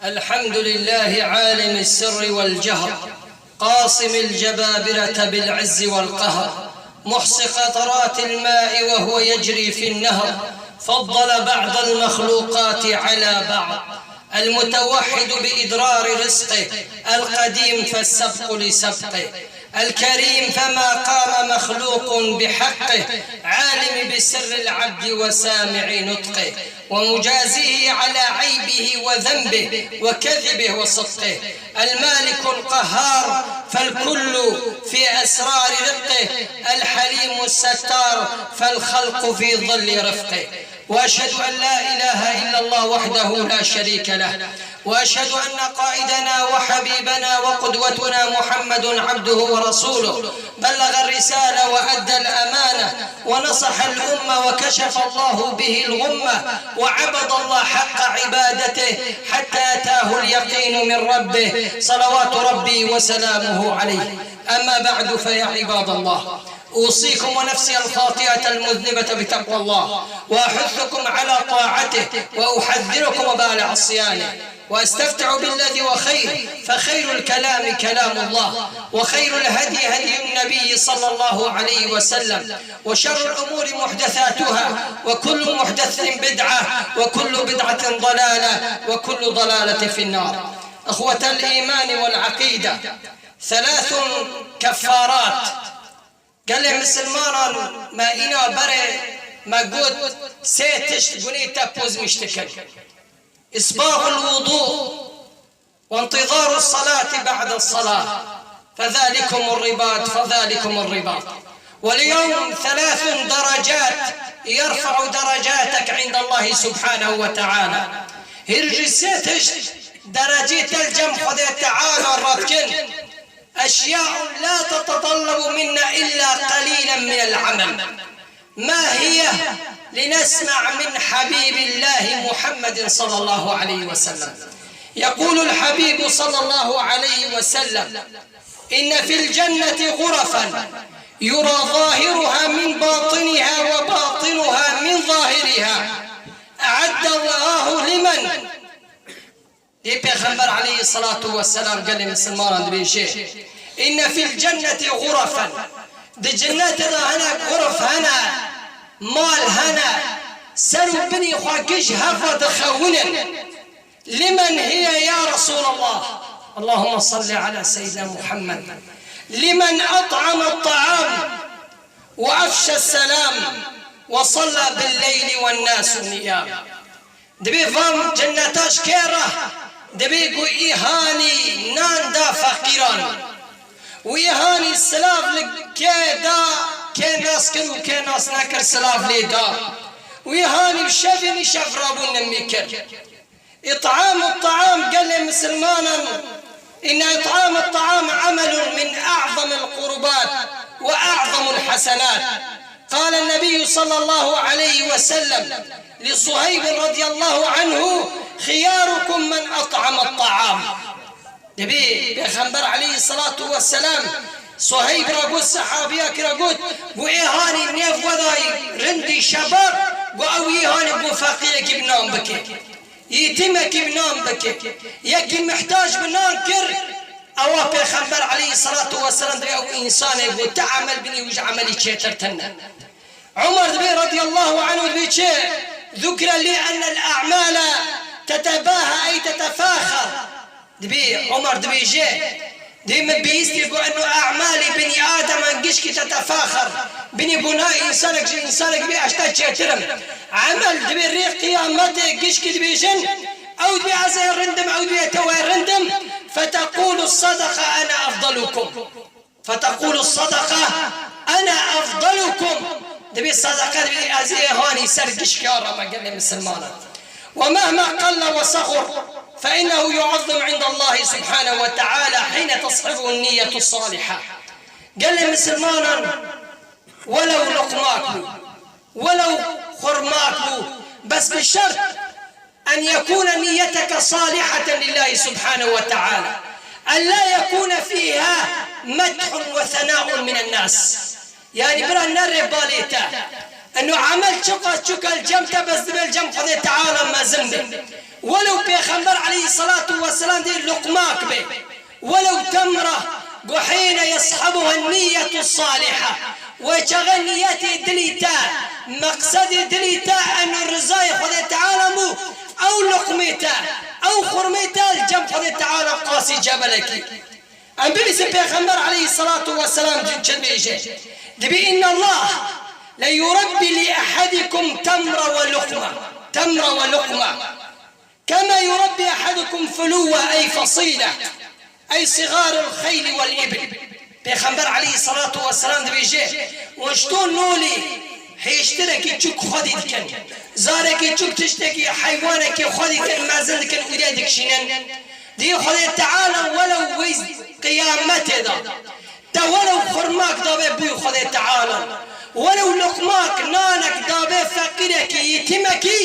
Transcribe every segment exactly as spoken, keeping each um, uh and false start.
الحمد لله عالم السر والجهر، قاصم الجبابرة بالعز والقهر، محصي قطرات الماء وهو يجري في النهر، فضل بعض المخلوقات على بعض، المتوحد بإدرار رزقه، القديم فالسبق لسبقه، الكريم فما قام مخلوق بحقه، عالم بسر العبد وسامع نطقه، ومجازيه على عيبه وذنبه وكذبه وصدقه، المالك القهار فالكل في أسرار رقه، الحليم الستار فالخلق في ظل رفقه. وأشهد أن لا إله إلا الله وحده لا شريك له، وأشهد أن قائدنا وحبيبنا وقدوتنا محمد عبده ورسوله، بلغ الرسالة وأدى الأمانة ونصح الأمة وكشف الله به الغمة وعبد الله حق عبادته حتى أتاه اليقين من ربه، صلوات ربي وسلامه عليه. أما بعد، فيا عباد الله، أوصيكم ونفسي الخاطئة المذنبة بتقوى الله، وأحثكم على طاعته، وأحذركم وبال عصيانه، وأستفتح بالذي هو خير، فخير الكلام كلام الله، وخير الهدي هدي النبي صلى الله عليه وسلم، وشر الأمور محدثاتها، وكل محدثة بدعة، وكل بدعة ضلالة، وكل ضلالة في النار. إخوة الإيمان والعقيدة، ثلاث كفارات. Gelê misilmanan me îna berê me got sê tişt gunî te pozmîş dikin. إسباغ الوضوء وانتظار الصلاة بعد الصلاة، فذلكم الرباط، فذلكم الرباط. واليوم ثلاث درجات يرفع درجاتك عند الله سبحانه وتعالى. Hîr ji sê tişt derecê te li cem Xwedê Teala radikin. أشياء لا تتطلب منا إلا قليلا من العمل. ما هي؟ لنسمع من حبيب الله محمد صلى الله عليه وسلم. يقول الحبيب صلى الله عليه وسلم: إن في الجنة غرفا يرى ظاهرها من باطنها وباطنها من ظاهرها، أعد الله لمن Dê Pêxember aleyhisselatu vesselam gelê misilmanan dibêje: إن في الجنة غرفا. Di cennetê de hene xurf hene, mal hene, ser û binî xwe giş hev ve dixewinin. لمن هي يا رسول الله؟ اللهم صل على سيدنا محمد. لمن أطعم الطعام وأفشى السلام وصلى بالليل والناس نيام. Dibê van cenneta ji kê re? Dibê ku îhanî nan da feqîran. Û îhanî silav li kê da, kê nas kir û kê nas nekir silav lê da. Û îhanî bi şevê nîşev rabûn nimî kir. إطعام الطعام, gelê misilmanan, إن إطعام الطعام عمل من أعظم القربات وأعظم الحسنات. قال النبي صلى الله عليه وسلم لصهيب رضي الله عنه: خياركم من أطعم الطعام. Dibê Pêxember aleyhisselatu vesselam Suheyb ra got, sehabiya kira got, got, ê hanî nêv wedayî rindî şebab, got, ew ê hanî got feqîrekî bi nan bike. Yetîmekî bi nan bike. Yekî mihtac bi nan kir, ewa Pêxember aleyhisselatu vesselam dibê ew însanê got, ti emel binî wî ji emelî çêtir tune. Umar dibê radiyallahu anhu dibê çi? ذكر لي أن الأعمال تتباهى أي تتفاخر. Dibê Umar dibêje, dê min bihîstî ku eno e'malê binî ademan gişkî tetefaxer. Binî ku na însanek ji însanek bê ez te çêtir im. Emel dibê rê qiyametê gişkî dibêjin, ew dibê ez ê rind im, ew dibê tew ê rind im. فتقول الصدقة أنا أفضلكم. فتقول الصدقة أنا أفضلكم. Dibê sedeqe dibê ez ê hanî ser gişkiya re me gelê misilmanan. ومهما قل وصغر فإنه يعظم عند الله سبحانه وتعالى حين تصحبه النية الصالحة. Gelê misilmanan, welew luqmak bû, welew xurmak bû, bes bi şert أن يكون نيتك صالحة لله سبحانه وتعالى، أن لا يكون فيها مدح وثناء من الناس. Yanî bira nerê balê te, Eno emel çiqas çûk e li cem te, bes dibe li cem Xwedê Teala mezin be. Welew Pêxember aleyhisselatu vesselam dê luqmak be, welew temre, go hîne yeshebuha niyyetu saliha. Wê çaxê niyetê dilî te, meqsedê dilî te eno rizayê Xwedê Teala bû, ew luqmê te, ew xurmê te li cem Xwedê Teala qasî cebelekî. Em bibîsin Pêxember aleyhisselatu vesselam çi dibêje. Dibê, "Inna Allah le yurabbi li ahadikum temre ve luqma. Temre ve luqma. Kema yurabbi ahadukum fuluwe ey fasile. Ey sigarul xeyli vel ibil." Pêxember aleyhisselatu vesselam dibêje, "Wan ji to nolê hêştirekî çûk xwedî dikin. Zarekî çûk tiştekî heywanekî xwedî dikin, mezin dikin û dê dikişînin." Dî Xwedê Teala welew wê qiyametê de te welew xurmak dabe bûyî Xwedê Teala, welew luqmak nanek dabe feqîrekî, yetîmekî,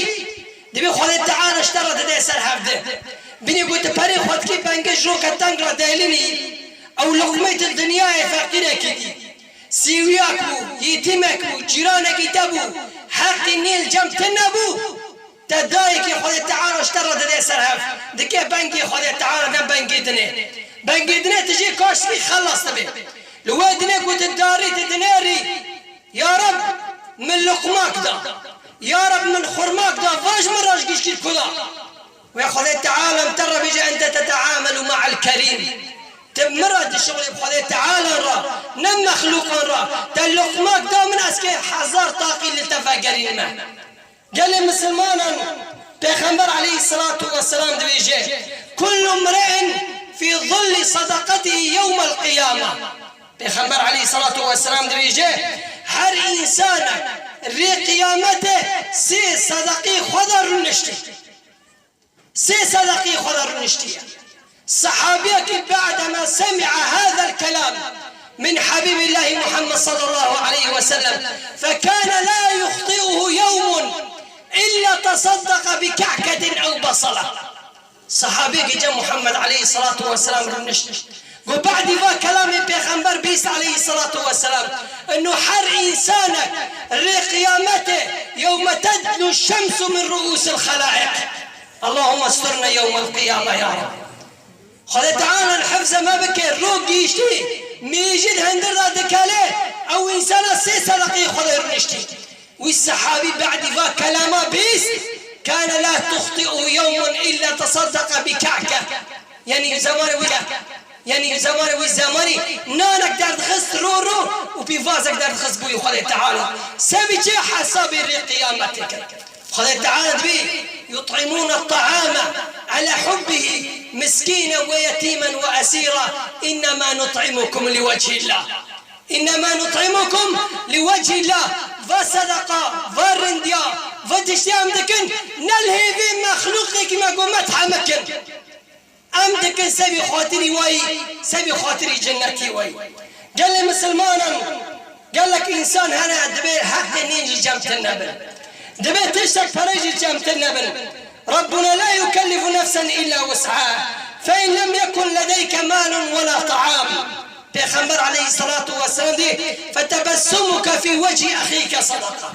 dibê Xwedê Teala ji te re dide ser hevdi. Binê ku tu perê xwe dikî bengê ji roke teng re delînî, ew luqmê tu dinyayê feqîrekî dî. Sîwiyak bû, yetîmek bû, cîranekî te bû, heqî nî li cem tune bû. Te dayekî Xwedê Teala ji te re dide ser hev. Dike bengê Xwedê Teala ne bengê dinê. Bengê dinê tu jê kaşkî xelas dibe. Li wê dinê ku tu darî tu dinêrî, "Ya Reb, min luqmak da. Ya Reb, min xurmak da. Va ji min re ji gişkî ku da." Wê Xwedê Teala em te re bêje, "Ente teteamelu ma'al kerîm." Tu bi min re dişixulî bi Xwedê Teala re, ne mexlûqan re. Te luqmak da min, ez kê hezar taqî li te vegerînme. Gelê misilmanan, Pêxember aleyhisselatu vesselam dibêje, "Kullu mri'in fî zilli sadaqatihi yewmel qiyame." Pêxember aleyhisselatu vesselam dibêje, "Her însanek rê qiyametê sê sedeqî xwe de rûniştî." Sê sedeqî xwe de rûniştiye. Sehabiyekî بعدما سمع هذا الكلام من حبيب الله محمد صلى الله عليه وسلم فكان لا يخطئه يوم إلا تصدق بكعكة أو بصلة. Sehabiyekî cem Muhammed aleyhisselatu vesselam rûnişt. Got, badî va kelamê Pêxember bîst aleyhisselatu vesselam, eno her însanek rê qiyametê, yewme tednu şemsu min ruusil xelaiq. Allahümme sturna yewmel qiyame ya Rab. Xwedê Teala hifze me bike, rok gihîştî, mêjî di hundir de dikele, ew însana sê sedeqî Xwedê rûniştî. Wî sehabî badî va kelama bîst, kane la tuxti'u yewmun illa tesaddaqa bi ka'ke. Yanî zemanê wî, yanî zemanê wî zemanî nanek derdixist ro ro û pîvazek derdixist bûyî Xwedê Teala. Sebî çi hesabê rê qiyametê kir. Xwedê Teala dibê, "Yut'imûne ta'ame ala hubbihi miskînen ve yetîmen ve esîra, innema nut'imukum li vechillah." Innema nut'imukum li vechillah. Va sedeqa, va rindiya, va tiştê em dikin, ne li hêvê mexlûqekî me ku me tehm bikin. Em dikin sebî xatirî wayî, sebî xatirî cennetî wayî. Gelê misilmanan, gelek însan hene dibê heqê nîn ji cem tune bin. Dibê tiştek pere jî cem tune bin. Rabbuna la yukellifu nefsen illa wus'aha. Fe in lem yekun ledeyke malun ve la ta'am. Pêxember aleyhisselatu vesselam dî, "Fetebessumuke fî vechî exîke sadaka."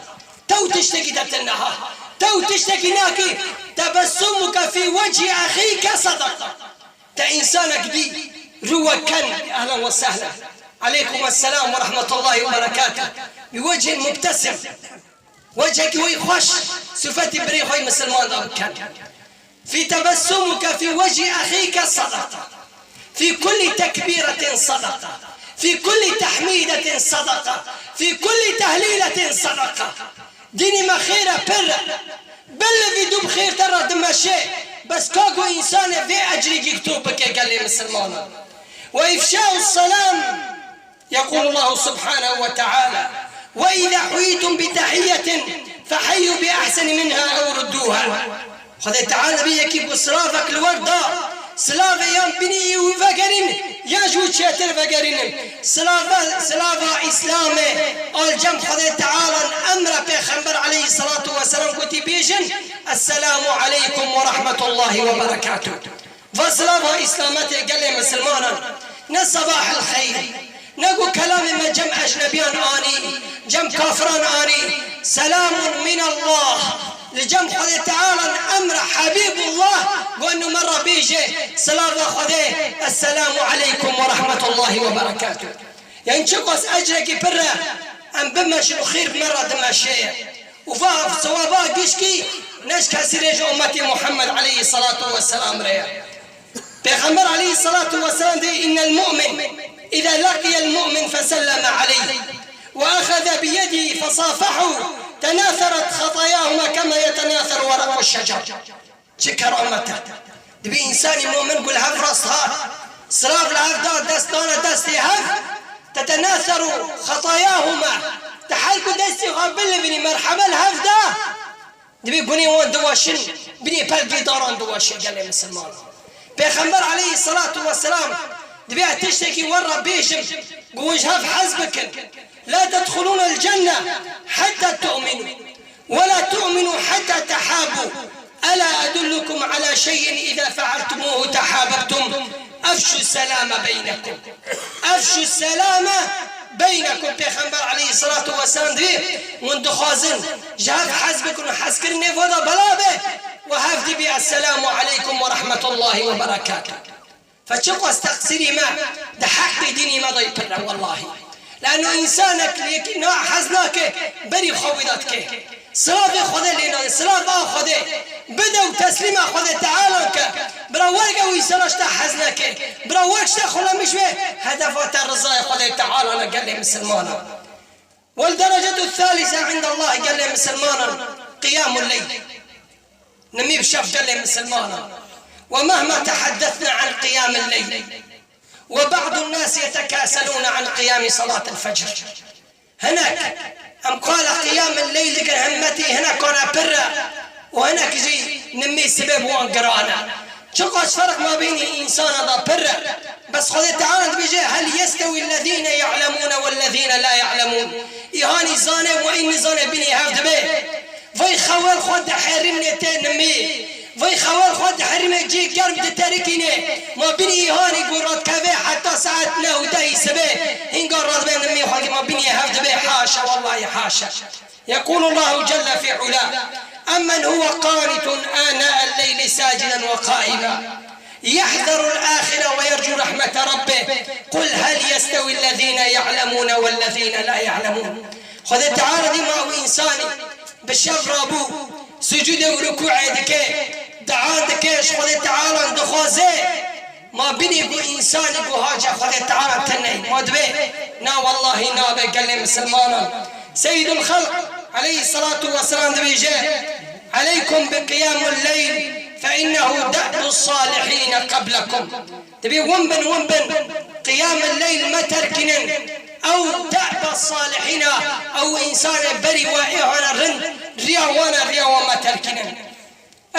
Tew tiştekî de tune ha. Tew tiştekî nakî, "Tebessumuke fî vechî exîke sadaka." Te însanek dî, rû we ken, ehlen ve sehlen. Aleykum esselam ve rahmetullahi ve berekatuh. Bi vechîn mubtesim. Wechekî wî xweş, sifetî birê xwe yî misilman de bikin. Fî tebessumuke fî wechî exîke sedeqa. Fî kullî tekbîretin sedeqa. Fî kullî tehmîdetin sedeqa. Fî kullî tehlîletin sedeqa. Dînî me xêr e pir. Belê vî dû bi xêr te re dimeşe. Bes ka ku însanê vê ecrî gîrto bike gelê misilmanan. Ve ifşaus selam. يقول الله سبحانه وتعالى: وإذا حييتم بتحية فحيوا بأحسن منها أو ردوها. Xwedê Teala dibê yekî ku silavek li we da, silavê yan binî wî vegerîn, yan ji wî çêtir vegerînin. Silava, silava Îslamê, al cem Xwedê Teala emre Pêxember aleyhisselatu vesselam gotî bêjin, Esselamu aleykum ve rahmetullahi ve berekatuh. Va silava Îslametê gelê misilmanan, ne sabahil xeyr, ne ku kelamê me cem ecnebiyan anî, cem kafiran anî, Selamun minallah. Li cem Xwedê Teala emre Habîbullah, got, nu me re bêje, silava Xwedê, Esselamu aleykum ve rahmetullahi ve berekatuh. Yanî çiqas ecrekî pir e, em bimeşin û xêr bi me re dimeşe ye. Û va sewaba gişkî ne ji kesî re ji ummetê Muhammed aleyhissalatu vesselam re ye. Pêxember aleyhissalatu vesselam dê, "İnnel mu'min, iza laqiyel mu'min feselleme aleyh, ve ahaza biyedihi fesafahu, tenasarat xatayahuma kema yetenasaru weraqu şecer." Çi keramet e. Dibî însanî mu'min gul hev rast hat, silav li hev da, dest dana destê hev, tetenasaru xatayahuma, di her ku destê xwe bilivînî merhebe li hev da, Dibê gunê wan diweşin, binê pelkê daran diweşin gelê misilmanan. Pêxember aleyhissalatu vesselam dibê ez tiştekî we re bêjim, ku hûn ji hev hez bikin. La tedxulûnel cenne hetta tu'minû, ve la tu'minû hetta tehabû. Ela edullukum ala şeyin iza fealtumuhu tehabebtum. Efşu selame beynekum. Efşu selame beynekum. Pêxember aleyhissalatu vesselam dibê, hûn dixwazin ji hev hez bikin û hezkirinê vê de bela be, we hev dibê, Esselamu aleykum ve rahmetullahi ve berekatuh. Fe çiqas teqsîrî me di heqê dînî me de pir e, wellahî. Lano însanek li yekî na hez nake, berî xwe wî de dike. Silavê Xwedê lê nayê, silav a Xwedê. Bide û teslîma Xwedê Teala ke. Bira werge wî sera ji te hez neke. Bira werg ji te xulemiş be, hedefa te rizayê Xwedê Teala ne gelê misilmanan. Wel derecetu thalise indallah gelê misilmanan, qiyamul leyl. Nimî bi şev gelê misilmanan. Ve mehma tehaddesna an qiyamil leyl. Ve ba'dun nas yetekaselûne an qiyami salatil fecr. Hinek, em qala qiyamil leyl dikin himmetî hinek wana pir e û hinek jî nimî sibê bi wan giran e. Çiqas ferq mabînî însana da pir e. Bes Xwedê Teala dibêje, "Hel yestewî lezîne ya'lemûne wellezîne la ya'lemûn." Îhanî zane û î nizane bînî hev dibe. Vay xewel xwe diherîmnê tê nimî. Vay xewel xwe diherîmê cî germ diterikînê. Ma bînî îhanî ku radikeve heta saet neh û dehî sibê. Hînga radibê nimî xwe ma bînî hev dibe. Haşa, wellahî haşa. يقول الله جل في علاه: أمن هو قانت آناء الليل ساجدا وقائما يحذر الآخرة ويرجو رحمة ربه قل هل يستوي الذين يعلمون والذين لا يعلمون. Xwedê Teala dî ma ew însanî bi şev rabû, sucûdê û rukûê dike, dua dike, ji Xwedê Teala dixwaze. Ma binê ku însanî ku haca Xwedê Teala tune ye, ma dibê, na wellahî nabe gelê misilmanan. Seyyidul Xelq aleyhissalatu vesselam dibêje, "Aleykum bi qiyamul leyl fe innehu da'bus salihîne qeblekum." Dibê win bin, win bin, qiyamul leyl me terkînin. Ew da'ba salihîna, ew însanê berî we ê hane rind, riya wan e, riya wan me terkînin.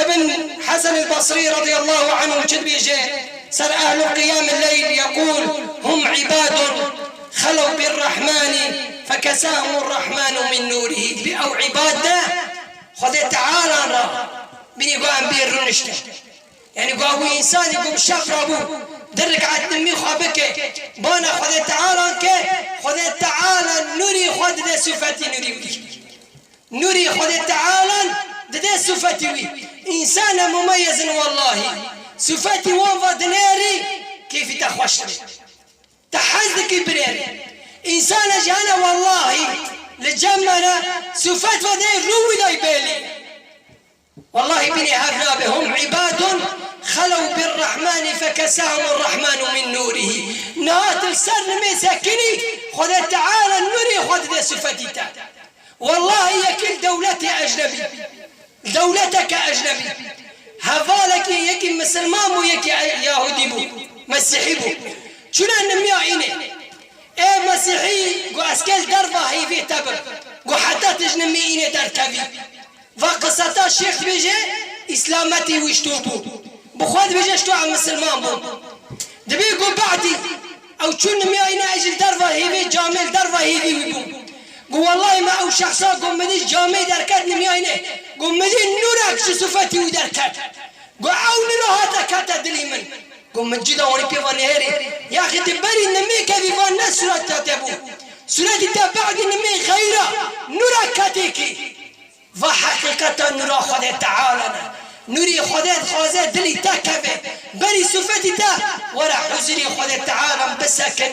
Ibn Hesen el-Basrî radiyallahu anhu çi dibêje ser ehlu qiyamil leyl? Yekûl: "Hum ibadun xelew bir Rahmani fekesahumur Rahmanu min nûrihî." Dibê ew ibad ne, Xwedê Teala re binî got em bê rûniştin. Yanî got ew însanî ku bi şev rabû, di rik'et nimî xwe bike, bana Xwedê Teala ke, Xwedê Teala nûrî xwe dide sifetî nûrî wî. Nûrî Xwedê Teala dide sifetî wî. Însan e mumeyez in wellahî. Sifetî wan va dinêrî, kêfî te xweş dibe. Te hez dikî binêrî. Însan e jî hene wellahî li cem me ne, sifet va dê rû wî dayî bêlî. Wellahî binê hev nabe. Hum ibadun xelew bir Rahmani fekesahumur Rahmanu min nûrihî. Niha tu li ser nimê sekinî, Xwedê Teala nûrê xwe dide sifetî te. Wellahî yekî li dewletê ecnebî, dewleteke ecnebî, hevalekî yekî misilman bû, yekî e-, yahûdî bû, mesîhî bû. Çûne nimya înê. Ê mesîhî got, "Ez ke li derva hêvê te bim." Got, "Heta tu ji nimê înê derkevî." Va qiseta şêx dibêje, îslametî wî ji to bû. Bi xwe dibêje, ji to em misilman bûn. Dibê got, "Badî." Ew çû nimya înê, ez jî li derva hêvê camê, li derva hêvî wî bûm. Got, "Wellahî me ew şexsa got, min dî camê derket nimya înê. Got, min dî nûrek ji sifetî wî derket." Got, "Ew nûra hate kete dilî min." Got, "Min cî de wanî pê va nehêrî. Yaxî tu berî nimê kevî va ne sûreta te bû." Sûretî te be'dî nimê xeyra, nûra ketêkî. Va heqîqeta nûra Xwedê Teala ne. Nûrî Xwedê dixwaze dilî te keve. Berî sûfetî te were huzurî Xwedê Teala bisekin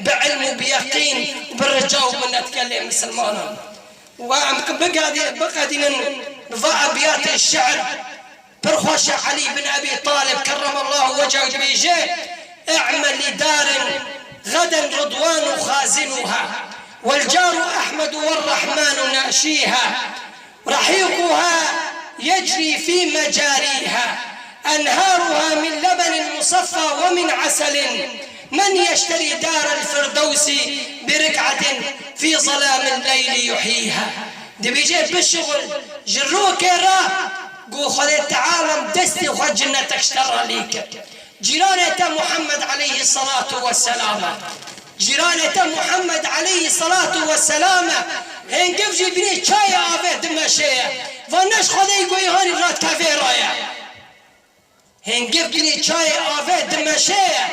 bi ilm û bi yeqîn û bi rica û minet gelê misilmanan. Wa em bigadî-, biqedînin bi va ebiyatê şiir. Pir xweş e, Elî bin Ebî Talib kerremallahu wechehû dibêje: "اعمل لدار غدا رضوان خازنها، والجار أحمد والرحمن ناشيها، رحيقها يجري في مجاريها، أنهارها من لبن مصفى ومن عسل، من يشتري دار الفردوس بركعة في ظلام الليل يحييها." Dibêje: "Bişuxul ji rokê re, ku Xwedê Teala destê xwe cinnetek ji te re lê kir." Cîranê te Muhammed aleyhî selatu we selam e. Cîranê te Muhammed aleyhî selatu we selam e. Hêngiv jî binê çayê avê dimeşe ye. Va ne ji Xwedê ku îhanî radikeve rê ye. Hêngiv binê çayê avê dimeşe ye.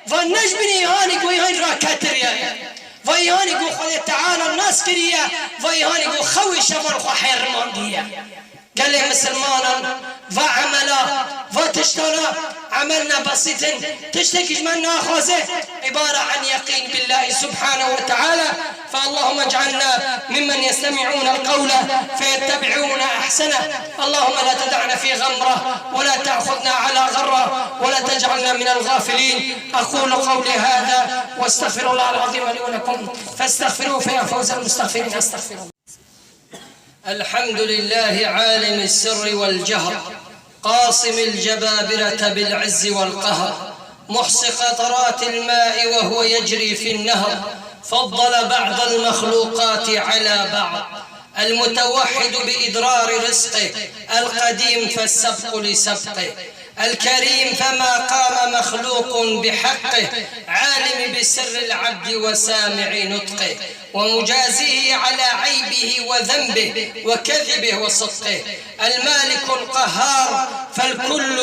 Va ne ji binê îhanî ku îhanî raketiriye ye. Va îhanî ku Xwedê Teala nas kiriye. Va îhanî ku xewê şevan xwe hêrimandiye. Gelê misilmanan va emela, va tiştana emel ne besît in. Tiştekî ji me naxwaze, ibare an yeqîn billahi subhanahu ve teala. فاللهم اجعلنا ممن يستمعون القول فيتبعون احسنه. اللهم لا تدعنا في غمره ولا تاخذنا على غره ولا تجعلنا من الغافلين. اقول قولي هذا واستغفر الله العظيم لي ولكم فاستغفروه فيا فوز المستغفرين. استغفر الله. الحمد لله عالم السر والجهر، قاصم الجبابرة بالعز والقهر، محصي قطرات الماء وهو يجري في النهر، فضل بعض المخلوقات على بعض، المتوحد بإدرار رزقه، القديم فالسبق لسبقه، الكريم فما قام مخلوق بحقه، عالم بسر العبد وسامع نطقه، ومجازيه على عيبه وذنبه وكذبه وصدقه، المالك القهار فالكل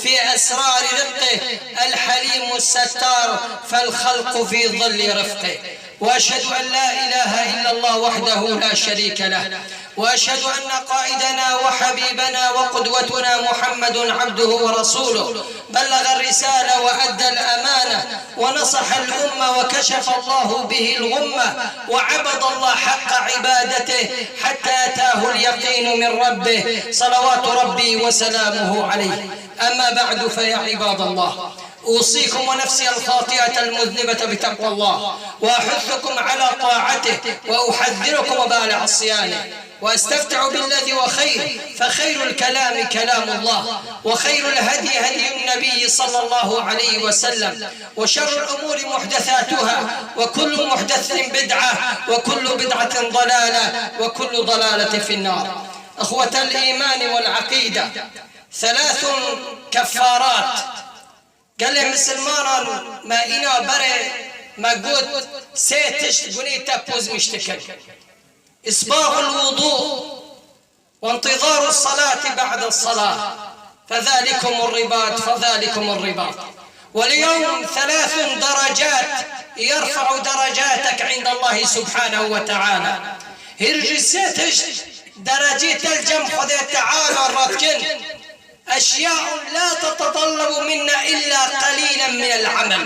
في أسرار رقه، الحليم الستار فالخلق في ظل رفقه. وأشهد أن لا إله إلا الله وحده لا شريك له، وأشهد أن قائدنا وحبيبنا وقدوتنا محمد عبده ورسوله، بلغ الرسالة وأدى الأمانة ونصح الأمة وكشف الله به الغمة وعبد الله حق عبادته حتى أتاه اليقين من ربه، صلوات ربي وسلامه عليه. أما بعد، فيا عباد الله، أوصيكم ونفسي الخاطئة المذنبة بتقوى الله، وأحثكم على طاعته، وأحذركم وبال عصيانه، وأستفتح بالذي هو خير، فخير الكلام كلام الله، وخير الهدي هدي النبي صلى الله عليه وسلم، وشر الأمور محدثاتها، وكل محدثة بدعة، وكل بدعة ضلالة، وكل ضلالة في النار. إخوة الإيمان والعقيدة، ثلاث كفارات. Gelê misilmanan, me îna berê me got, sê tişt gunê te pozmîş dikin. إسباغ الوضوء وانتظار الصلاة بعد الصلاة، فذلكم الرباط، فذلكم الرباط. واليوم ثلاث درجات يرفع درجاتك عند الله سبحانه وتعالى. Hîr jî sê tişt derecê te li cem Xwedê Teala radikin. أشياء لا تتطلب منا إلا قليلا من العمل.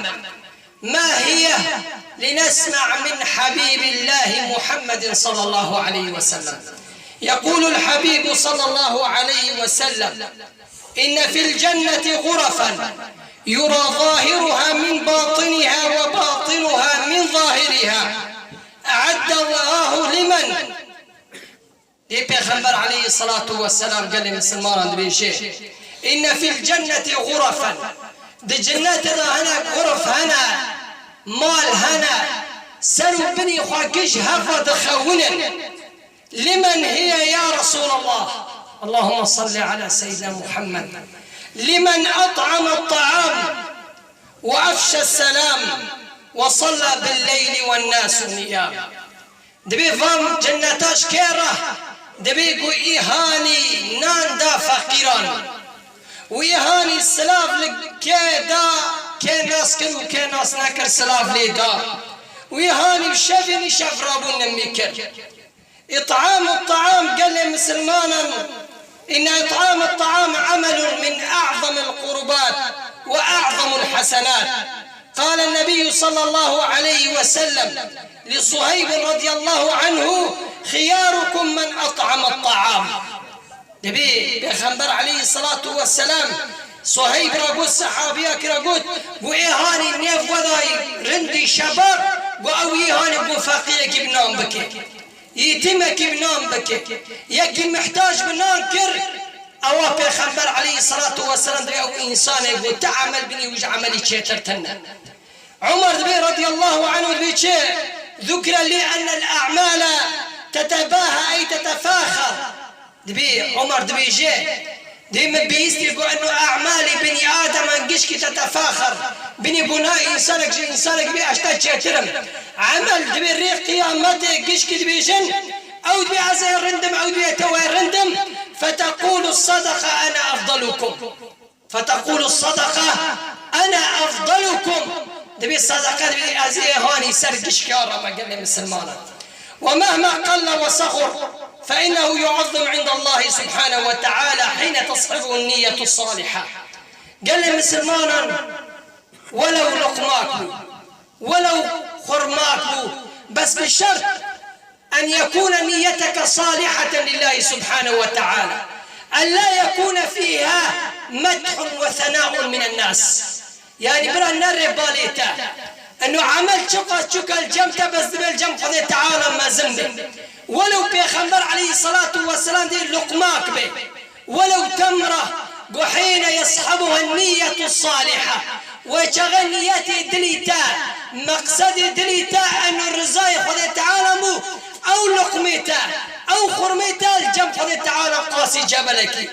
ما هي؟ لنسمع من حبيب الله محمد صلى الله عليه وسلم. يقول الحبيب صلى الله عليه وسلم: إن في الجنة غرفا يرى ظاهرها من باطنها وباطنها من ظاهرها، أعد الله لمن Dê Pêxember aleyhî selatu we selam gelê misilmanan dibêje: إن في الجنة غرفا. Di cennetê de hinek xurif hene, mal hene, ser û binî xwe giş hev ve dixewinin. لمن هي يا رسول الله؟ اللهم صل على سيدنا محمد. لمن أطعم الطعام وأفشى السلام وصلى بالليل والناس نيام. Dibê van cenneta ji kê re? Dibê ku îhanî nan da feqîran. Û îhanî silav li kê da, kê nas kir û kê nas nekir silav lê da. Wî hanî bi şevê nîşev rabûn nemî kir. إطعام الطعام, gelê misilmanan, إن إطعام الطعام عمل من أعظم القربات وأعظم الحسنات. قال النبي صلى الله عليه وسلم لصهيب رضي الله عنه: خياركم من أطعم الطعام. Dibê Pêxember aleyhisselatu vesselam Suheyb ra got, sehabiya kira got, got, ê hanî nêv wedayî rindî şebab, got, ew yê hanî got feqîrekî bi nan bike. Yetîmekî bi nan bike. Yekî mihtac bi nan kir, ewa Pêxember aleyhisselatu vesselam dibê ew însanê got, ti emel binî wî ji emelî çêtir tune. Umar dibê radiyallahu anhu dibê çi? ذكر لي أن الأعمال تتباهى أي تتفاخر. Dibê Umar dibêje, dê min bihîstî ku eno e'malê binî ademan gişkî tetefaxer. Binî got na însanek ji însanek bê ez te çêtir im. Emel dibê rê qiyametê gişkî dibêjin, ew dibê ez ê rind im, ew dibê tew ê rind im. فتقول الصدقة أنا أفضلكم. فتقول الصدقة أنا أفضلكم. Dibê sedeqe dibê ez ê hanî ser gişkê re me gelê misilmanan. ومهما قل وصغر فإنه يعظم عند الله سبحانه وتعالى حين تصحبه النية الصالحة. Gelê misilmanan, welew luqmak bû, welew xurmak bû, bes bi şert أن يكون نيتك صالحة لله سبحانه وتعالى، أن لا يكون فيها مدح وثناء من الناس. Yanî bira nerê balê te. Eno emel çiqas çûka li cem te bes dibe li cem Xwedê Teala mezin be. Welew Pêxember aleyhisselatu vesselam dê luqmak be. Welew temre, got, حين يصحبها النية الصالحة. Wê çaxê niyetê dilî te, meqsedê dilî te eno rizayê Xwedê Teala bû, ew luqmê te, ew xurmê te li cem Xwedê Teala qasî cebelekî.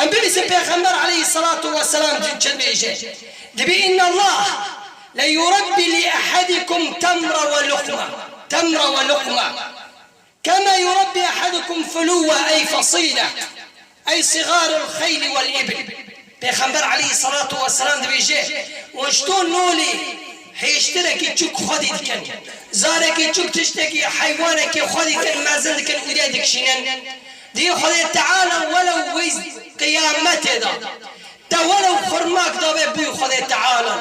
Em bibîsin Pêxember aleyhisselatu vesselam çi dibêje. Dibê إن الله ليربي لأحدكم تمرة ولقمة. تمرة ولقمة. كما يربي أحدكم فلوة أي فصيلة أي صغار الخيل والإبل. Pêxember aleyhisselatu vesselam dibêje, hûn ji to nolê hêştirekî çûk xwedî dikin. Zarekî çûk tiştekî heywanekî xwedî dikin, mezin dikin, wî de dikişînin. Diyê Xwedê Teala welew wê qiyametê de te welew xurmak dabe bûyî Xwedê Teala,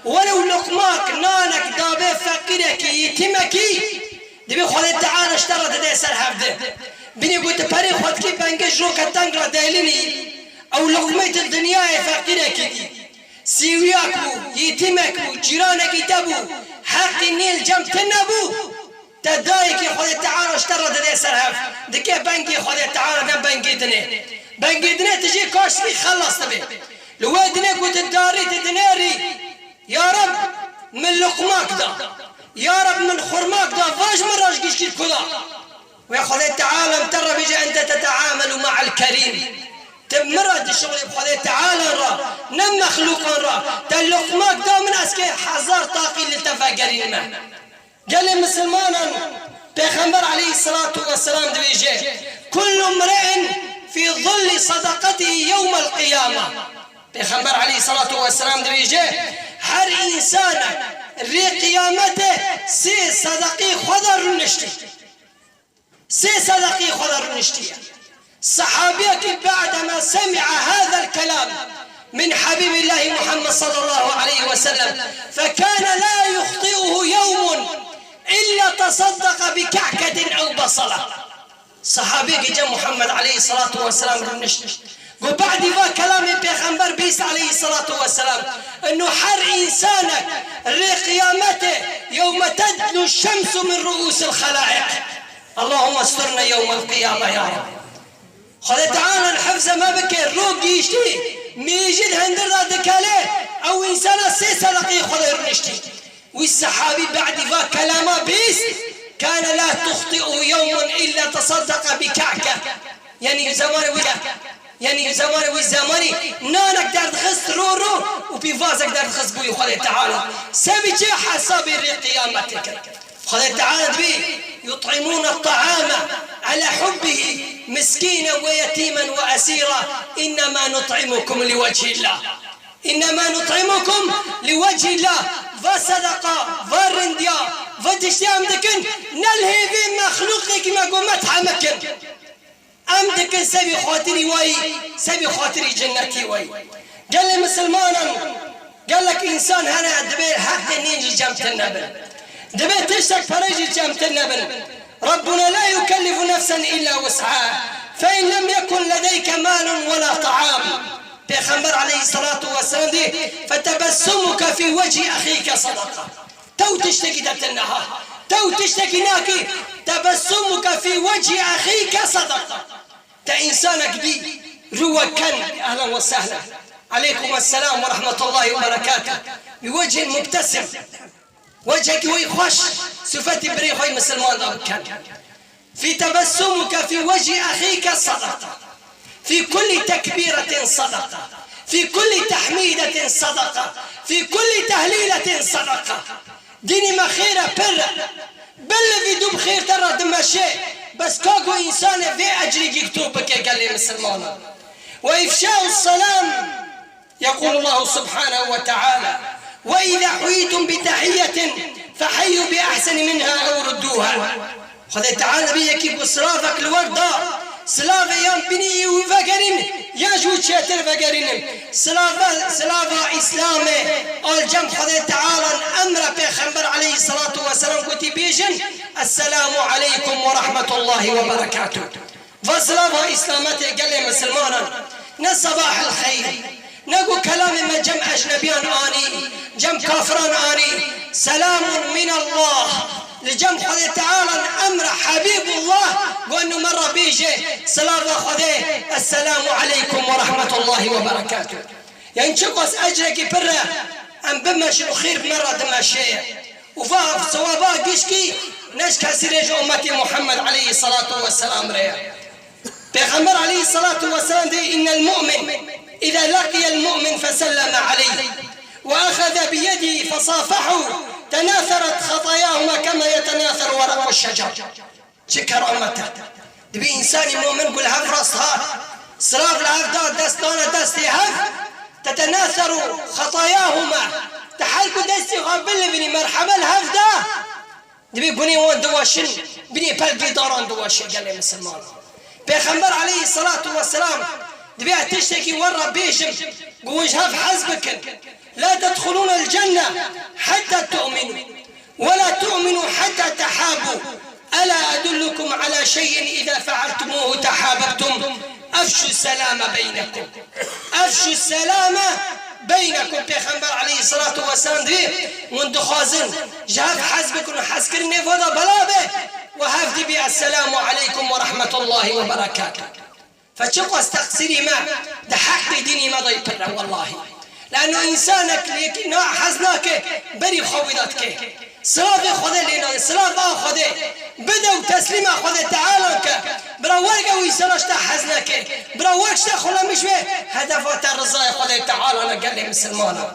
welew luqmak, nanek dabe feqîrekî, yetîmekî, dibê Xwedê Teala ji te re dide ser hevdi. Binê ku tu perê xwe dikî bengê ji roke teng re delînî, ew luqmê tu dinyayê feqîrekî dî. Sîwiyak bû, yetîmek bû, cîranekî te bû, heqî nî li cem te nebû. Te dayekî Xwedê Teala ji te re dide ser hev, dike bengê Xwedê Teala ne bengê dinê. Bengê dinê tu jê kaştî xelas dibe. Li wê dinê ku tu darî tu dinêrî, ya Reb min luqmak da, ya Reb min xurmak da, vaj min re ji gişkî ku da. Wê Xwedê Teala li te re bêje, أنت تتعامل مع الكريم. Tu min re dişixulî bi Xwedê Teala re, ne mexlûqan re. Te luqmak da min, ez kê hezar taqî li te vegerînime. Gelê misilmanan, Pêxember aleyhisselatu vesselam dibêje, كل امرئ في ظل صدقته يوم القيامة. Pêxember aleyhisselatu vesselam dibêje, her însanek rê qiyametê sê sedeqî xwe de rûniştî. Sê sedeqî xwe de rûniştiye. Sehabiyekî بعدما سمع هذا الكلام من حبيب الله محمد صلى الله عليه وسلم فكان لا يخطئه يوم إلا تصدق بكعكة أو بصلة. Sehabiyekî cem Muhammed aleyhisselatu vesselam rûnişt. Got, بعدی va kelamê Pêxember bîst aleyhisselatu vesselam. Eno her însanek rê qiyametê يوم تدنو الشمس من رؤوس الخلائق. اللهم استرنا يوم القيامة يا رب. Xwedê Teala hifze me bike, rok gihîştî, mêjî di hundir de dikele, ew însana sê sedeqî Xwedê rûniştî. Wî sehabî بعدی va kelama bîst, كان لا تخطئه يوم إلا تصدق بكعكة. Yanî zemanê wî de, yanî zemanê wî zemanî nanek derdixist ro ro û pîvazek derdixist bûyî Xwedê Teala. Sebî çi hesabê rê qiyametê kir. Xwedê Teala dibê, يطعمون الطعام على حبه مسكينا ويتيما وأسيرا إنما نطعمكم لوجه الله. إنما نطعمكم لوجه الله. Va sedeqa, va rindiya, va tiştê em dikin, ne li hêvê mexlûqekî me got me tehm bikin. Em dikin sebî xatirî wayî, sebî xatirî cennetî wayî. Gelê misilmanan, gelek însan hene, divê heqê nîn jî cem tune bin. Divê tiştek pere jî cem tune bin. Rabbuna la yukellifu nefsen illa wus'aha. Fe in lem yekun ledeyke malun ve la ta'am. Pêxember aleyhissalatu vesselam dî, "Fetebessumuke fî wechî exîke sadaka." Tew tiştekî de tune ha. Tew tiştekî nakî, "Tebessumuke fî wechî exîke sadaka." Te însanek dî, rû we ken, ehlen ve sehlen. Aleykum esselam ve rahmetullahi ve berekatuh. Bi wechîn mubtesim. Wechekî wî xweş, sifetî birê xwe yî misilman de bikin. Fî tebessumuke fî wechî exîke sadaka. Fî kullî tekbîretin sadaka. Fî kullî tehmîdetin sadaka. Fî kullî tehlîletin sadaka. Dînî me xêr e pir e. Belê vî dû bi xêr te re dimeşe. Bes ka ku însanê vê ecrî gî tu bike gelê misilmanan. Ve ifşaus selam. يقول الله سبحانه وتعالى: "وإذا حييتم بتحية فحيوا بأحسن منها أو ردوها." Xwedê Teala bi yekî ku silavek li we da, silavê yan binî wî vegerîn, yan ji wî çêtir vegerînin. Silava, silava Îslamê, al cem Xwedê Teala emre Pêxember aleyhissalatu vesselam gotî bêjin, "Esselamu aleykum ve rahmetullahi ve berekatuh." Va silava Îslametê gelê misilmanan, ne sabah el xeyr, ne ku kelamê me cem ecnebiyan anî, cem kafiran anî, selamun min Allah, li cem Xwedê Teala emre Habîbullah, ku nu me re bêje, silava Xwedê, Esselamu aleykum ve rahmetullahi ve berekatuh. Yanî çiqas ecrekî pir e, em bimeşin û xêr bi me re dimeşe. Û va sewaba gişkî ne ji kesî re ji ummetê Muhammed aleyhissalatu vesselam re ye. Pêxember aleyhissalatu vesselam dê, "إن المؤمن إذا لقي المؤمن فسلم عليه وأخذ بيده فصافحه تناثرت خطاياهما كما يتناثر ورق الشجر." Çi keramet e! Dibî însanî mumin ku li hev rast hat, silav li hev da, dest dane destê hev, tetenaseru xetayahuma, te hel ku destê xwe bilivînî, merhebe li hev da, dibî gunê wan diweşin, binê pelkê daran diweşe gelê misilman. Pêxember aleyhisselatu vesselam dibê tiştekî we re bêjim, ku hûn ji hev hez bikin. لا تدخلون الجنة حتى تؤمنوا. ولا تؤمنوا حتى تحابوا. ألا أدلكم على شيء إذا فعلتموه تحاببتم؟ أفشوا السلام بينكم. أفشوا السلام بينكم. Pêxember aleyhisselatu vesselam dibê, hûn dixwazin ji hev hez bikin û hezkirinê vê de bela be, we hev dibî, Esselamu aleykum ve rahmetullahi ve berekatuh. Fe çiqas teqsîrî me di heqê dînî me de yî pir e, wellahî. Leno însanek li yekî na hez nake, berî xwe wî de dike. Silavê Xwedê lê nayê, silav a Xwedê. Bide û teslîma Xwedê Teala ke. Bira werge wî sera ji te hez neke. Bira werg ji te xulemiş be, hedefa te rizaya Xwedê Teala ne gelê misilmana.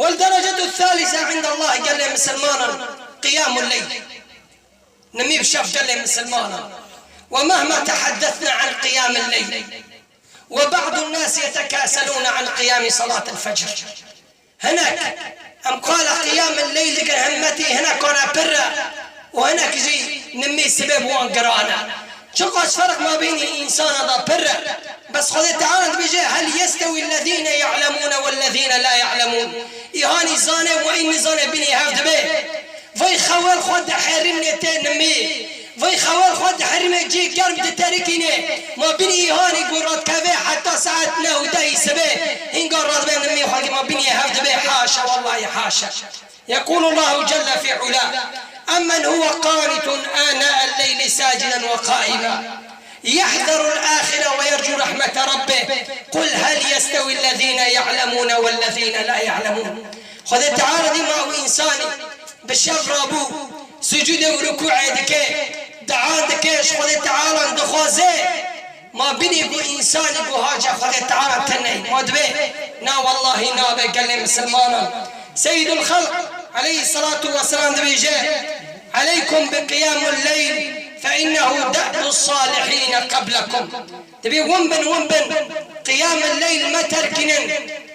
والدرجة الثالثة عند الله gelê misilmanan, قيام الليل. Nimî bi şev gelê misilmanan. ومهما تحدثنا عن قيام الليل وبعض الناس يتكاسلون عن قيام صلاة الفجر. Hinek em qala qiyam el-leyl dikin himmetî, hinek wana pir e û hinek jî nimî sibê bi wan giran e. Çiqas ferq mabênî însana de pir e. Bes Xwedê Teala dibêje, "Hel yestewî ellezîne ya'lemûne wellezîne la ya'lemûn?" Îhanî zane û î nizane binî hev dibe. Vay xewel xwe diherîne tê nimî. Vay xewel xwe diherîne cî germ diterikîne. Ma binî îhanî ku radikeve heta saet neh û dehî sibê. Hînga radibe nimî xwe ma binî hev dibe. Haşa, wellahî haşa. يقول الله جل في علاه: أمن هو قانت آناء الليل ساجدا وقائما يحذر الآخرة ويرجو رحمة ربه قل هل يستوي الذين يعلمون والذين لا يعلمون. Xwedê Teala dî ma û însanî bi şev rabû, sucûdê û rukûê dike, dua dike, ji Xwedê Teala dixwaze. Ma binê ku însanî ku haca Xwedê Teala tenê, ma dibê? Na wellahî nabe gelê misilmanan. Seyyidul Xelq aleyhisselatu vesselam dibêje, "Aleykum bi qiyamul leyl, fe innehu da'bus salihîne qeblekum." Dibê win bin, win bin, qiyamul leyl me terkînin.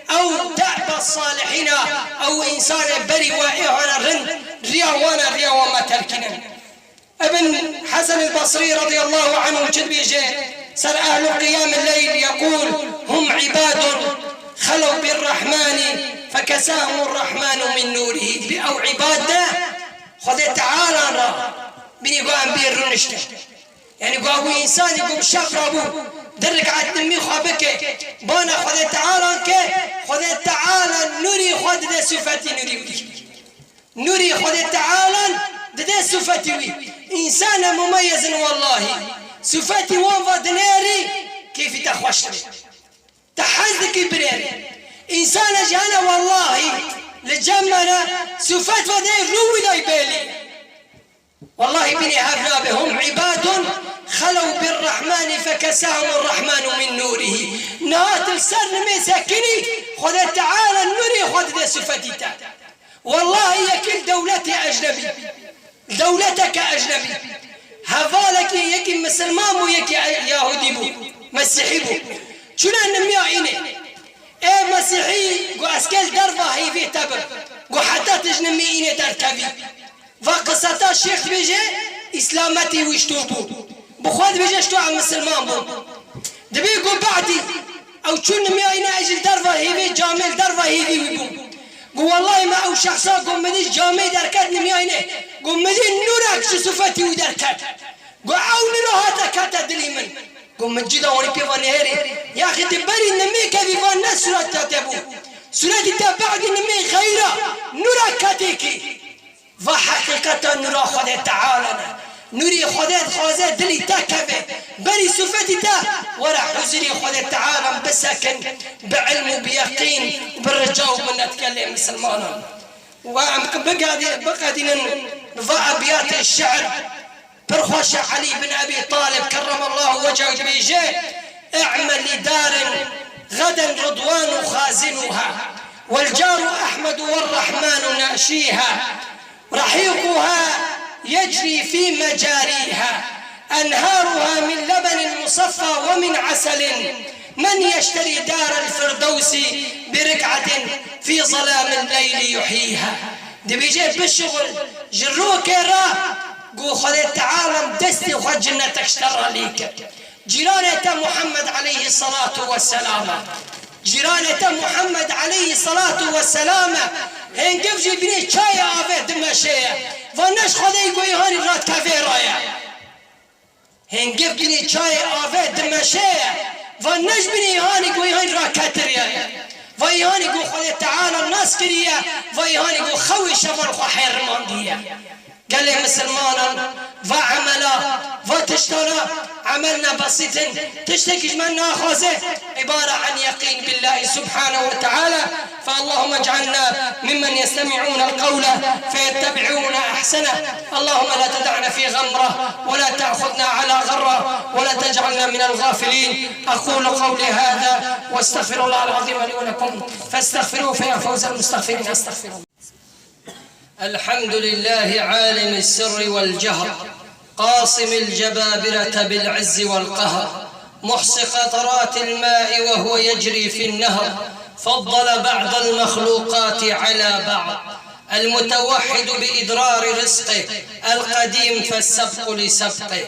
Ew da'ba Salihîna, ew însanê berî we ê hana rind, riya wana riya wan me terkînin. Ibn Hesen el-Basrî radiyallahu anhu çi dibêje ser ehlu qiyam el-leyl, yekûl, hum ibadun xelew bir-Rahmani fekesahumur-Rahmanu min nûrihî. Dibê ew ibad ne, Xwedê Teala re bînî got em bê rûniştin. Yanî got ew însanî ku bi şev rabû, di rekat nimî xwe bike, bana Xwedê Teala ke, Xwedê Teala nûrî xwe dide sifetî nûrî wî. Nûrî Xwedê Teala dide sifetî wî. Însan e mumeyez in wellahî. Sifetî wan va dinêrî, kêfî te xweş dibe. Te hez dikî binêrî. Însan e jî hene wellahî li cem me ne, sifet ve dê rû wî dayî bêlî. Wellahî bînî hev nabe. Hum ibadun xelew bir-Rahmani fekesahumur-Rahmanu min nûrihî. Niha tu li ser nimê sekinî, Xwedê Teala nûrê xwe dide sifetî te. Wellahî yekî li dewletê ecnebî, dewleteke ecnebî, hevalekî yekî misilman bû, yekî yahûdî bû, mesîhî bû. Çûne nimiya înê. Ê mesîhî got, ez kê li derva heyvê te bim. Got, heta tu ji nimî înê derkevî. Va qiseta şêx dibêje, îslametî wî ji to bû. Bi xwe dibêje, ji to em misilman bûn. Dibê got, badî ew çûn nimiya înê, ez jî li derva hêvê camê, li derva hêvî wî bûm. Got, wellahî me ew şexsa got, min dî ji camê derket nimiya înê. Got, min dî nûrek ji sifetî wî derket. Got, ew nûra hate kete dilî min. Got, min cî da wanî pê va nihêrî. Yaxî tu berî nimê kevî va ne sûreta te bû. Sûretî te badî nimê xeyra nûrek ketê kî. Va heqîqeta nûra Xwedê Teala ne. Nûrî Xwedê dixwaze dilî te keve. Berî sifetî te were huzurî Xwedê Teala bisekin bi ilm û bi yeqîn û bi rica û minet gelê misilmanan. Wa em bigadî-, biqedînin bi va ebiyatê şiir. Pir xweş e, Elî bin Ebî Talib kerremallahu wechehû dibêje, اعمل لدار غدا رضوان خازنها، والجار أحمد والرحمن ناشيها، رحيقها يجري في مجاريها، أنهارها من لبن مصفى ومن عسل، من يشتري دار الفردوس بركعة في ظلام الليل يحييها. Dibêje bişuxul ji rokê re, ku Xwedê Teala destê xwe cinnetek ji te re lê kir. Cîranê te Muhammed aleyhî selatu we selam e. Cîranê te Muhammed aleyhî selatu we selam e. Hêngiv jî binê çayê avê dimeşe ye. Va ne ji Xwedê ku îhanî radikeve ra ye. Hêngiv binê çayê avê dimeşe ye. Va ne ji binê îhanî ku îhanî raketiriye ye. Va îhanî ku Xwedê Teala nas kiriye. Va îhanî ku xewê şevan xwe hêrimandiye. Gelê misilmanan, va emela, va tiştana, emel ne besît in, tiştekî ji me naxwaze, عبارة عن يقين بالله سبحانه وتعالى. فاللهم اجعلنا ممن يستمعون القول فيتبعون أحسنه. اللهم لا تدعنا في غمرة ولا تأخذنا على غرة ولا تجعلنا من الغافلين. أقول قولي هذا وأستغفر الله العظيم لي ولكم فاستغفروه فيا فوز المستغفرين. أستغفر الله. الحمد لله عالم السر والجهر، قاصم الجبابرة بالعز والقهر، محصي قطرات الماء وهو يجري في النهر، فضل بعض المخلوقات على بعض، المتوحد بإدرار رزقه، القديم فالسبق لسبقه،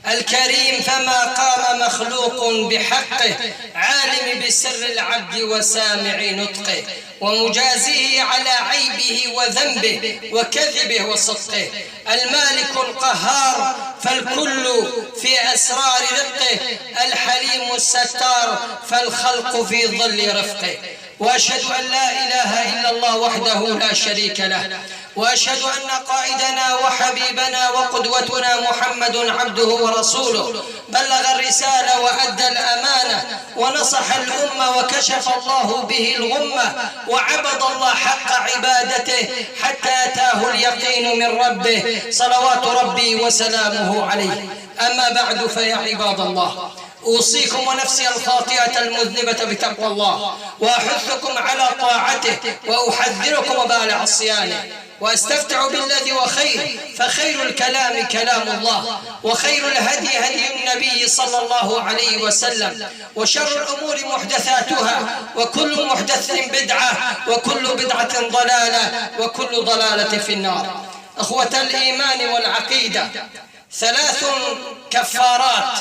الكريم فما قام مخلوق بحقه، عالم بسر العبد وسامع نطقه، ومجازيه على عيبه وذنبه وكذبه وصدقه، المالك القهار فالكل في أسرار رقه، الحليم الستار فالخلق في ظل رفقه. وأشهد أن لا إله إلا الله وحده لا شريك له، وأشهد أن قائدنا وحبيبنا وقدوتنا محمد عبده ورسوله، بلغ الرسالة وأدى الأمانة ونصح الأمة وكشف الله به الغمة وعبد الله حق عبادته حتى أتاه اليقين من ربه، صلوات ربي وسلامه عليه. أما بعد، فيا عباد الله، أوصيكم ونفسي الخاطئة المذنبة بتقوى الله، وأحثكم على طاعته وأحذركم وبال عصيانه، وأستفتح بالذي هو خير، فخير الكلام كلام الله، وخير الهدي هدي النبي صلى الله عليه وسلم، وشر الأمور محدثاتها، وكل محدثة بدعة، وكل بدعة ضلالة، وكل ضلالة في النار. إخوة الإيمان والعقيدة، ثلاث كفارات.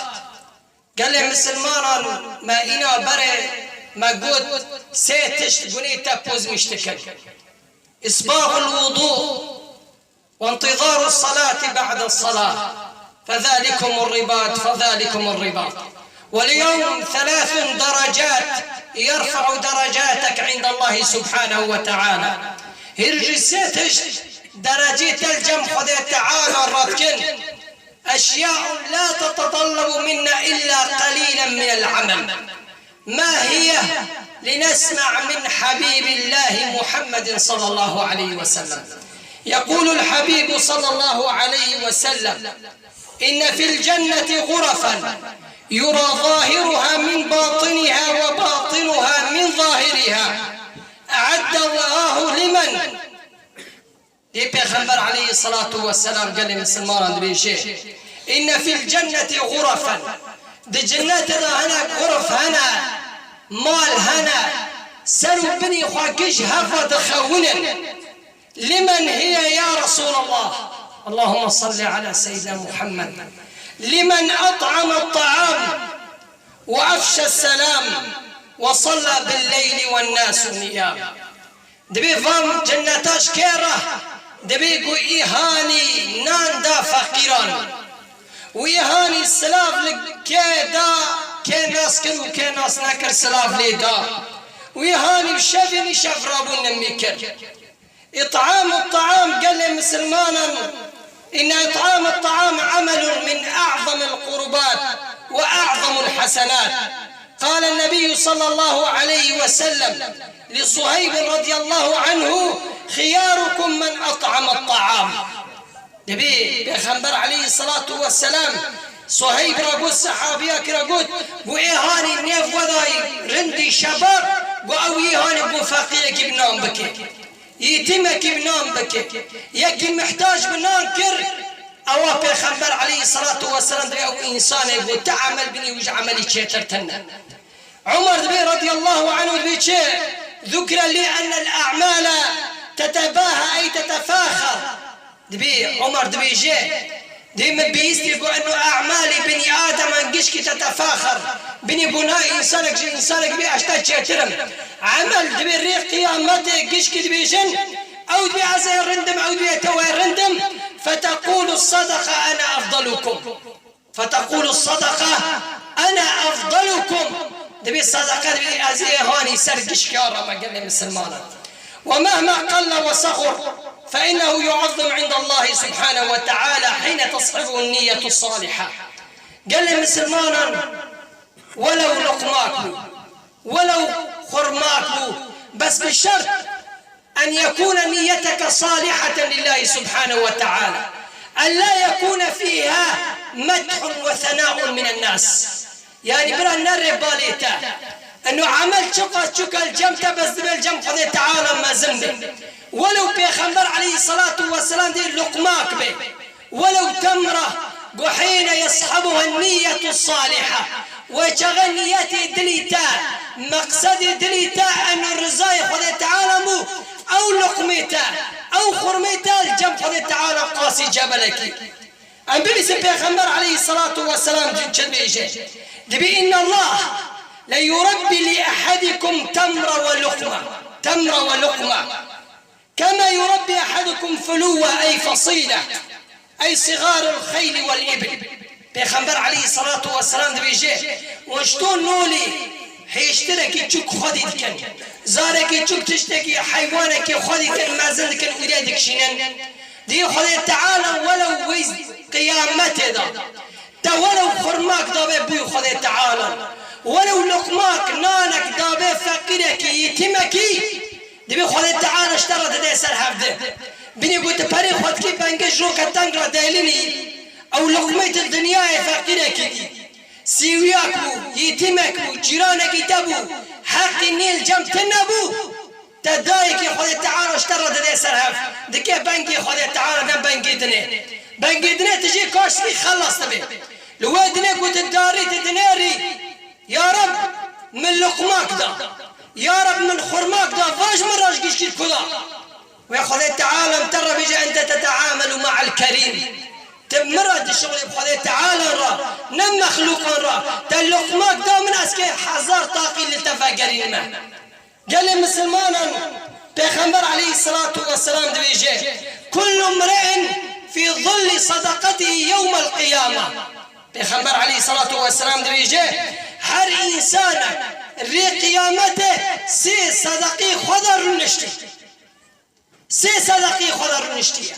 Gelê misilmanan, me îna berê me got sê tişt gunê te pozmîş dikin. إسباغ الوضوء وانتظار الصلاة بعد الصلاة، فذلكم الرباط، فذلكم الرباط. واليوم ثلاث درجات يرفع درجاتك عند الله سبحانه وتعالى. Hîr jî sê tişt derecê te li cem Xwedê Teala radikin. أشياء لا تتطلب منا إلا قليلا من العمل. ما هي؟ لنسمع من حبيب الله محمد صلى الله عليه وسلم. يقول الحبيب صلى الله عليه وسلم: إن في الجنة غرفا يرى ظاهرها من باطنها وباطنها من ظاهرها، أعد الله لمن؟ Dê Pêxember aleyhisselatu vesselam gelê misilmanan dibêje: إن في الجنة غرفا. Di cennetê de hinek xurf hene, mal hene, ser û binî xwe giş hev ve dixewinin. لمن هي يا رسول الله؟ اللهم صل على سيدنا محمد. لمن أطعم الطعام وأفشى السلام وصلى بالليل والناس نيام. Dibê van cenneta ji kê re? Dibê ku î hanî nan da feqîran. Û î hanî silav li kê da, kê nas kir û kê nas nekir silav lê da. Û î hanî bi şevê nîşev rabûn nimî kir. إطعام الطعام, gelê misilmanan, إن إطعام الطعام عمل من أعظم القربات وأعظم الحسنات. قال النبي صلى الله عليه وسلم لصهيب رضي الله عنه: خياركم من أطعم الطعام. Dibê Pêxember aleyhisselatu vesselam Suheyb re got, sehabiya kira got, got, ê hanî nêv wedayî rindî şebab, got, ew yê hanî got feqîrekî bi nan bike. Yetîmekî bi nan bike, yekî mihtac bi nan kir, ewa Pêxember aleyhisselatu vesselam dibê ew însanê ku ti emel binî û ji emelî çêtir tune. Umer dibê radiyallahu anhu dibê çi? ذكر لي أن الأعمال تتباهى أي تتفاخر. Dibê Umer dibêje, Dê min bihîstî ku eno e'malî binî ademan gişkî tetefaxer. Binî ku na însanek ji însanek bê ez te çêtir im. Emel dibê rê qiyametê gişkî dibêjin, ew dibê ez ê rind im, ew dibê tew ê rind im. فتقول الصدقة أنا أفضلكم. فتقول الصدقة أنا أفضلكم. Dibê sedeqe dibê ez ê hanî ser gişkî ya re me gelê misilmanan. ومهما قل وصغر فإنه يعظم عند الله سبحانه وتعالى حين تصحبه النية الصالحة. Gelê misilmanan, welew luqmak bû, welew xurmak bû, bes bi şert أن يكون نيتك صالحة لله سبحانه وتعالى، أن لا يكون فيها مدح وثناء من الناس. Yanî bira nerê balê te. Eno emel çiqas çûka li cem te bes dibe li cem Xwedê Teala mezin be. Welew Pêxember aleyhisselatu vesselam dê luqmak be. Welew temre, got, حين يصحبها النية الصالحة. Wê çaxê niyetê dilî te, meqsedê dilî te eno rizayê Xwedê Teala bû, ew luqmê te, ew xurmê te li cem Xwedê Teala qasî cebelekî. Em bibîsin Pêxember aleyhisselatu vesselam çi dibêje. Dibê, إن الله ليربي لأحدكم تمرة ولقمة. تمرة ولقمة. كما يربي أحدكم فلوة أي فصيلة أي صغار الخيل والإبل. Pêxember aleyhisselatu vesselam dibêje, hûn ji to nolê hêştirekî çûk xwedî dikin. Zarekî çûk tiştekî heywanekî xwedî dikin, mezin dikin û dê dikişînin. Dê Xwedê Teala welew wê qiyametê de te welew xurmak dabe bûyî Xwedê Teala, welew luqmak, nanek dabe feqîrekî, yetîmekî, dibê Xwedê Teala ji te re dide ser hevdi. Binê ku tu perê xwe dikî bengê ji roke teng re delînî, ew luqmê tu dinyayê feqîrekî dî. Sîwiyak bû, yetîmek bû, cîranekî te bû, heqî nî li cem tune bû, te da Xwedê Teala ji te re dide ser hev. Dike bengê Xwedê Teala ne bengê dinê. Bengê dinê tu jê kaştî xelas dibe. Li wê dinê ku tu darî tu dinêrî, ya Reb min luqmak da. Ya Reb min xurmak da. Vaj min re ji gişkî kuda. Wê Xwedê Teala min te re bêje, ente teteamelu ma'el kerîm. Te min re dişixulî bi Xwedê Teala re, ne mexlûqan re. Te luqmak da min, ez kê hezar taqî li te vegerînme. Gelê misilmanan, Pêxember aleyhisselatu vesselam dibêje, kullu mri'in fî zilli sadaqatihi yewmel qiyame. Pêxember aleyhisselatu vesselam dibêje, her însanek rê qiyametê sê sedeqî xwe de rûniştî. Sê sedeqî xwe de rûniştiye.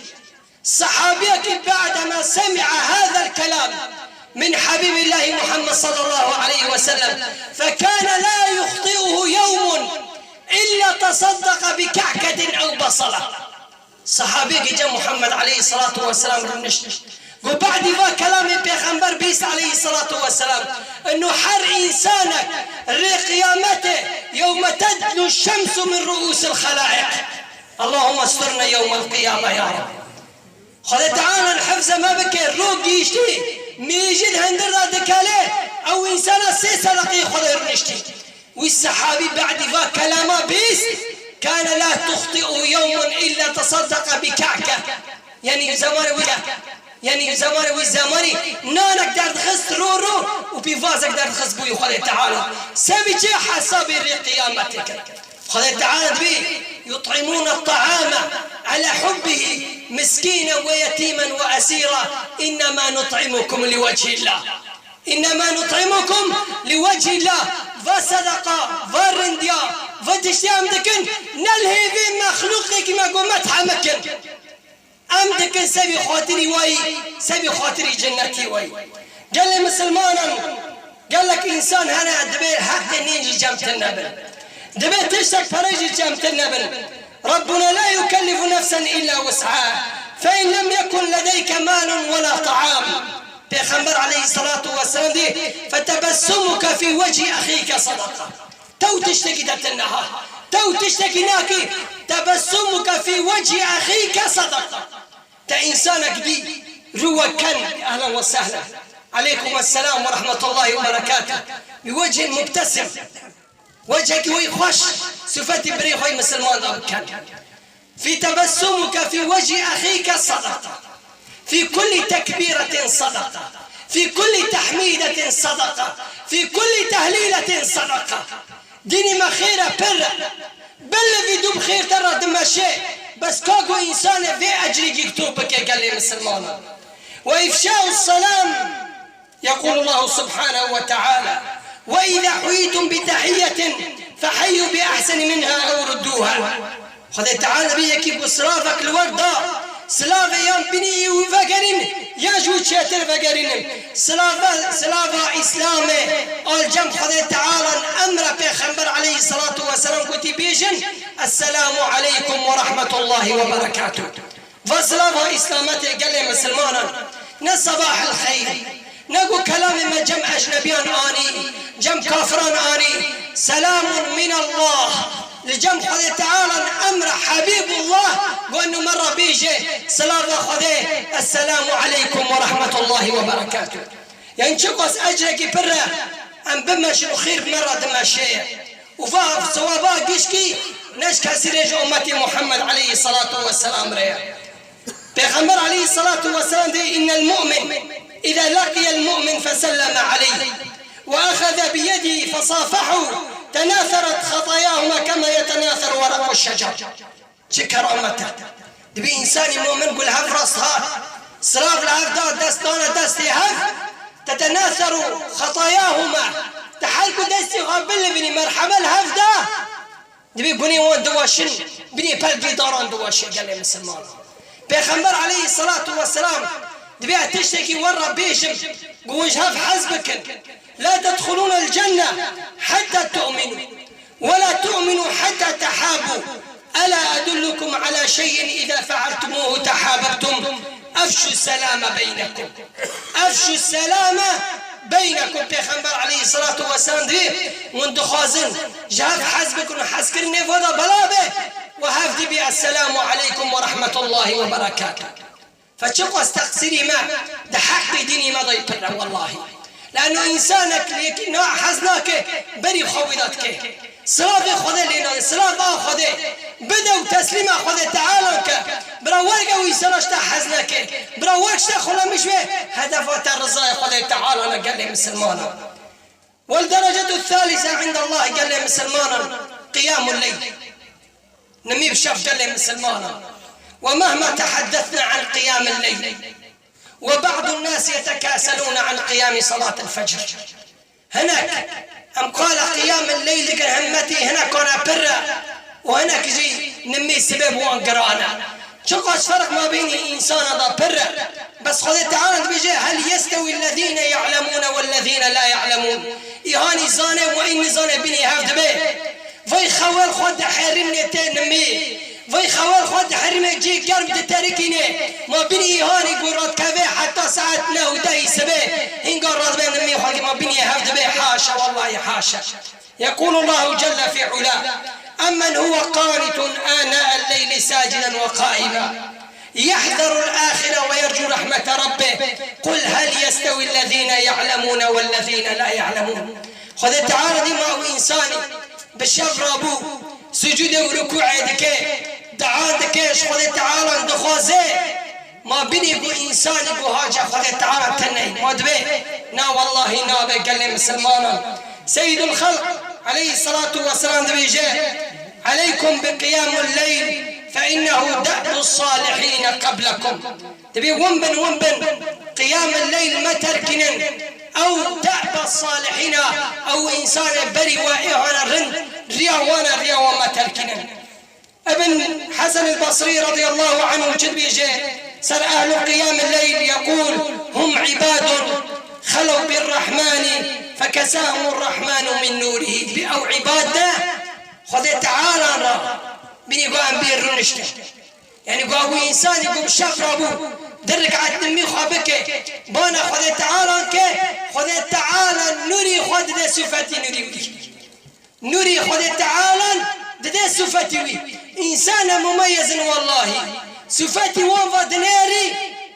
Sehabiyekî بعدما سمع هذا الكلام من حبيب الله محمد صلى الله عليه وسلم فكان لا يخطئه يوم إلا تصدق بكعكة أو بصلة. Sehabiyekî cem Muhammed aleyhissalatu vesselam rûnişt. Ku badî va kelamê Pêxember bîst aleyhissalatu vesselam, inu her însanek rê qiyametê, yewme tednu şemsu min ruusil xelaiq. Allahümme sturna yewmel qiyame ya Rab. Xwedê Teala hifze me bike, rok gihîştî, mêjî di hundir de dikele, ew însana sê sedeqê xwe de rûniştî. Wî sehabî badî va kelama bîst, kane la tuxti'u yewmun illa tesaddaqa bi ka'ke. Yanî zemanê wî, yanî zemanê wî zemanî nanek derdixist ro ro û pîvazek derdixist bûyî Xwedê Teala. Sebî çi hesabê rê qiyametê kir. Xwedê Teala dibê, yut'imûne ta'ame ala hubbihi miskînen ve yetîmen ve esîra, innema nut'imukum li vechillah. Innema nut'imukum li vechillah. Va sedeqa, va rindiya, va tiştê em dikin, ne li hêvê mexlûqekî me got me tehemil kin. Em dikin sebî xatirî wayî, sebî xatirî cennetî wayî. Gelê misilmanan, gelek însan hene dibê heqê nîn jî cem tune bin. Dibê tiştek pere jî cem tune bin. Rabbuna la yukellifu nefsen illa wus'aha. Fe in lem yekun ledeyke malun wela ta'am. Pêxember aleyhissalatu vesselam dî, fetebessumuke fî vechî exîke sedeqa. Tew tiştekî de tune ha. Tew tiştekî nakî, tebessumuke fî vechî exîke sedeqa. Te însanek dî, rû we ken, ehlen ve sehlen. Aleykum esselam ve rahmetullahi ve berekatuh. Bi wechin mubtesim. Wechekî wî xweş, sifetî birê xwe yî misilman de biken. Fî tebessumuke fî vechî exîke sedeqa. Fî kullî tekbîretin sedeqa. Fî kullî tehmîdetin sedeqa. Fî kullî tehlîletin sedeqa. Dînî me xêr e, pir e. Bilivî dû bi xêr te re dimeşe. Bes ka ku însanê vê ecrî gî tu bike gelê misilmanan. Ve ifşa'us selam. Yekulu Allahu subhanehu ve teala, ve izâ huyîtum bi tehiyyetin feheyyu bi ehseni minha ew rudduha. Xwedê Teala dibê yekî ku silavek li we da, silavê yan binî wî vegerîn, yan jî wî çêtir vegerînin. Silava, silava Îslamê, al cem Xwedê Teala emre Pêxember aleyhissalatu vesselam gotî bêjin, Esselamu aleykum ve rahmetullahi ve berekatuh. Va silava Îslametê gelê misilmanan, ne sabah el xeyr, ne ku kelamê me cem ecnebiyan anî, cem kafiran anî, selamun min Allah, li cem Xwedê Teala emre Habîbullah, ku enu me re bêje, silava Xwedê, Esselamu aleykum ve rahmetullahi ve berekatuh. Yanî çiqas ecrekî pir e, em bimeşin û xêr bi me re dimeşe. Û va sewaba gişkî ne ji kesî re, ji ummetê Muhammed aleyhissalatu vesselam re ye. Pêxember aleyhissalatu vesselam dê, innel mu'min, îza laqiyel mu'min feselleme aleyh ve axeze bi yedî fesafehu, tenâseret xetayahuma kema yetenâseru weraqu şecer. Çi keramet e! Dibê însanî mumin ku li hev rast hat, silav li hev da, dest dane destê hev, tetenaseru xetayahuma, te hel ku destê xwe bilivînî, merhebe li hev da, dibê gunê wan diweşin, binê pelgê daran diweşe gelê misilman. Pêxember aleyhisselatu vesselam dibê ez tiştekî we re bêjim, ku hûn ji hev hez bikin. La tedxulûnel cenne hetta tu'minu. ولا تؤمنوا حتى تحابوا. ألا أدلكم على شيء إذا فعلتموه تحاببتم؟ أفشوا السلام بينكم. أفشوا السلام بينكم. Pêxember aleyhissalatu vesselam dibê, hûn dixwazin ji hev hez bikin û hezkirinê vê de bela be, we hev Esselamu aleykum ve rahmetullahi ve berekatuh. Fe çiqas teqsîrî me di heqê dînî me de pir e, wellahî. Lano însanek li yekî na hez nake, berî xwe wî de dike. Silavê Xwedê lê nake, silav a Xwedê bide û teslîma Xwedê Teala ke. Bira werge wî sera ji te hez neke. Bira werg ji te xulemîş be, hedefa te rizaya Xwedê Teala ne gelê misilmanan. والدرجة الثالثة عند الله gelê misilmanan, qiyamul leyl. Nimî bi şev gelê misilmanan. ومهما تحدثنا عن قيام الليل، وبعض الناس يتكاسلون عن قيام صلاة الفجر. Hinek, em qala qiyamul leyl dikin, himmetî hinek wana pir e û hinek jî nimî sibê bi wan giran e. Çiqas ferq mabînî însana da pir e. Bes Xwedê Teala dibêje, "Hel yestewî ellezîne ya'lemûne wellezîne la ya'lemûn." Îhanî zane û î nizane bînî hev dibe. Vay xewel xwe diherîmnê tê nimî. Vay xewel xwe diherîmê cî germ diterikînê. Ma bînî îhanî ku radikeve heta saet neh û dehî sibê. Hînga radibê nimî xwe ma bînî hev dibe. Haşa, wellahî haşa. يقول الله جل في علاه: أمن هو قانت آناء الليل ساجدا وقائما يحذر الآخرة ويرجو رحمة ربه قل هل يستوي الذين يعلمون والذين لا يعلمون. Xwedê Teala dî ma ew însanî bi şev rabû, sucûdê û rukûê dike, dua dike, ji Xwedê Teala dixwaze. Ma binî ku însanî ku haca Xwedê Teala tenê ma dibe, na wellahî nabe gelê misilmanan. Seyyidul Xelq aleyhisselatu vesselam dibêje, "Aleykum bi qiyamul leyl fe innehu de'bus salihîne qeblekum." Dibê win bin, win bin, qiyamul leyl me terkînin. Ew de'ba salihîna, ew însanê berî we ê hane rind, riya wan e, riya wan me terkînin. Ibn Hesen el-Basrî radiyallahu anhu çi dibêje ser ehlu qiyamil leyl, yekûl: "Hum ibadun xelew bir Rahmani fekesahumur Rahmanu min nûrihî." Bi ew ibad de Xwedê Teala ra bînî ku em bî rûniştin. Yanî ku ew însanî ku bi şev rabû, di rik'et nimî xwe bike, bana Xwedê Teala ke, Xwedê Teala nûrî xwe dide sifetî nûrî wî. Nûrî Xwedê Teala dide sifetî wî. Însan e mumeyez in wellahî. Sifetî wan va dinêrî,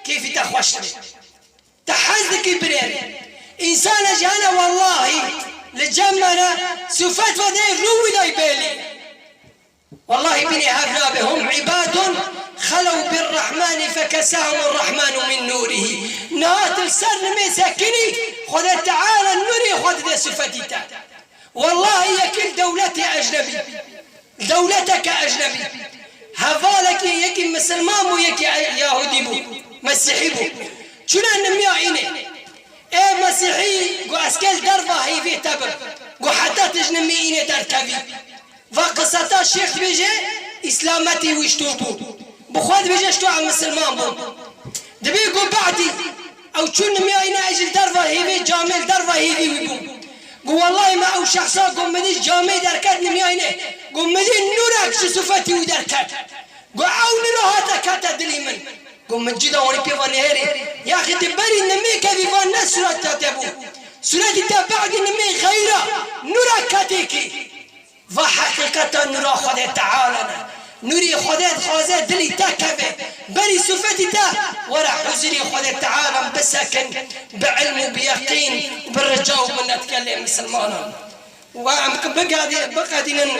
kêfî te xweş dibe. Te hez dikî binêrî. Însan e jî hene wellahî li cem me ne, sifet va dê rû wî dayî bêlî. Wellahî binê hev nabe. Hum ibadun xelew bir Rahmani fekesahumur Rahmanu min nûrihî. Niha tu li ser nimê sekinî, Xwedê Teala nûrê xwe dide sifetî te. Wellahî yekî li dewletê ecnebî, dewleteke ecnebî, hevalekî yekî misilman bû, yekî yahudî bû, mesîhî bû. Çûne nimiya înê. Ê mesîhî got, "Ez kê li derva hîvê te bim." Got, "Heta tu ji nimî înê derkevî." Va qiseta şêx dibêje, îslametî wî ji to bû. Bi xwe dibêje, ji to em misilman bûn. Dibê got, "Badî, ew çû nimiyayîne, ez jî li derva hêvê camê, li derva hêvî wî bûm." Got, "Wellahî me ew şexsa got, min dî camê derket nimiyayîne. Got, min dî nûrek ji sifetî wî derket." Got, "Ew nûra hate kete dilî min." Got, "Min cî da wanî pê va nihêrî. Yaxî tu berî nimê kevî va ne sûreta te bû. Sûretî te badî nimê xeyra, nûrek ketê kî." Va heqîqeta nûra Xwedê Teala ne. Nûrî Xwedê dixwaze dilî te keve. Berî sifetî te were huzurî Xwedê Teala bisekin bi ilm û bi yeqîn, bi rica û minet gelê misilmanan. Ve em bigadî-, biqedînin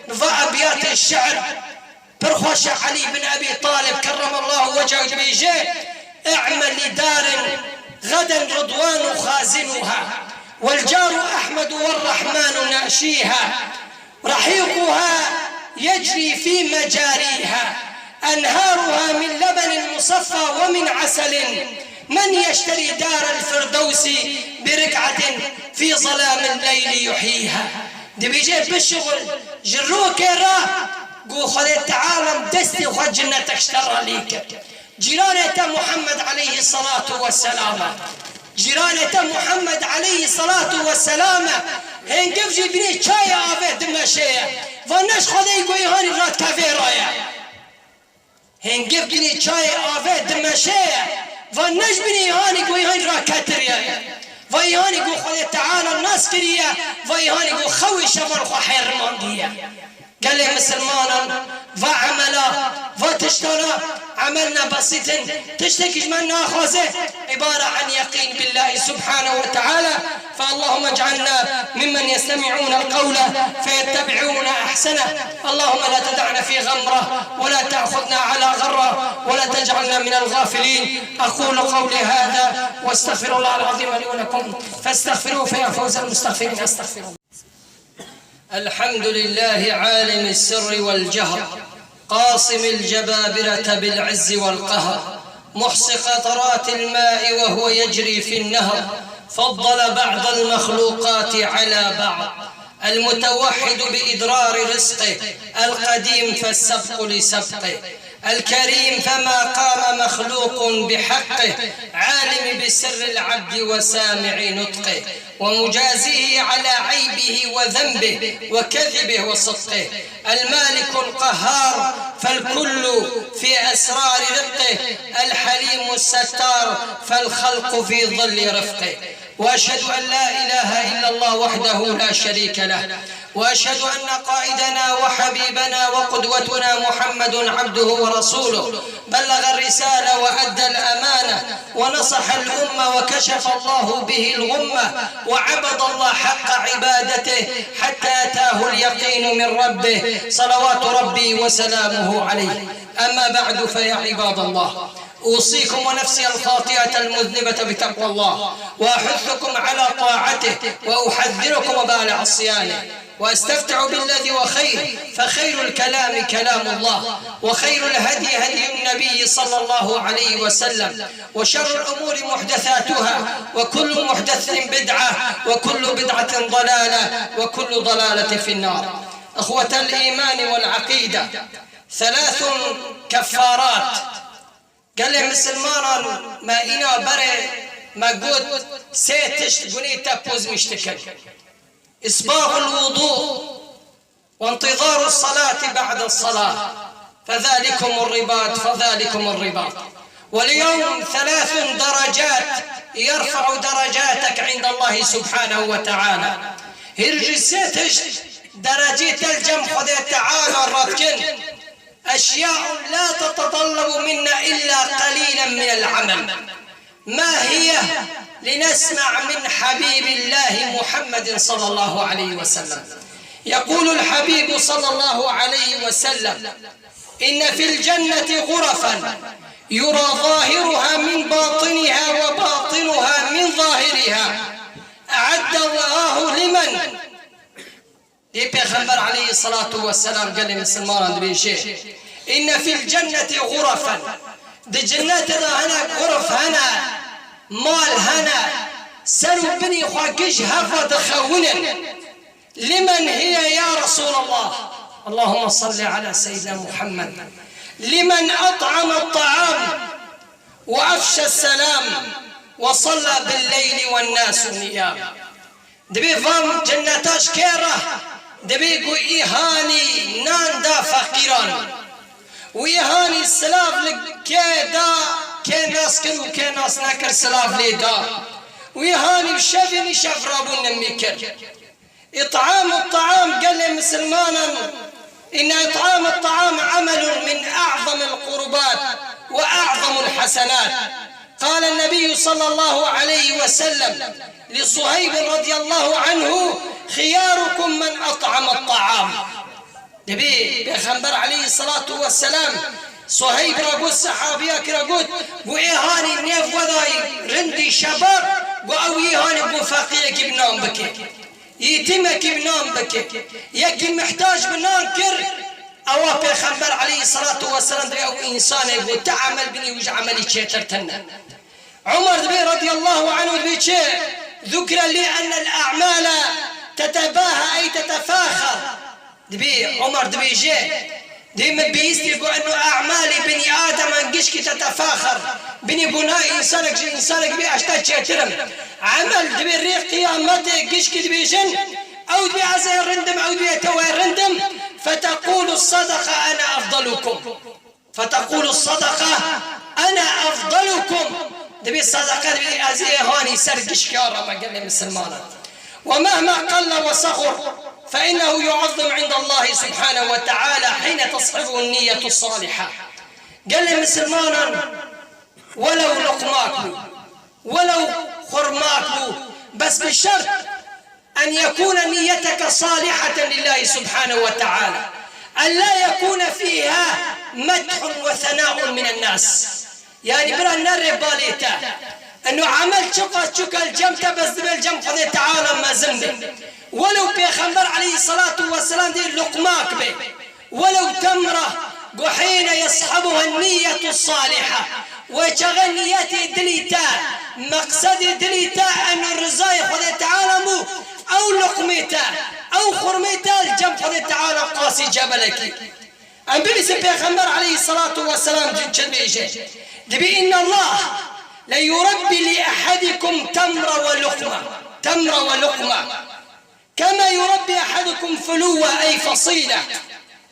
bi va ebiyatê şiir. Pir xweş e, Elî bin Ebî Talib kerremallahu wechehû dibêje, "I'mel li darin xeden Ridwanu xazinuha, wel caru Ehmedu wel Rahmanu naşiha, rehîquha yecrî fî mecariha, enharuha min lebenin musaffa ve min eselin." Men yeşterî darel firdewsî bi rik'etin fî zelamil leylî yuhîha. Dibêje bişuxul ji rokê re ku Xwedê Teala destê xwe cinnetek ji te re lê kir. Cîranê te Muhammed aleyhî selatu we selam e. Cîranê te Muhammed aleyhî selatu we selam e. Hêngiv jî binê çayê avê dimeşê ye. Va ne ji Xwedê ku îhanî radikevê re ye. Hêngiv binê çayê avê dimeşê ye. Va ne ji binê îhanî ku îhanî raketiriye ye. Va îhanî ku Xwedê Teala nas kiriye. Va îhanî ku xewê şevan xwe hêrimandiye. Gelê misilmanan va emela عملنا بسيط، تشتكي من ناخذه عبارة عن يقين بالله سبحانه وتعالى. فاللهم اجعلنا ممن يستمعون القول فيتبعون أحسنه. اللهم لا تدعنا في غمرة ولا تأخذنا على غرة ولا تجعلنا من الغافلين. أقول قولي هذا وأستغفر الله العظيم لي ولكم فاستغفروه فيا فوز المستغفرين. أستغفر الله. الحمد لله عالم السر والجهر، قاصم الجبابرة بالعز والقهر، محصي قطرات الماء وهو يجري في النهر، فضل بعض المخلوقات على بعض، المتوحد بإدرار رزقه، القديم فالسبق لسبقه، الكريم فما قام مخلوق بحقه، عالم بسر العبد وسامع نطقه، ومجازيه على عيبه وذنبه وكذبه وصدقه، المالك القهار فالكل في أسرار رقه، الحليم الستار فالخلق في ظل رفقه. وأشهد أن لا إله إلا الله وحده لا شريك له، وأشهد أن قائدنا وحبيبنا وقدوتنا محمد عبده ورسوله، بلغ الرسالة وأدى الأمانة ونصح الأمة وكشف الله به الغمة وعبد الله حق عبادته حتى أتاه اليقين من ربه، صلوات ربي وسلامه عليه. أما بعد، فيا عباد الله، أوصيكم ونفسي الخاطئة المذنبة بتقوى الله، وأحثكم على طاعته، وأحذركم وبال عصيانه، وأستفتح بالذي هو خير، فخير الكلام كلام الله، وخير الهدي هدي النبي صلى الله عليه وسلم، وشر الأمور محدثاتها، وكل محدثة بدعة، وكل بدعة ضلالة، وكل ضلالة في النار. إخوة الإيمان والعقيدة، ثلاث كفارات. Gelê misilmanan, me îna berê me got, sê tişt gunî te pozmîş dikin. إسباغ الوضوء، وانتظار الصلاة بعد الصلاة، فذلكم الرباط، فذلكم الرباط. واليوم ثلاث درجات يرفع درجاتك عند الله سبحانه وتعالى. Hîrjî sê tişt derecê te li cem Xwedê Teala radikin. أشياء لا تتطلب منا إلا قليلا من العمل. ما هي؟ لنسمع من حبيب الله محمد صلى الله عليه وسلم. يقول الحبيب صلى الله عليه وسلم: إن في الجنة غرفا يرى ظاهرها من باطنها وباطنها من ظاهرها، أعد الله لمن Dê Pêxember aleyhisselatu vesselam gelê misilmanan dibêje: إن في الجنة غرفا. Di cennetê de hinek xurif hene, mal hene, ser û binî xwe giş hev ve dixewinin. لمن هي يا رسول الله؟ اللهم صل على سيدنا محمد. لمن أطعم الطعام وأفشى السلام وصلى بالليل والناس نيام. Dibê van cenneta ji kê re? Dibê ku î hanî nan da feqîran. Wî hanî silav li kê da, kê nas kir û kê nas nekir silav lê da. Wî hanî bi şevê nîşev rabûn nimî kir. إطعام الطعام, gelê misilmanan, إن إطعام الطعام عمل من أعظم القربات وأعظم الحسنات. قال النبي صلى الله عليه وسلم لصهيب رضي الله عنه: خياركم من أطعم الطعام. Dibê Pêxember aleyhisselatu vesselam Suheyb re got, sehabiya kira got, got, ê hanî nêv wedayî rindî şebar, got, ew yê hanî got feqîrekî bi nan bike. Yetîmekî bi nan bike, yekî mihtac bi nan kir, ewa Pêxember aleyhisselatu vesselam dibê ew însanê ku ti emel binî wî ji emelî çêtir tune. Umer dibê radiyallahu anhu dibê çi? ذكر لي أن الأعمال تتباهى أي تتفاخر. Dibê Umer dibêje, Dê min bihîstî ku eno e'malê binî Ademan gişkî tetefaxir. Binî ku na însanek ji însanek bê ez te çêtir im. Emel dibê rê qiyametê gişkî dibêjin, ew dibê ez ê rind im, ew dibê te wê rind im. فتقول الصدقة أنا أفضلكم. فتقول الصدقة أنا أفضلكم. Dibê sedeqe dibê ez ê hanî ser gişkî re me gelê misilmanan. ومهما قل وصغر فإنه يعظم عند الله سبحانه وتعالى حين تصحبه النية الصالحة. Gelê misilmanan welew luqmak bû, welew xurmak bû, bes bi şert أن يكون نيتك صالحة لله سبحانه وتعالى، أن لا يكون فيها مدح وثناء من الناس. Yani bira nerê balê te. Eno emel çiqas çûka li cem te bes dibe li cem Xwedê Teala mezin be. Welew Pêxember aleyhissalatu vesselam dê luqmak be. Welew temra, go hîne yeshebuha niyyetu saliha. Wê çaxê niyetê dilî te, meqsedê dilî te eno rizayê Xwedê Teala bû, ew luqmê te, ew xurmê te li cem Xwedê Teala qasî cebelekî. Em bibîsin Pêxember aleyhissalatu vesselam çi dibêje. Dibê, "Inna Allah le yurabbi li ahadikum temra ve luqma." Temra ve luqma. "Kema yurabbi ahadukum fuluwa ey fasila,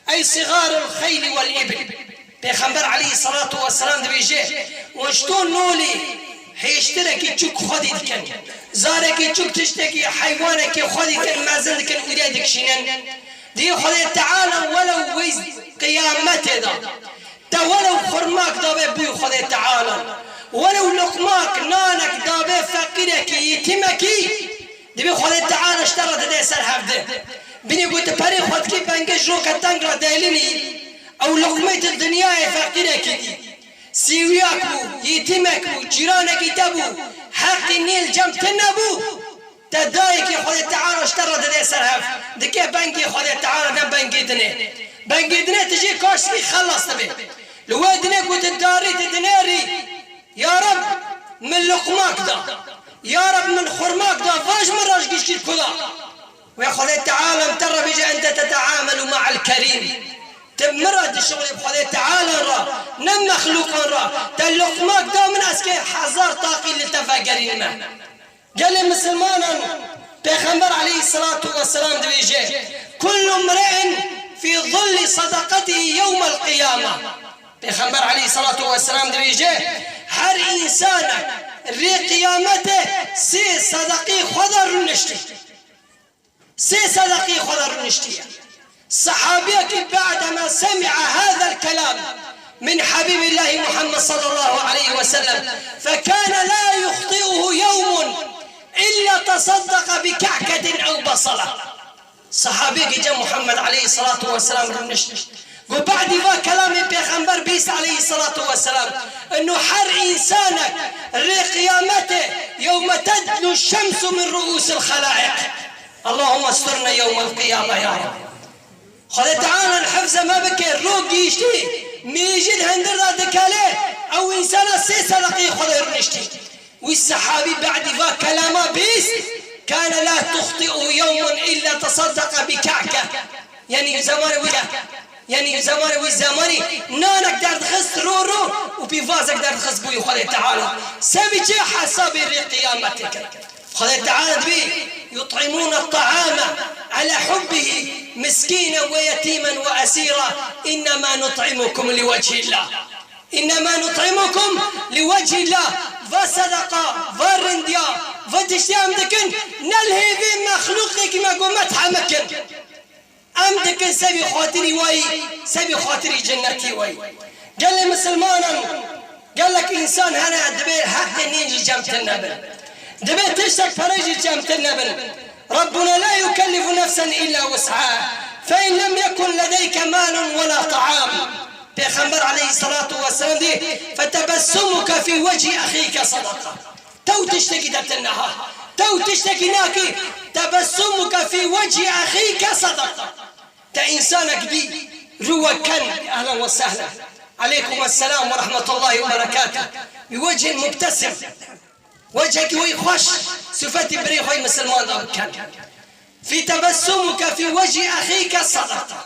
ey sigarul xeyli vel ibil." Pêxember aleyhissalatu vesselam dibêje, "Wan ji to nolî hêştirekî çûk xwedî dikin. Zarekî çûk tiştekî heywanekî xwedî dikin, mezin dikin, û dê dikişînin." Dê Xwedê Teala welew wê qiyametê de te welew xurmak dabe bûyî Xwedê Teala, welew luqmak nanek dabe feqîrekî, yetîmekî, Dibê Xwedê Teala ji te re dide ser hevdî. Binê ku tu perê xwe dikî bengê ji roka teng re delînî, ew luqmê tu dinyayê feqîrekî dî. Sîwiyak bû, yetîmek bû, cîranekî te bû, heqî nî li cem tune bû, te dayekî Xwedê Teala ji te re dide ser hev. Dike bengê Xwedê Teala ne bengê dinê. Bengê dinê tu jê kaş bî xelas dibe. Li wê dinê ku tu darî tu dinêrî, Ya Reb, min luqmak da. Ya Reb, min xurmak da. Vaj min re ji gişkî ku da. Wê Xwedê Teala min te re bêje, ente teteamelu ma'el kerîm. Tu min re dişixulî bi Xwedê Teala re, ne mexlûqan re. Te luqmak da min, ez kê hezar taqî li te vegerînime. Gelê misilmanan Pêxember aleyhissalatu vesselam dibêje, "Kullu mri'in fi zilli sadaqatihi yewmel qiyame." Pêxember aleyhissalatu vesselam dibêje, her însanek rê qiyamete sê sedaqî xwe de rûniştî. Sê sedaqî xwe de rûniştiye. Sehabiyekî بعدما سمع هذا الكلام من حبيب الله محمد صلى الله عليه وسلم فكان لا يخطئه يوم إلا تصدق بكعكة أو بصلة. Sehabiyekî cem Muhammed aleyhissalatu vesselam rûnişt. Got, badî va kelamê Pêxember bîst aleyhissalatu vesselam, eno her însanek rê qiyametê yewme tednu şemsu min ruusil xelaiq. Allahümme sturna yewmel qiyame ya Rab. Xwedê Teala li hifze me bike, rok gihîştî, mêjî di hundir de dikele, ew însana sê sedaqeyê Xwedê rûniştî. Wî sehabî badî va kelama bîst, kane la tuxti'u yewmen illa teseddeqe bi ka'ke. Yanî zemanê wî de, yanî zemanê wî zemanî nanek derdixist ro ro û pîvazek derdixist bûyî Xwedê Teala. Sebî çi hesabê rê qiyametê kir. Xwedê Teala dibê, "Yut'imûne ta'ame ala hubbihi miskînen ve yetîmen ve esîra, innema nut'imukum li vechîllah." "Innema nut'imukum li vechîllah." Va sedeqa, va rindiya, va tiştê em dikin, ne li hêvê mexlûqekî me got me tiheme kin. Em dikin sebî xatirî wayî, sebî xatirî cinnetî wayî. Gelê misilmanan, gelek însan hene dibê heqê nîn ji cem tune bin. Dibê tiştek pere ji cem tune bin. Rabbuna la yukellifu nefsen illa wus'aha. Fe in lem yekun ledeyke malun wela ta'am. Pêxember aleyhissalatu vesselam dî, "Fetebessumuke fî vechî ehîke sedeqa." Tew tiştekî de tune ha. Tew tiştekî nakî, "Tebessumuke fî vechî ehîke sedeqa." Te însanek dî, rû we ken, ehlen ve sehlen. Aleykum esselam ve rahmetullahi ve berekatuh. Bi vechîn mubtesim. Wechekî wî xweş, sifetî birê xwe yî misilman de bikin. Fî tebessumuke fî vechî ehîke sedeqa.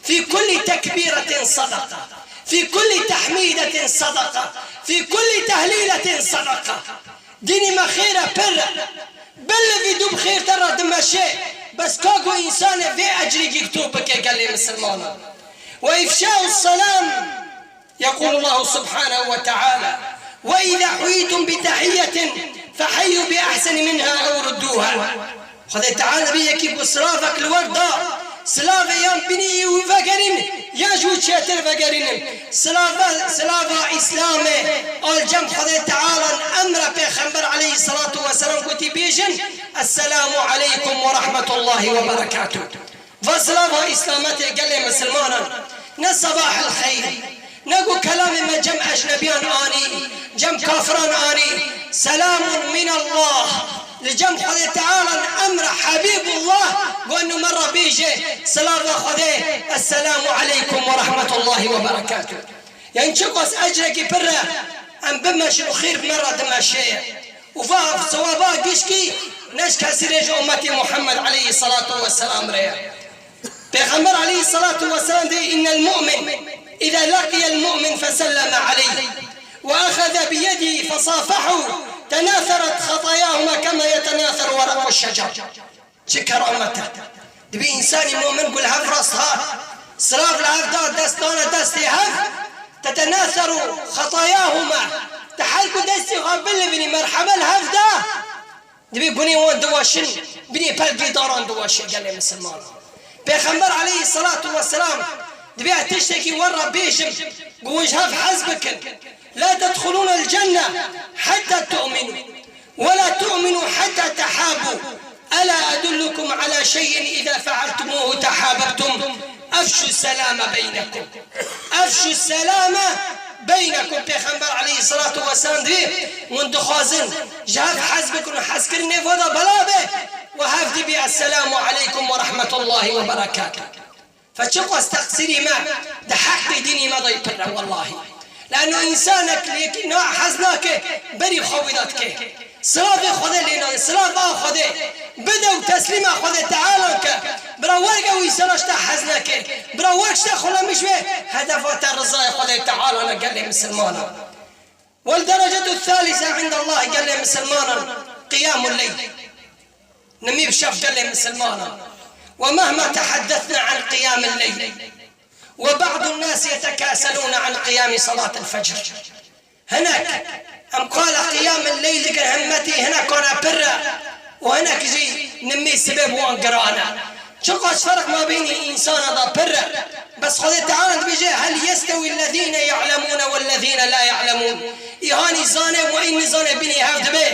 Fî kullî tekbîretin sedeqa. Fî kullî tehmîdetin sedeqa. Fî kullî tehlîletin sedeqa. Dînî me xêr e pir e. Belê vî dû bi xêr te re dimeşe. Bes ka ku însanê vê ecrî gî tu bike gelê misilmanan. Ve ifşa'us selam. يقول الله سبحانه وتعالى: "وإذا حييتم بتحية فحيوا بأحسن منها أو ردوها." Xwedê Teala dibê yekî ku silavek li we da, Silavê yan binî wî vegerîn, yan ji wî çêtir vegerînin. Silava, silava Îslamê, al cem Xwedê Teala, emra Pêxember aleyhissalatu vesselam gotî bêjin, "Esselamu aleykum ve rahmetullahi ve berekatuh." Va silava Îslametê gelê misilmanan, ne sabah el xeyr, ne ku kelamê me cem ecnebiyan anî, cem kafiran anî, selamun min Allah, li cem Xwedê Teala, emra Habibullah, got nu me re bêje, silava Xwedê, Esselamu aleykum ve rahmetullahi ve berekatuh. Yanî çiqas ecrekî pir e, em bimeşin û xêr bi me re dimeşe. Û va sewaba gişkî ne ji kesî re, ji ummetê Muhammed aleyhissalatu vesselam re ye. Pêxember aleyhissalatu vesselam dê, "İnnel mu'min, iza laqiyel mu'min feselleme aleyh, ve ahaza biyedihi fesafahu, tenaseret xatayahuma kema yetenaser weraqu şecer." Çi keramet e! Dibî însanî momin ku li hev rast hat, silav li hev da, dest dane destê hev, tetenaseru xetayahuma, te her ku destê xwe bilivînî, merhebe li hev da, dibê gunê wan diweşin, binê pelgê daran diweşe gelê misilman. Pêxember aleyhisselatu vesselam dibê ez tiştekî we re bêjim, ku hûn ji hev hez bikin. La tedxulûnel cenne hetta tu'minû. ولا تؤمنوا حتى تحابوا. ألا أدلكم على شيء إذا فعلتموه تحاببتم؟ أفشوا السلام بينكم. أفشوا السلام بينكم. Pêxember aleyhissalatu vesselam dibê, hûn dixwazin ji hev hez bikin û hezkirinê vê de bela be, we hev dibê, Esselamu aleykum ve rahmetullahi ve berekatuh. Fe çiqas teqsîrî me di heqê dînî me de pir e, wellahî. Lano însanek li yekî na hez nake, berî xwe wî de dike. Silavê Xwedê lê nake, silav a Xwedê. Bide û teslîma Xwedê Teala ke. Bira werge wî însana ji te hez neke. Bira wek ji te xulemiş be, hedefa te rizaya Xwedê Teala ne gelê misilmana. والدرجة الثالثة عند الله gelê misilmanan, قيام الليل. Nimî bi şev gelê misilmanan. ومهما تحدثنا عن قيام الليل، وبعض الناس يتكاسلون عن قيام صلاة الفجر. Hinek em qala qiyamil leyl dikin, himmetî hinek wana pir e û hinek jî nimî sibê bi wan giran e. Çiqas ferq mabênî însana da pir e. Bes Xwedê Teala dibêje, "Hel yestewî lezîne ya'lemûne wellezîne la ya'lemûn." Îhanî zane û î nizane bînî hev dibe.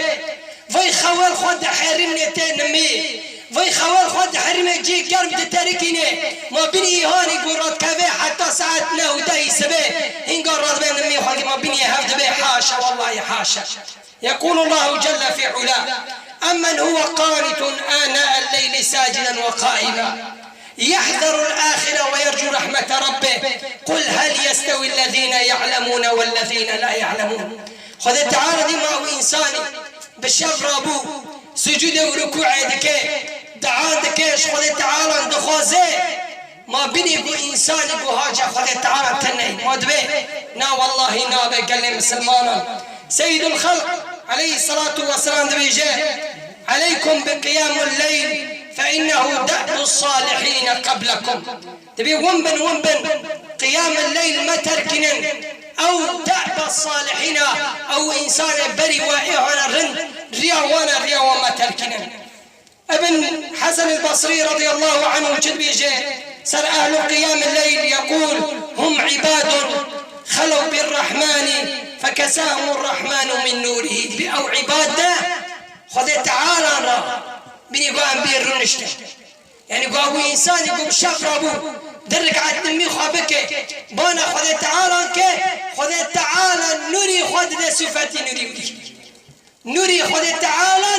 Vay xewel xwe diherîmnê tê nimî. Vay xewel xwe diherîmê cî germ diterikînê. Ma bînî îhanî ku radikeve heta saet neh û dehî sibê. Hînga radibe nimî xwe ma bînî hev dibe. Haşa, wellahî haşa. يقول الله جل في علاه: أمن هو قانت آناء الليل ساجدا وقائما يحذر الآخرة ويرجو رحمة ربه قل هل يستوي الذين يعلمون والذين لا يعلمون. Xwedê Teala dî ma ew însanî bi şev rabû, sucûdê û rukûê dike, dua dike, ji Xwedê Teala dixwaze, ma binê ku însanî ku haca Xwedê Teala tune, ma dibê, na wellahî nabe gelê misilmanan. Seyyidul Xelq aleyhisselatu vesselam dibêje, "Aleykum bi qiyamul leyl fe innehu de'bus salihîne qablekum." Dibê win bin, win bin, qiyamul leyl me terkînin. Ew de'ba salihîna, ew însanê berî we ê hane rind, riya wan e, riya wan me terkînin. Ibn Hesen el-Basrî radiyallahu anhu çi dibêje ser ehlu qiyamil leyl, yekûl: "Hum ibadun xelew bir rahmani fekesahumur rahmanu min nûrihî." Dibê ew ibad de Xwedê Teala re bînî got em bê rûniştin. Yanî ku ew însanî ku bi şev rabû, di rik'et nimî xwe bike, bana Xwedê Teala ke, Xwedê Teala nûrî xwe dide sifetî nûrî wî. Nûrî Xwedê Teala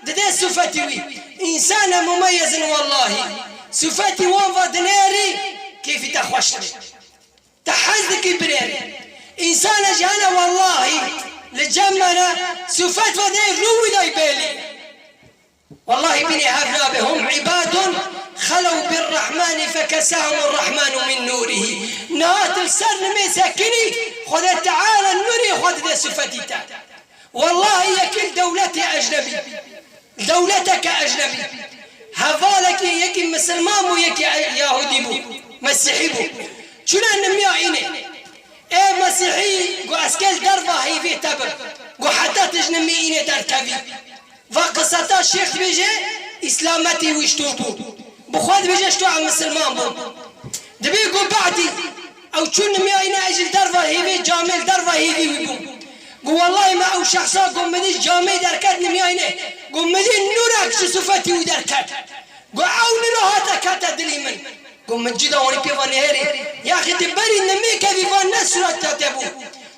dide sifetî wî. Însan e mumeyezin wellahî. Sifetî wan va dinêrî, kêfî te xweş dibe. Te hez dikî binêrî. Însan e jî hene wellahî li cem me ne, sifet ve dê rû wî day bêlî. Wellahî bînê hev nabe. Hum ibadun xelew bir rahmani fekesahumur rahmanu min nûrihî. Niha tu li ser nimê sekinî, Xwedê Teala nûrê xwe dide sifetî te. Wellahî yekî li dewletê ecnebî, li dewleteke ecnebî, hevalekî yekî misilman bû, yekî yahudî bû, mesîhî bû. Çûne nimiya înê. Ê mesîhî got, ez kê li derva heyvê te bim. Got, heta tu ji nimî înê derkevî. Va qiseta şêx dibêje, îslametî wî ji to bû. Xwe dibêje ji to ew misilman bû. Dibê ku badî ew çû nimiyayîne, ez jî li derva hêvê camê, li derva hêvî wî bûm. Got, wellahî me ew şexsa got min dî camê derket nimiyayîne. Got min dî nûrek ji sifetî wî derket. Got ew nûra hate kete dilî min. Got min cî de wanî pê ve nihêrî. Yaxî tu berî nimê kevî, va ne sûret te te bû.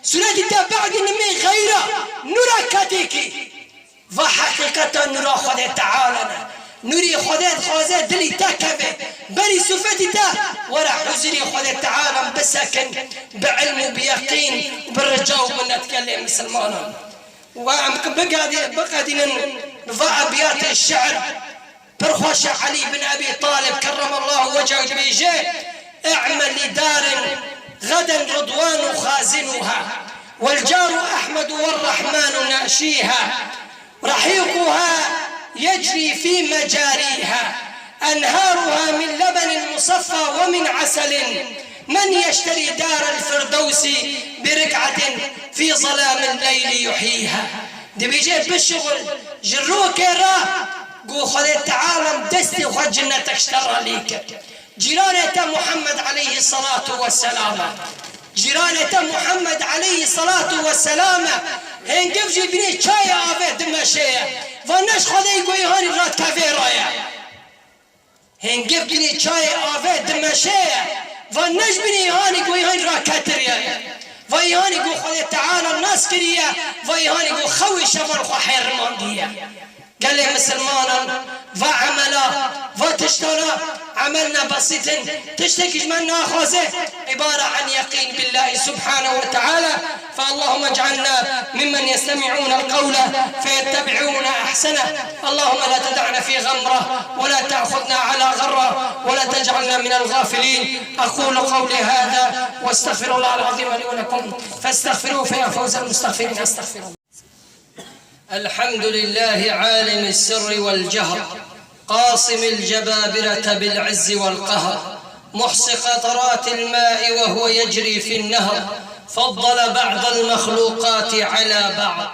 Sûretî te badî nimê xeyra nûrek ketêkî. Va heqîqeta nûra Xwedê Teala ne. Nûrê Xwedê dixwaze dilî te keve. Berî sifetî te were huzûrê Xwedê Teala bisekin bi ilm û bi yeqîn û bi rica û minet gelê misilmanan. Wa em bigadî-, biqedînin bi va ebiyatê şiir. Pir xweş e, Elî bin Ebî Talib kerremallahu wecehû dibêje, اعمل لدار غدا رضوان خازنها، والجار أحمد والرحمن ناشيها، رحيقها يجري في مجاريها، أنهارها من لبن مصفى ومن عسل، من يشتري دار الفردوس بركعة في ظلام الليل يحييها. Dibêje bişuxul ji rokê re, ku Xwedê Teala destê xwe cinnetek ji te re lê kir. Cîranê te Muhammed aleyhî selatu we selam e. Cîranê te Muhammed aleyhî selatu we selam e. Hêngiv jî binê çayê avê dimeşe ye. Va ne ji Xwedê ku îhanî radikeve raya. Hêngiv binê çayê avê dimeşe ye. Va ne ji binê îhanî ku îhanî raketiriye ye. Va îhanî ku Xwedê Teala nas kiriye. Va îhanî ku xewê şevan xwe hêrimandiye. Gelê misilmanan va emela, va tiştana emel ne besît in. Tiştekî ji me naxwaze, ibare an yeqîn billahi subhanahu ve teala. فاللهم اجعلنا ممن يستمعون القول فيتبعون احسنه. اللهم لا تدعنا في غمره ولا تاخذنا على غره ولا تجعلنا من الغافلين. اقول قولي هذا واستغفر الله العظيم لي ولكم فاستغفروه فيا فوز المستغفرين. استغفر الله. الحمد لله عالم السر والجهر، قاصم الجبابرة بالعز والقهر، محصي قطرات الماء وهو يجري في النهر، فضل بعض المخلوقات على بعض،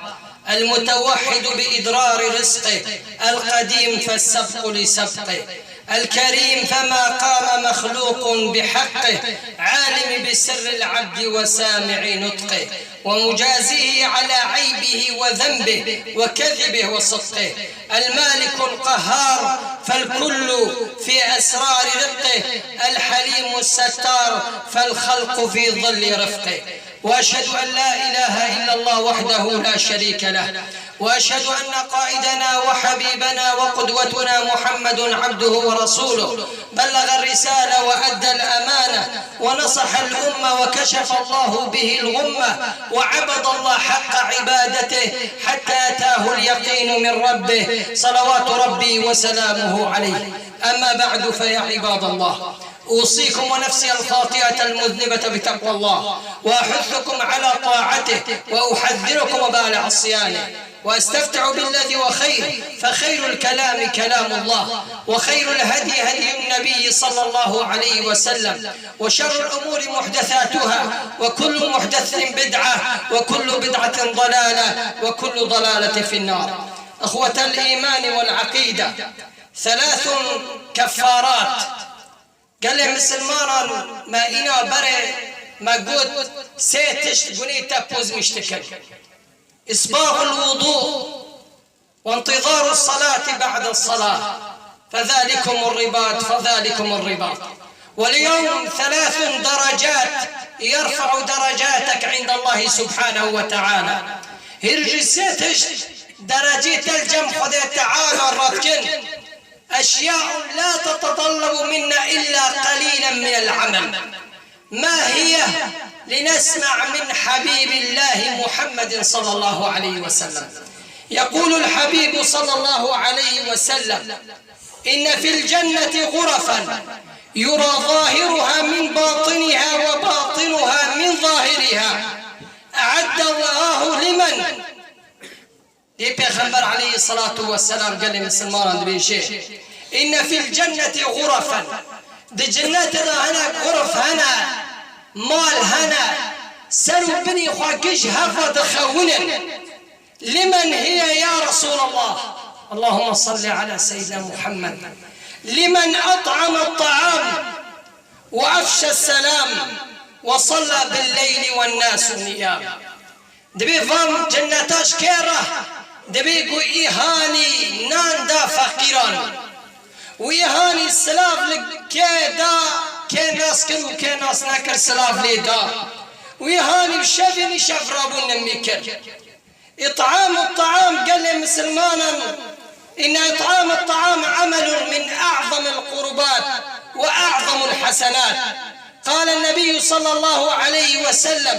المتوحد بإدرار رزقه، القديم فالسبق لسبقه، الكريم فما قام مخلوق بحقه، عالم بسر العبد وسامع نطقه، ومجازيه على عيبه وذنبه وكذبه وصدقه، المالك القهار فالكل في أسرار رقه، الحليم الستار فالخلق في ظل رفقه. وأشهد أن لا إله إلا الله وحده لا شريك له، وأشهد أن قائدنا وحبيبنا وقدوتنا محمد عبده ورسوله، بلغ الرسالة وأدى الأمانة ونصح الأمة وكشف الله به الغمة وعبد الله حق عبادته حتى أتاه اليقين من ربه، صلوات ربي وسلامه عليه. أما بعد، فيا عباد الله، أوصيكم ونفسي الخاطئة المذنبة بتقوى الله، وأحثكم على طاعته، وأحذركم وبال عصيانه، وأستفتح بالذي هو خير، فخير الكلام كلام الله، وخير الهدي هدي النبي صلى الله عليه وسلم، وشر الأمور محدثاتها، وكل محدثة بدعة، وكل بدعة ضلالة، وكل ضلالة في النار. إخوة الإيمان والعقيدة، ثلاث كفارات. Gelê misilmanan, me îna berê me got, sê tişt gunî te pozmîş dikin. إسباغ الوضوء وانتظار الصلاة بعد الصلاة، فذلكم الرباط، فذلكم الرباط. واليوم ثلاث درجات يرفع درجاتك عند الله سبحانه وتعالى. Hîr jî sê tişt derecê te li cem Xwedê Teala radikin. أشياء لا تتطلب منا إلا قليلا من العمل. ما هي؟ لنسمع من حبيب الله محمد صلى الله عليه وسلم. يقول الحبيب صلى الله عليه وسلم: إن في الجنة غرفا يرى ظاهرها من باطنها وباطنها من ظاهرها، أعد الله لمن Lê Pêxember aleyhisselatu vesselam gelê misilmanan dibêje: إن في الجنة غرفا. Di cennetê de hinek xurf hene, mal hene, ser û binî xwe giş hev ve dixewinin. لمن هي يا رسول الله؟ اللهم صل على سيدنا محمد. لمن أطعم الطعام وأفشى السلام وصلى بالليل والناس نيام. Dibê van cenneta ji kê re? Dibê ku îhanî nan da feqîran. Û îhanî silav li kê da, kê nas kir û kê nas nekir silav lê da. Û îhanî bi şevê nîşev rabûn nimî kir. إطعام الطعام, gelê misilmanan, إن إطعام الطعام عمل من أعظم القربات وأعظم الحسنات. قال النبي صلى الله عليه وسلم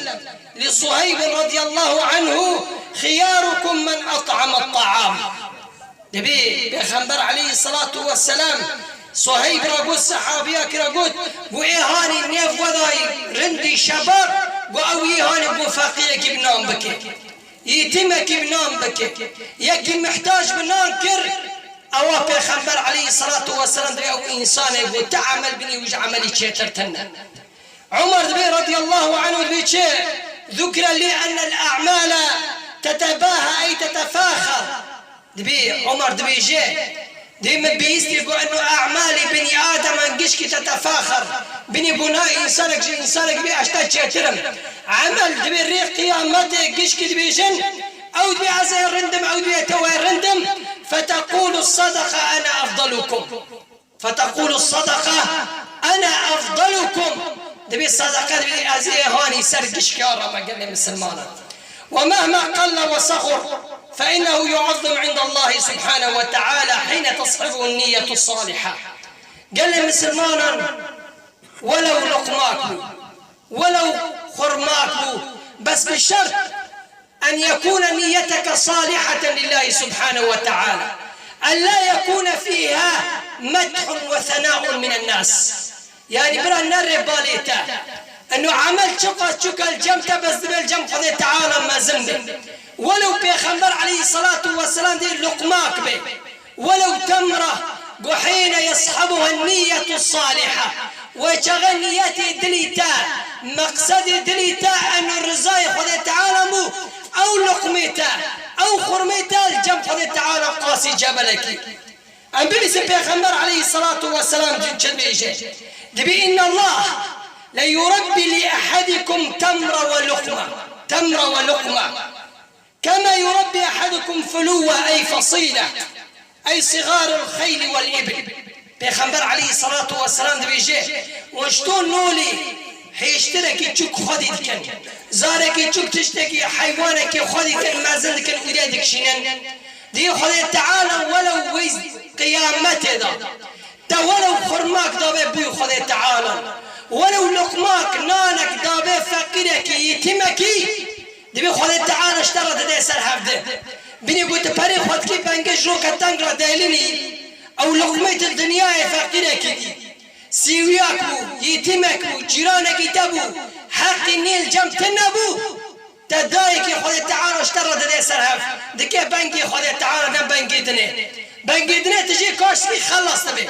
لصهيب رضي الله عنه: خياركم من أطعم الطعام. Dibê Pêxember aleyhisselatu vesselam Suheyb re got, sehabiya kira got, got, ê hanî nêv wedayî rindî şebab, got, ew yê hanî got feqîrekî bi nan bike. Yetîmekî bi nan bike. Yekî mihtac bi nan kir, ewa Pêxember aleyhisselatu vesselam dibê ew însanê got, ti emel binî wî ji emelî çêtir tune. Umar dibê radiyallahu anhu dibê çi? ذكر لي أن الأعمال تتباهى أي تتفاخر. Dibê Umar dibêje, dê min bihîstî ku eno e'malê binî ademan gişkî tetefaxer. Binî ku na însanek ji însanek bê eşta çêtir im. Emel dibê rê qiyametê gişkî dibêjin, ew dibê ez ê rind im, ew dibê tew ê rind im. فتقول الصدقة أنا أفضلكم. فتقول الصدقة أنا أفضلكم. Dibê sedeqe dibê ez ê hanî ser gişkê re me gelê misilmanan. ومهما قل وصغر فإنه يعظم عند الله سبحانه وتعالى حين تصحبه النية الصالحة. Gelê misilmanan, welew luqmak bû, welew xurmak bû, bes bi şert أن يكون نيتك صالحة لله سبحانه وتعالى، أن لا يكون فيها مدح وثناء من الناس. Yani bira nerê balê te. Eno emel çiqas çûk e li cem te, bes dibe li cem Xwedê Teala mezin be. Welew Pêxember aleyhisselatu vesselam dê luqmak be. Welew temra, got, حين يصحبها النية الصالحة. Wê çaxê niyetê dilî te, meqsedê dilî te eno rizayê Xwedê Teala bû, ew luqmê te, ew xurmê te li cem Xwedê Teala qasî cebelekî. Em bibîsin Pêxember aleyhisselatu vesselam çi dibêje. Dibê, إن الله ليربي لأحدكم تمرة ولقمة. تمرة ولقمة. كما يربي أحدكم فلوة، أي فصيلة، أي صغار الخيل والإبل. Pêxember aleyhisselatu vesselam dibêje, hûn ji to nolê hêştirekî çûk xwedî dikin, zarekî çûk tiştekî heywanekî xwedî dikin, mezin dikin û dê dikişînin. Dê Xwedê Teala welew wê qiyametê de te welew xurmak dabe bûyî Xwedê Teala, welew luqmak nanek dabe feqîrekî, yetîmekî, Dibê Xwedê Teala ji te re dide ser hevdî. Binê ku tu perê xwe dikî bengê ji roke teng re dêlinî, ew luqmê tu dinyayê feqîrekî dî. Sîwiyak bû, yetîmek bû, cîranekî te bû, heqî nî li cem tune bû, te dayekî Xwedê Teala ji te re dide ser hev. Dike bengê Xwedê Teala ne bengê dinê. Bengê dinê tu jê kaş dibî xelas dibê.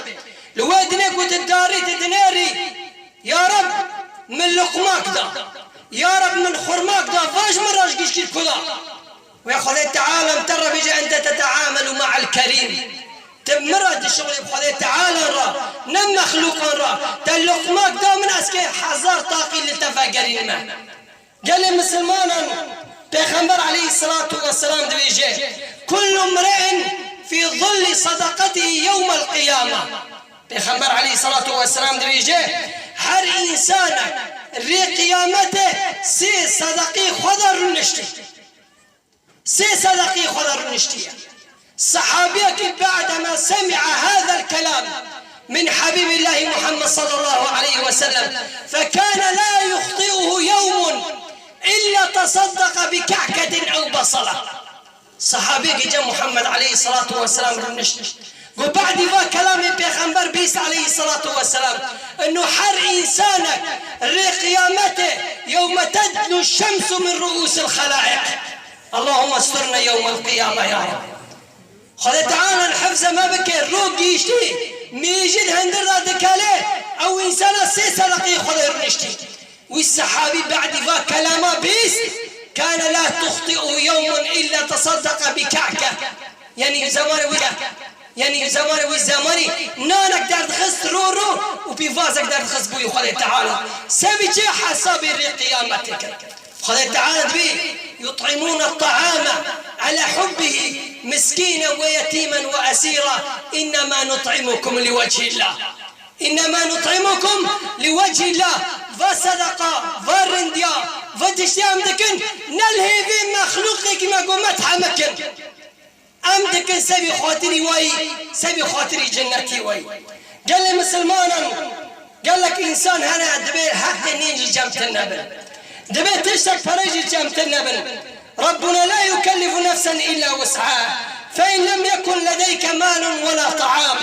Li wê dinê ku tu darî tu dinêrî, Ya Reb, min luqmak da. Ya Reb, min xurmak da, va ji min re ji gişkî ku da. Wê Xwedê Teala min te re bêje, ente teteamelu ma'el kerîm. Te min re dişixulî bi Xwedê Teala re, ne mexlûqan re. Te luqmak da min, ez kê hezar taqî li te vegerînme. Gelê misilmanan, Pêxember aleyhisselatu vesselam dibêje, كل امرئ في ظل صدقته يوم القيامة. Pêxember aleyhisselatu vesselam dibêje, her însanek rê qiyametê sê sedeqî xwe de rûniştî. Sê sedeqî xwe de rûniştiye. Sehabiyekî بعدما سمع هذا الكلام من حبيب الله محمد صلى الله عليه وسلم فكان لا يخطئه يوم إلا تصدق بكعكة أو بصلة. Sehabiyekî cem Muhammed aleyhisselatu vesselam rûnişt. Got, بعدی va kelamê Pêxember bîst aleyhisselatu vesselam, eno her însanek rê qiyametê, يوم تدنو الشمس من رؤوس الخلائق. اللهم استرنا يوم القيامة يا رب. Xwedê Teala hifze me bike, rok gihîştî, mêjî di hundir de dikele, ew însana sê sedeqeyê Xwedê rûniştî. Wî sehabî بعدی va kelama bîst, كان لا تخطئه يوم إلا تصدق بكعكة. Yanî zemanê wî de Yanî zemanê wî zemanî nanek derdixist ro ro û pîvazek derdixist bo wî Xwedê Teala. Sebî çi? Hesabê rê qiyametê kir. Xwedê Teala dibê, "يطعمون الطعام على حبه مسكينا ويتيما وأسيرا إنما نطعمكم لوجه الله." إنما نطعمكم لوجه الله. Va sedeqa, va rindiya, va tiştê em dikin, ne li hêvê mexlûqekî me got me tiheme kin. Em dikin sebî xatirî wayî, sebî xatirî cennetî wayî. Gelê misilmanan, gelek însan hene, dibê heqê nîn jî cem tune bin. Dibê tiştek pere jî cem tune bin. ربنا لا يكلف نفسا إلا وسعها، فإن لم يكن لديك مال ولا طعام.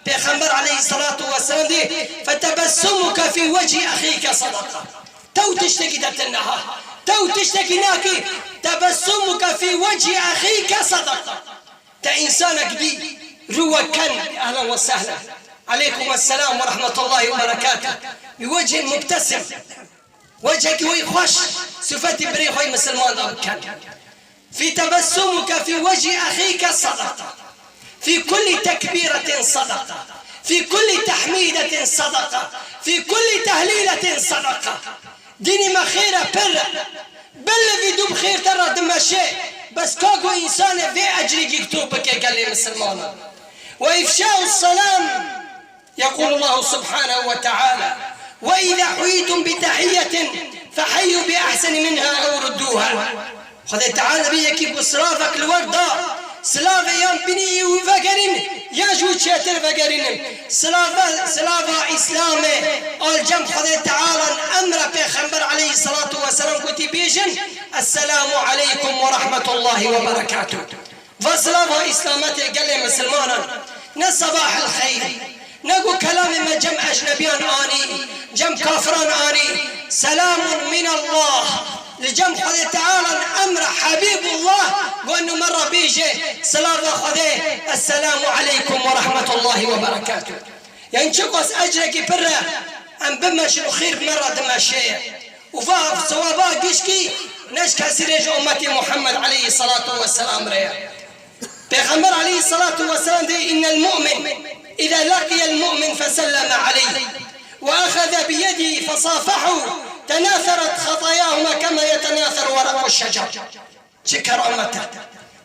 Pêxember aleyhissalatu vesselam dî, "فتبسمك في وجه أخيك صدقة." Tew tiştekî de tune ha. Tew tiştekî nakî, "تبسمك في وجه أخيك صدقة." Te însanek dî, rû we ken, ehlen ve sehlen. Aleykum esselam ve rahmetullahi ve berekatuh. Bi wechin mubtesim. Wecekî wî xweş, sifetî birê xwe yê misilman de bikin. في تبسمك في وجه أخيك صدقة. في كل تكبيرة صدقة. في كل تحميدة صدقة. في كل تهليلة صدقة. Dînî me xêr e pir. Bilivî dû bi xêr te re dimeşe. Bes ka ku însanê vê ecrî gî tu bike gelê misilmanan. وإفشاء السلام. يقول الله سبحانه وتعالى: "وإذا حييتم بتحية فحيوا بأحسن منها أو ردوها." Xwedê Teala dibê yekî ku silavek li we da, silavê yan binî wî vegerîn, yan ji wî çêtir vegerînin. Silava, silava Îslamê, al cem Xwedê Teala emre Pêxember aleyhissalatu vesselam gotî bêjin, "Esselamu aleykum ve rahmetullahi ve berekatuh." Va silava Îslametê gelê misilmanan, ne sabah el xeyr, ne ku kelamê me cem ecnebiyan anî, cem kafiran anî, selamun min Allah, li cem Xwedê Teala emre Habîbullah, ku enu me re bêje, silava Xwedê, Esselamu aleykum ve rahmetullahi ve berekatuh. Yanî çiqas ecrekî pir e, em bimeşin û xêr bi me re dimeşe. Û va sewaba gişkî ne ji kesî re, ji ummetê Muhammed aleyhissalatu vesselam re ye. Pêxember aleyhissalatu vesselam dê, "إن المؤمن إذا لقي المؤمن فسلم عليه وأخذ بيده فصافحه تناثرت خطاياهما كما يتناثر ورق الشجر." Çi keramet e!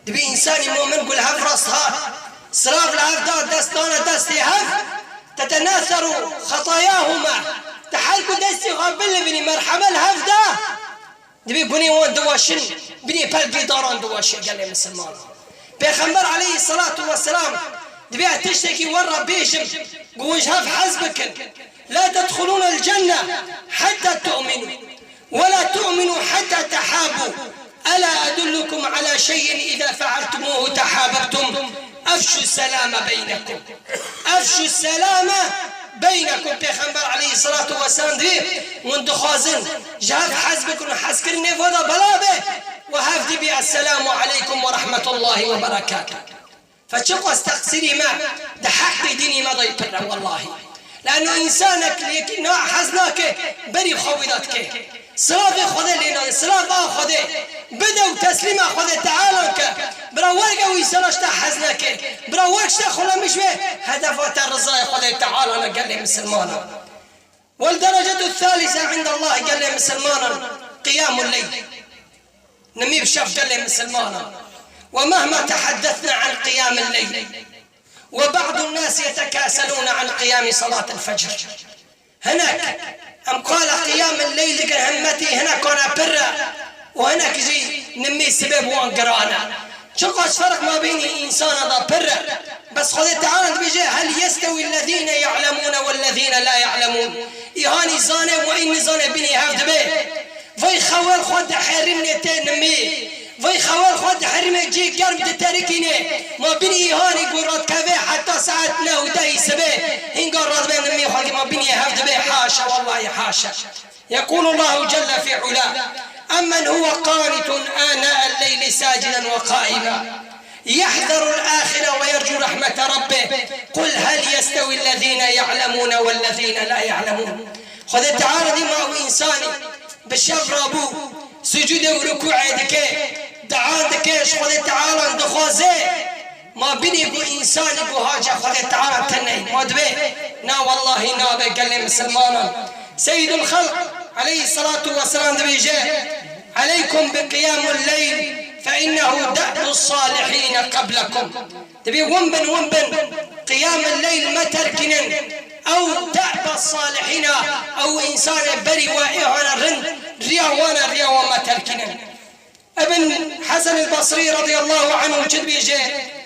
Dibî însanî mumin ku li hev rast hat, silav li hev da, dest dane destê hev, تتناثر خطاياهما. Te her ku destê xwe bilivînî, merhebe li hev da, dibî gunê wan diweşin, binê pelkê daran diweşe gelê misilman. Pêxember aleyhissalatu vesselam dibê ez tiştekî we re bêjim, ku hûn ji hev hez bikin. لا تدخلون الجنة حتى تؤمنوا. ولا تؤمنوا حتى تحابوا. ألا أدلكم على شيء إذا فعلتموه تحاببتم؟ أفشوا السلام بينكم. أفشوا السلام بينكم. Pêxember aleyhissalatu vesselam dibê, hûn dixwazin ji hev hez bikin û hezkirinê vê de bela be, we hev dibî, "Esselamu aleykum ve rahmetullahi ve berekatuh." Fe çiqas teqsîrî me di heqê dînî me de pir e, wellahî. Leno însanek li yekî na hez nake, berî xwe wî de dike. Silavê Xwedê lê nayê, silav a Xwedê. Bide û teslîma Xwedê Teala ke. Bira werge wî sera ji te hez neke. Bira werg ji te xulemiş be, hedefa te rizaya Xwedê Teala ne gelê misilmana. والدرجة الثالثة عند الله gelê misilmanan, قيام الليل. Nimî bi şev gelê misilmanan. ومهما تحدثنا عن قيام الليل، وبعض الناس يتكاسلون عن قيام صلاة الفجر. Hinek, em qala qiyam el-leyl dikin, himmetî hinek wana pir e û hinek jî nimî sibê bi wan giran e. Çiqas ferq mabênî însana da pir e. Bes Xwedê Teala dibêje, "هل يستوي الذين يعلمون والذين لا يعلمون؟" Îhanî zane û î nizane binî hev dibe. Vay xewel xwe diherîne tê nimî. Vay xewel xwe diherîne cî germ diterikîne. Ma binî îhanî ku radikeve heta saet neh û dehî sibê. Hînga radibe nimî xwe ma binî hev dibe. Haşa, wellahî haşa. يقول الله جل في علاه: أمن هو قانت آناء الليل ساجدا وقائما يحذر الآخرة ويرجو رحمة ربه، قل هل يستوي الذين يعلمون والذين لا يعلمون؟ Xwedê Teala dî ma ew însanî bi şev rabû, sucûdê û rukûê dike, dua dike, ji Xwedê Teala dixwaze. Ma binê ku însanî ku haca Xwedê Teala tune ye, ma divê? Na wellahî nabe gelê misilmanan. Seyyidul Xelq aleyhisselatu vesselam dibêje: "Aleykum bi qiyamul leyl fe innehu da'bus salihîne qablekum." Dibê win bin, win bin, qiyamul leyl me terkînin. Ew da'ba salihîna, ew însanê berî we ê hane rind, riya wan e, riya wan me terkînin. Ibn Hesen el-Basrî radiyallahu anhu çi dibêje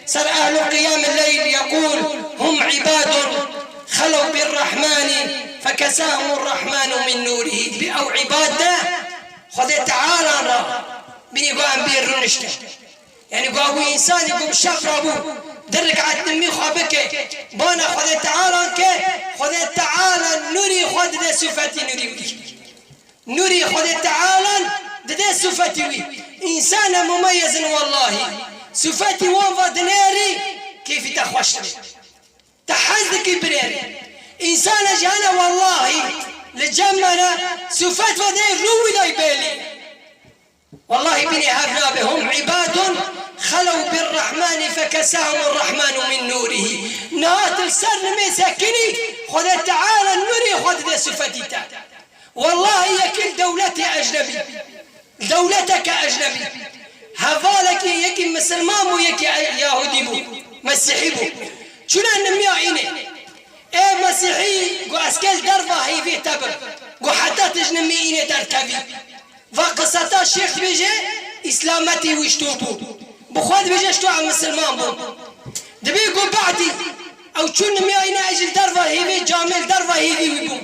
ser ehlu qiyamil leyl? Yekûl: "Hum ibadun xelew bir Rahmani fekesahumur Rahmanu min nûrihî." Dibê ew ibad ne, Xwedê Teala re binî ku em bê rûniştin. Yanî ku ew însanî ku bi şev rabû, di rik'et nimî xwe bike, bana Xwedê Teala ke, Xwedê Teala nûrî xwe dide sifetî nûrî wî. Nûrî Xwedê Teala dide sifetî wî. Însan e mumeyez in wellahî. Sifetî wan va dinêrî, kêfî te xweş dibe. Te hez dikî binêrî. Însan e jî hene wellahî li cem me ne, sifet va dê rû wî dayî bêlî. Wellahî binê hev nabe. Hum ibadun xelew bir Rahmani fekesahumur Rahmanu min nûrihî. Niha tu li ser nimê sekinî, Xwedê Teala nûrê xwe dide sifetî te. Wellahî yekî li dewletê ecnebî, li dewleteke ecnebî, hevalekî yekî misilman bû, yekî yahûdî bû, mesîhî bû. Çûne nimya înê. Ê mesîhî, got, ez kê li derva hêvê te bim. Got, heta tu ji nimê înê derkevî. Va qiseta şêx dibêje, îslametî wî ji to bû. Bi xwe dibêje, ji to ev misilman bû. Dibê got, badî ew çûn nimya înê, ez jî li derva hêvê camê, li derva hêvî wî bûm.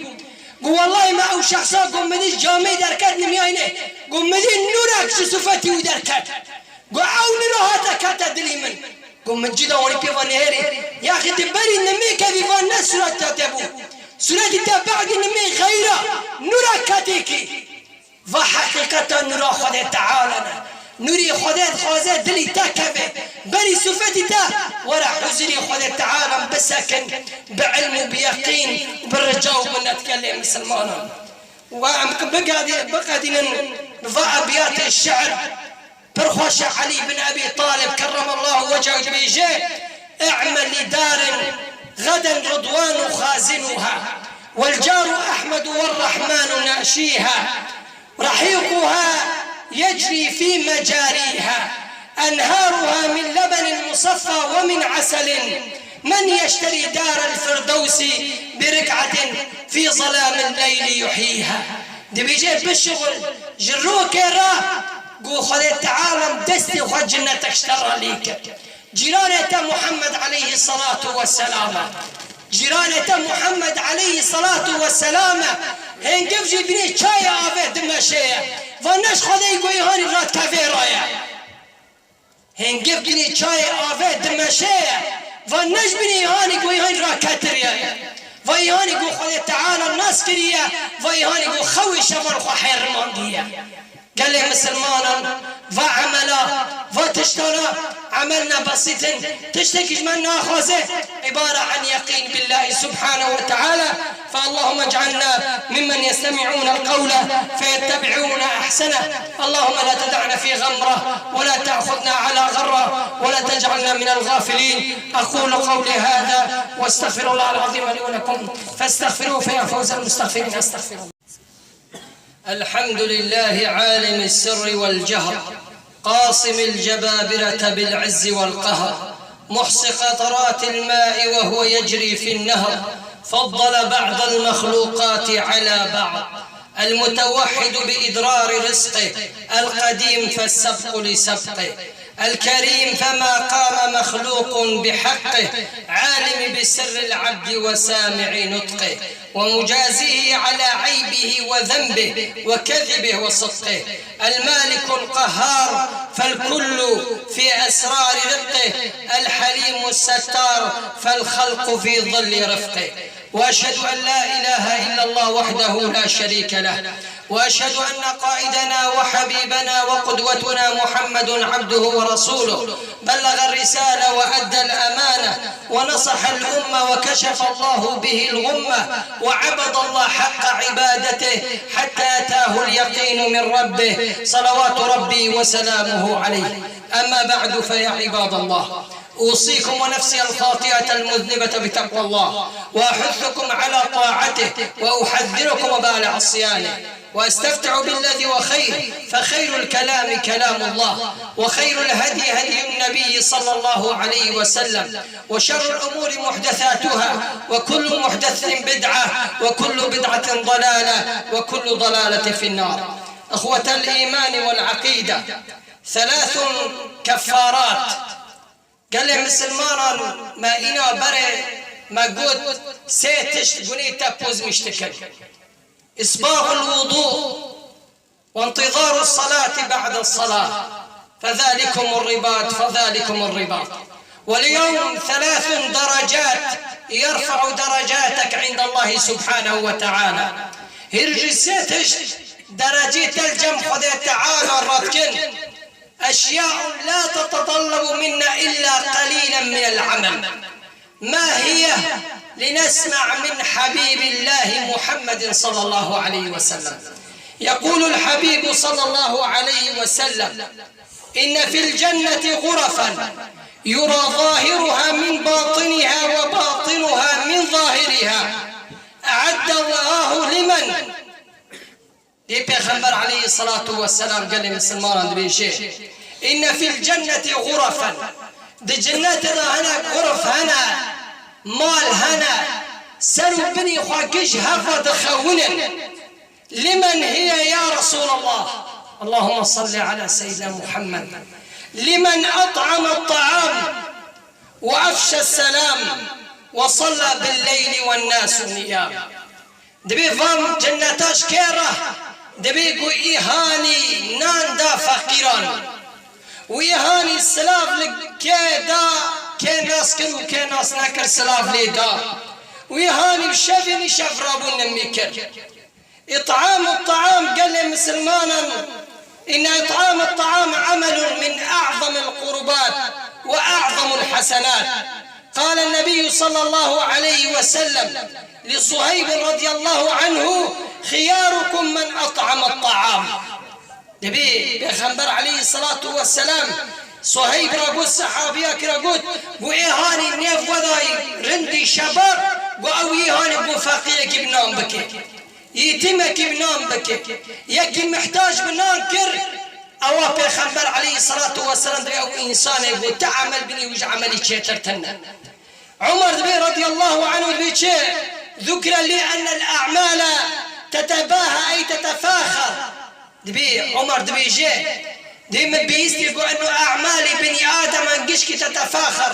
Got, wellahî me ew şexsa got, min dî camê derket nimya înê. Got, min dî nûrek ji sifetî wî derket. Got, ew nûra hate kete dilî min. Got, min cida wanî pê va nihêrî. Yaxî tu berî nimê kevî va ne sûreta te bû. Sûretî te badî nimê xeyra nûra ketêkî. Va heqîqeta nûra Xwedê Teala ne. Nûrî Xwedê dixwaze dilî te keve. Berî sifetî te were huzurî Xwedê Teala bisekin bi ilm û bi yeqîn û bi rica û minet gelê misilmanan. Ve em bigadî-, biqedînin bi va ebiyatê şiir. Pir xweş e, Elî bin Ebî Talib kerremallahu wechehû dibêje: "I'mel li darin geden ridwanu xazinuha, wel caru Ehmedu wel Rahmanu naşiha. Rehiquha yecri fî mecariha, enharuha min lebenin musaffa ve min aselin. Men yeşteri darel firdewsi bi rik'atin fî zelamil leyli yuhyiha." Dibêje bişixul ji rokê re, ku Xwedê Teala destê xwe cinnetek ji te re lê kir. Cîranê te Muhammed aleyhisselatu vesselam e. Cîranê te Muhammed aleyhisselatu vesselam e. Hêngiv jî binê çayê avê dimeşe ye. Va ne ji Xwedê ku îhanî re tevê re ye. Hêngiv binê çayê avê dimeşe ye. Va ne ji binê îhanî ku îhanî re ketiriye ye. Va îhanî ku Xwedê Teala nas kiriye. Va îhanî ku xewê şevan xwe hêrimandiye. Gelê misilmanan, va emela, va tiştana, emel ne besît in, tiştekî ji me naxwaze, ibare an yeqîn billahi subhanahu ve teala. فاللهم اجعلنا ممن يستمعون القول فيتبعون احسنه. اللهم لا تدعنا في غمره ولا تاخذنا على غره ولا تجعلنا من الغافلين. اقول قولي هذا واستغفر الله العظيم لي ولكم فاستغفروه فيا فوز المستغفرين. استغفر الله. الحمد لله عالم السر والجهر، قاصم الجبابرة بالعز والقهر، محصي قطرات الماء وهو يجري في النهر، فضل بعض المخلوقات على بعض، المتوحد بإدرار رزقه، القديم فالسبق لسبقه، الكريم فما قام مخلوق بحقه، عالم بسر العبد وسامع نطقه، ومجازيه على عيبه وذنبه وكذبه وصدقه، المالك القهار فالكل في أسرار رقه، الحليم الستار فالخلق في ظل رفقه. وأشهد أن لا إله إلا الله وحده لا شريك له، وأشهد أن قائدنا وحبيبنا وقدوتنا محمد عبده ورسوله، بلغ الرسالة وأدى الأمانة ونصح الأمة وكشف الله به الغمة وعبد الله حق عبادته حتى أتاه اليقين من ربه، صلوات ربي وسلامه عليه. أما بعد، فيا عباد الله، أوصيكم ونفسي الخاطئة المذنبة بتقوى الله، وأحثكم على طاعته، وأحذركم وبال عصيانه، وأستفتح بالذي هو خير، فخير الكلام كلام الله، وخير الهدي هدي النبي صلى الله عليه وسلم، وشر الأمور محدثاتها، وكل محدثة بدعة، وكل بدعة ضلالة، وكل ضلالة في النار. إخوة الإيمان والعقيدة، ثلاث كفارات. Gelê misilmanan, me îna berê me got, sê tişt gunê te pozmîş dikin. إسباغ الوضوء، وانتظار الصلاة بعد الصلاة، فذلكم الرباط، فذلكم الرباط. واليوم ثلاث درجات يرفع درجاتك عند الله سبحانه وتعالى. Hîr jî sê tişt derecê te li cem Xwedê Teala radikin. أشياء لا تتطلب منا إلا قليلا من العمل. ما هي؟ لنسمع من حبيب الله محمد صلى الله عليه وسلم. يقول الحبيب صلى الله عليه وسلم: إن في الجنة غرفا يرى ظاهرها من باطنها وباطنها من ظاهرها، أعد الله لمن Dê Pêxember aleyhisselatu vesselam gelê misilmanan dibêje: إن في الجنة غرفا. Di cinnetê de hinek xurf hene, mal hene, ser û binî xwe giş hev ve dixewinin. لمن هي يا رسول الله؟ اللهم صل على سيدنا محمد. لمن أطعم الطعام وأفشى السلام وصلى بالليل والناس نيام. Dibê van cenneta ji kê re? Dibê ku î hanî nan da feqîran. Û î hanî silav li kê da, kê nas kir û kê nas nekir silav lê da. Û î hanî bi şevê nîşev rabûn nimî kir. إطعام الطعام, gelê misilmanan, إن إطعام الطعام عمل من أعظم القربات وأعظم الحسنات. قال النبي صلى الله عليه وسلم لصهيب رضي الله عنه: خياركم من أطعم الطعام. Dibê Pêxember aleyhisselatu vesselam Suheyb ra got, sehabiya kira got, got ê hanî nêv wedayî rindî şebab, got ew ê hanî got feqîrekî bi nan bike. Yetîmekî bi nan bike. Yekî mihtac bi nan kir, ewa Pêxember aleyhisselatu vesselam dibê ew însanê ku ti emel binî wî ji emelî çêtir tune. Umar dibê radiyallahu anhu dibê çi? Zukira li ennel a'mala tetebaha ey tetefaxar. Dibê Umar dibêje, dê min bihîstî ku eno e'malê binî Ademan gişkî tetefaxar.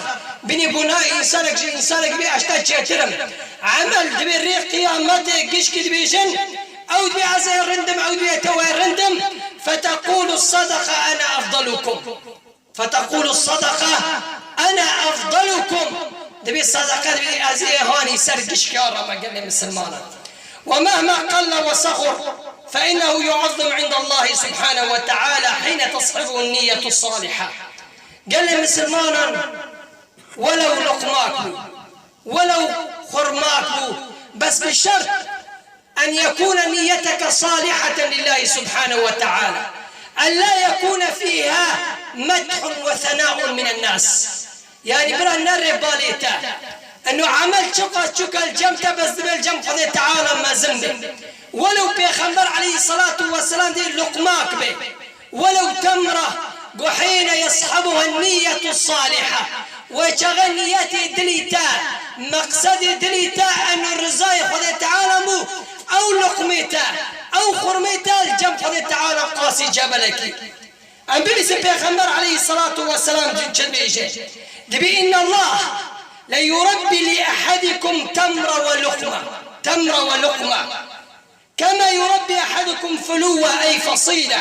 Binî ku na însanek ji însanek bê ez te çêtir im. Emel dibê rê qiyametê gişkî dibêjin, ew dibê ez ê rind im, ew dibê tew ê rind im. Feteqûlu sadaqa ene efdalukum. Feteqûlu sadaqa ene efdalukum. Dibê sadaqa dibê ez ê hanî ser gişkî re me gelê misilmanan. Ve mehma qalla ve saxur, fe innehu yuazzim indallahi subhanehu ve teala hîne teshibuhun niyyetu saliha. Gelê misilmanan, welew luqmak bû, welew xurmak bû, bes bi şert أن يكون نيتك صالحة لله سبحانه وتعالى، أن لا يكون فيها مدح وثناء من الناس. Yani bira nerê balê te. Eno emel çiqas çûka li cem te bes dibe li cem Xwedê Teala mezin be. Welew Pêxember aleyhisselatu vesselam dê luqmak be. Welew temra, go hîne yeshibuha niyyetu saliha. Wê çaxê niyetê dilî te, meqsedê dilî te eno rizayê Xwedê Teala bû, ew luqmê te, ew xurmê te li cem Xwedê Teala qasî cebelekî. Em bibîsin Pêxember aleyhisselatu vesselam çi dibêje. Dibê inna Allah le yurebbi li ehedikum temra ve luqma. Temra ve luqma. Kema yurebbi ehadukum fuluwe ey fasîle,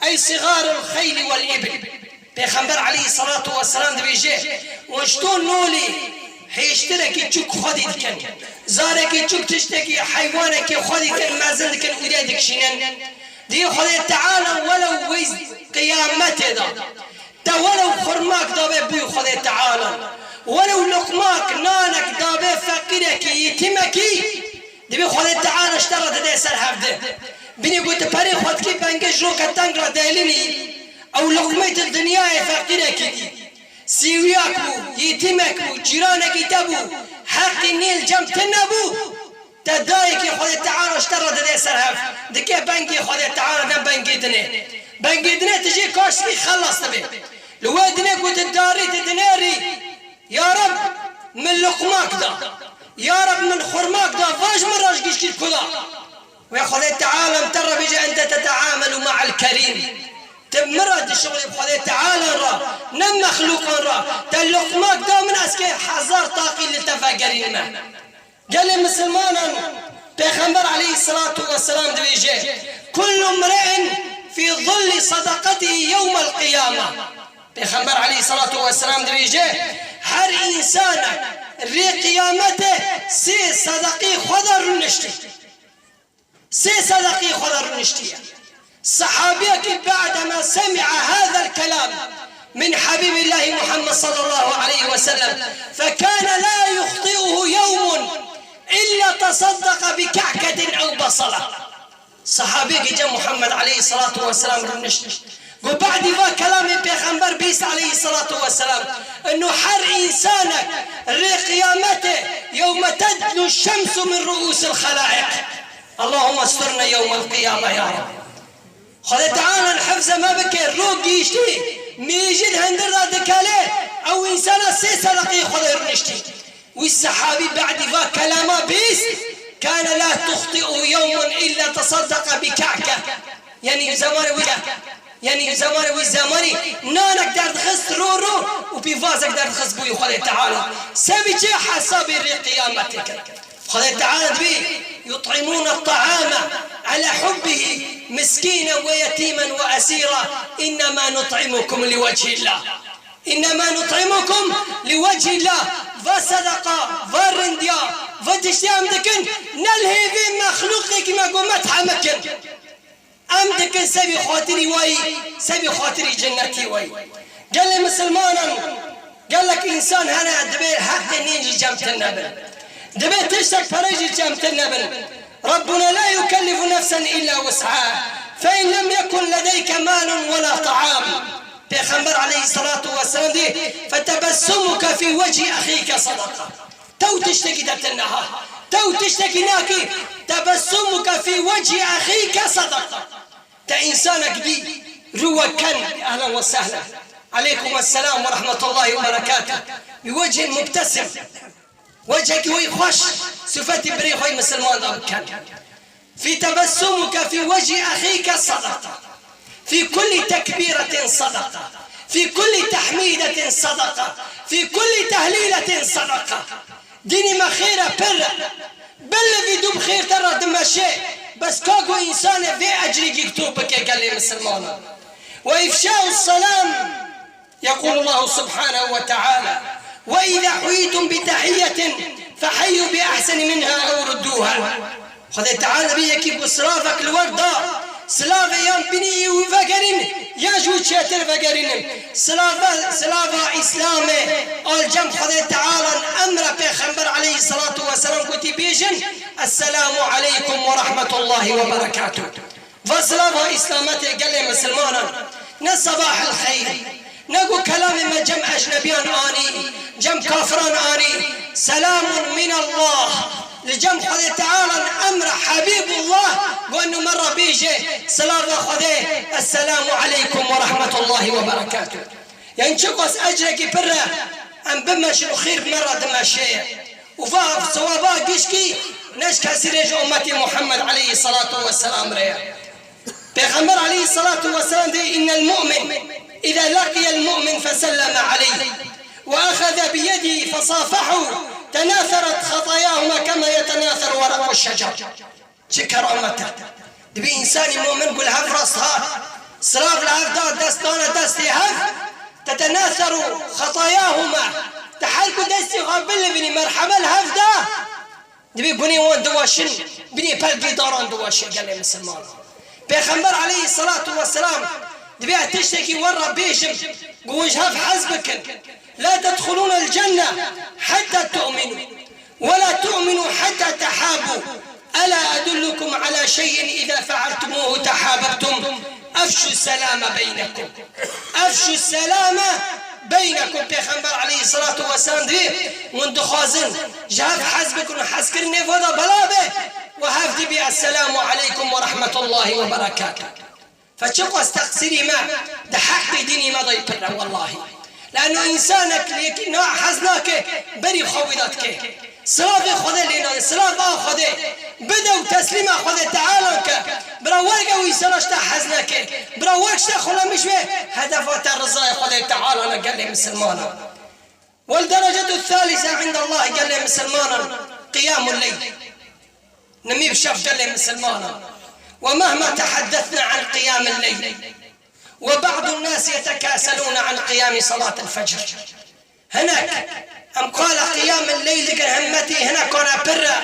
ey sigarul xeyli vel îbil. Pêxember aleyhisselatu vesselam dibêje, wan ji to nolê hêştirekî çûk xwedî dikin. Zarekî çûk tiştekî heywanekî xwedî dikin, mezin dikin û dê dikişînin. Dî Xwedê Teala welew wê qiyametê de te welew xurmak dabe bûyî Xwedê Teala, welew luqmak nanek dabe feqîrekî, yetîmekî, dibê Xwedê Teala ji te re dide ser hevdi. Binê ku tu perê xwe dikî bengê ji roke teng re delînî, ew luqmê tu dinyayê feqîrekî dî. Sîwiyak bû, yetîmek bû, cîranekî te bû, heqî nî li cem tune bû, te dayekî Xwedê Teala ji te re didê ser hev, dike bengê Xwedê Teala ne bengê dinê. Bengê dinê tu jê kaştî xelas dibê. Li wê dinê ku tu darî tu dinêrî, ya Reb min luqmak da, ya Reb min xurmak da, va ji min re ji gişkî ku da. Wê Xwedê Teala em te re bêje, ente teteamelu ma'el kerîm. Tu bi min re dişixulî bi Xwedê Teala re, ne mexlûqan re. Te luqmak da min, ez kê hezar taqî li te vegerînme. Gelê misilmanan Pêxember aleyhisselatu vesselam dibêje, kullu mri'in fî zilli sadaqatihi yewmel qiyame. Pêxember aleyhisselatu vesselam dibêje, her însanek rê qiyametê sê sedeqî xwe de rûniştî. Sê sedeqî xwe de rûniştiye. Sehabiyekî بعدما سمع هذا الكلام من حبيب الله محمد صلى الله عليه وسلم فكان لا يخطئه يوم إلا تصدق بكعكة أو بصلة. Sehabiyekî cem Muhammed aleyhisselatu vesselam rûnişt. Ku badî va kelamê Pêxember bîst aleyhisselatu vesselam, inu her însanek rê qiyametê, yewme tednu şemsu min ruusil xelaiq. Allahümme sturna yewmel qiyame ya Rab. Xwedê Teala hifze me bike, rû gihîştî, mêjî di hundir de dikele, ew însana sê sedeqî Xwedê rûniştî. Wî sehabî badî va kelama bîst, kane la tuxti'u yewmun illa tesaddeqa bi ka'ke. Yanî zemanê wî, yanî zemanê wî zemanî nanek derdixist ro ro û pîvazek derdixist bûyî Xwedê Teala. Sebî çi hesabê rê qiyametê kir. Xwedê Teala dibî, yut'imûne ta'ame ala hubbihi miskînen ve yetîmen ve esîra, innema nut'imukum li wechîllah. Innema nut'imukum li wechîllah. Va sedeqa, va rindiya, va tiştê em dikin, ne li hêvê mexlûqekî me ku me tihemikin. Em dikin sebî xatirî wayî, sebî xatirî cennetî wayî. Gelê misilmanan, gelek însan hene dibê heqê nîn ji cem tune bin. Dibê tiştek pere jî cem tune bin. Rabbuna la yukellifu nefsen illa wus'aha. Fe in lem yekun ledeyke malun ve la ta'am. Pêxember aleyhisselatu vesselam dî, "Fetebessumuke fî wechî ehîke sadaka." Tew tiştekî de tune ha. Tew tiştekî nakî. "Tebessumuke fî wechî ehîke sadaka." Te însanek dî rû we ken, ehlen ve sehlen. Aleykum esselam ve rahmetullahi ve berekatuh. Bi wechîn mubtesim. Wechekî wî xweş, sifetî birê xwe yî misilman de biken. Fî tebessumuke fî wechî ehîke sadaka. Fî kullî tekbîretin sadaka. Fî kullî tehmîdetin sadaka. Fî kullî tehlîletin sadaka. Dînî me xêr e pir e. Belê vî dû bi xêr te re dimeşe. Bes ka ku însanê vê ecrî gîgto bike gelê misilmanan. Ve ifşa'us selam. يقول الله سبحانه وتعالى: وإذا حييتم بتحية فحيوا بأحسن منها أو ردوها. Xwedê Teala dibê yekî ku silavek li we da, silavê yan binî wî vegerîn, yan ji wî çêtir vegerînin. Silava, silava Îslamê, al cem Xwedê Teala emre Pêxember aleyhisselatu vesselam gotî bêjin, Esselamu aleykum ve rahmetullahi ve berekatuh. Va silava Îslametê gelê misilmanan, ne sabahil xeyr, ne ku kelamê me cem ecnebiyan anî, cem kafiran anî, selamun minallah. Li cem Xwedê Teala emre Habîbullah, got nu me re bêje, silava Xwedê, Esselamu aleykum ve rahmetullahi ve berekatuh. Yanî çiqas ecrekî pir e, em bimeşin û xêr bi me re dimeşe ye. Û va sewaba gişkî ne ji kesî re ji ummetê Muhammed aleyhisselatu vesselam re ye. Pêxember aleyhisselatu vesselam dê, innel mu'min, iza laqiyel mu'min feselleme aleyh ve axeze biyedihi fesafahu, tenaseret xatayahuma kema yetenaser werequ şecer. Çi keramet e! Dibî însanî mumin ku li hev rast hat, silav li hev da, dest dane destê hev, tetenaseru xetayahuma, te her ku destê xwe bilivînî merhebe li hev da, dibî gunê wan diweşin, binê pelkê daran diweşe gelê misilman. Pêxember aleyhisselatu vesselam dibê ez tiştekî we re bêjim, ku hûn ji hev hez bikin. La tedxulûnel cenne hetta tu'minû. ولا تؤمنوا حتى تحابوا. ألا أدلكم على شيء إذا فعلتموه تحاببتم؟ أفشوا السلام بينكم. أفشوا السلام Beynekum, Pêxember aleyhisselatu vesselam dibê, hûn dixwazin ji hev hez bikin û hezkirinê vê de bela be, û hev dibê, Esselamu aleykum ve rahmetullahi ve berekatuh. Fe çiqas teqsîrî me di heqê dînî me de pir e, wellahî. Leno însanek li yekî na hez nake, berî xwe wî de dike. Silavê Xwedê lê nade, silav a Xwedê. Bide û teslîma Xwedê Teala ke. Bira werge wî sera ji te hez neke. Bira werg ji te xulemiş be, hedefa te rizaya Xwedê Teala ne gelê misilmanan. والدرجة الثالثة عند الله gelê misilmanan, قيام الليل. Nimî bi şev gelê misilmanan. ومهما تحدثنا عن قيام الليل، وبعض الناس يتكاسلون عن قيام صلاة الفجر. Hinek, em qala qiyamil leyl dikin himmetî, hinek wana pir e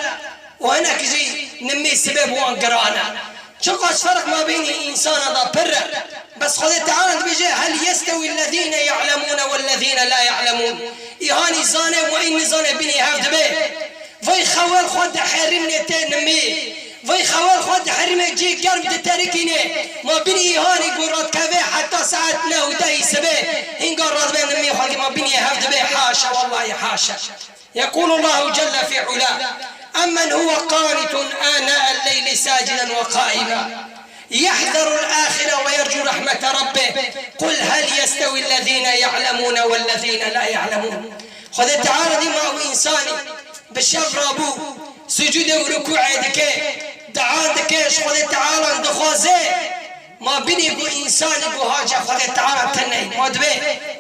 û hinek jî nimî sibê bi wan giran e. Çiqas ferq mabînî însana da pir e. Bes Xwedê Teala dibêje, "Hel yestewî lezîne ya'lemûne wellezîne la ya'lemûn." Îhanî zane û î nizane bînî hev dibe. Vay xewel xwe diherîne tê nimî. Vay xewel xwe diherîne cî germ diterikîne. Ma bînî îhanî ku radikeve heta saet neh û dehî sibê. Hînga radibê nimî xwe ma bînî hev dibe. Haşa, wellahî haşa. يقول الله جل في علاه: أمن هو قانت آناء الليل ساجدا وقائما يحذر الآخرة ويرجو رحمة ربه قل هل يستوي الذين يعلمون والذين لا يعلمون. Xwedê Teala dî ma ew însanî bi şev rabû, sucûdê û rukûê dike, dua dike, ji Xwedê Teala dixwaze. Ma bînî ku însanî ku haca Xwedê Teala tune ye, ma dibê,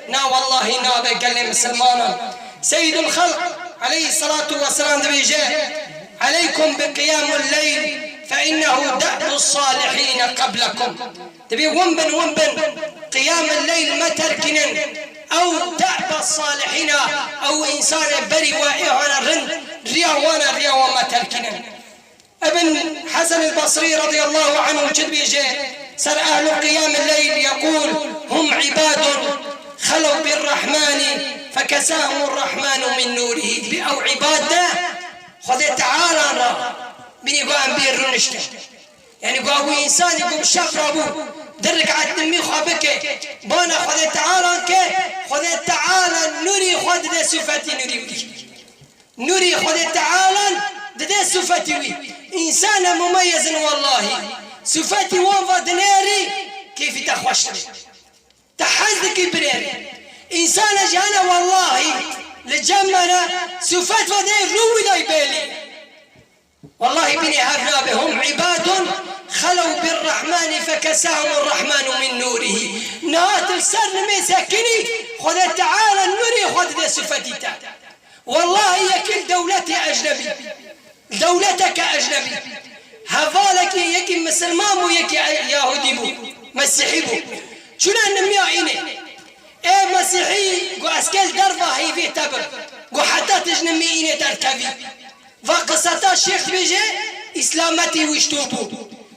na wellahî nabe gelê misilmanan. Seyyidul Xelq aleyhisselatu vesselam dibêje, "Aleykum bi qiyamul leyl fe innehu da'bus salihîne qeblekum." Dibê win bin, win bin, qiyamul leyl me terkînin. Ew da'ba salihîna, ew însanê berî we ê hana rind, riya wana, riya wan me terkînin. Ibn Hesen el-Basrî radiyallahu anhu çi dibêje ser ehlu qiyamil leyl? Yekûl: "Hum ibadun xelew bir Rahmani fekesahumur Rahmanu min nûrihî." Bi ew ibad de Xwedê Teala ra bînî ku em bîr rûniştin. Yanî ku ew însanî ku bi şev rabû, di rik'et nimî xwe bike, bana Xwedê Teala ke, Xwedê Teala nûrî xwe dide sifetî nûrî wî. Nûrî Xwedê Teala dide sifetî wî. Însan e mumeyez in wellahî. Sifetî wan ve dinêrî, kêfî te xweş dibe. Te hez dikî binêrî. Însan e jî hene wellahî li cem me ne, sifet ve dê rû wî dayî bêlî. Wellahî bînî hev nabe. Hum ibadun xelew bir Rahmani fekesahumur Rahmanu min nûrihî. Niha tu li ser nimê sekinî, Xwedê Teala nûrê xwe dide sifetî te. Wellahî yekî li dewletê ecnebî, li dewleteke ecnebî, hevalekî yekî misilman bû, yekî e-, yahûdî bû, mesîhî bû. Çûne nimya înê. Ê mesîhî got, "Ez kê li derva hêvê te bim." Got, "Heta tu ji nimî înê derkevî." Va qiseta şêx dibêje, îslametî wî ji to bû.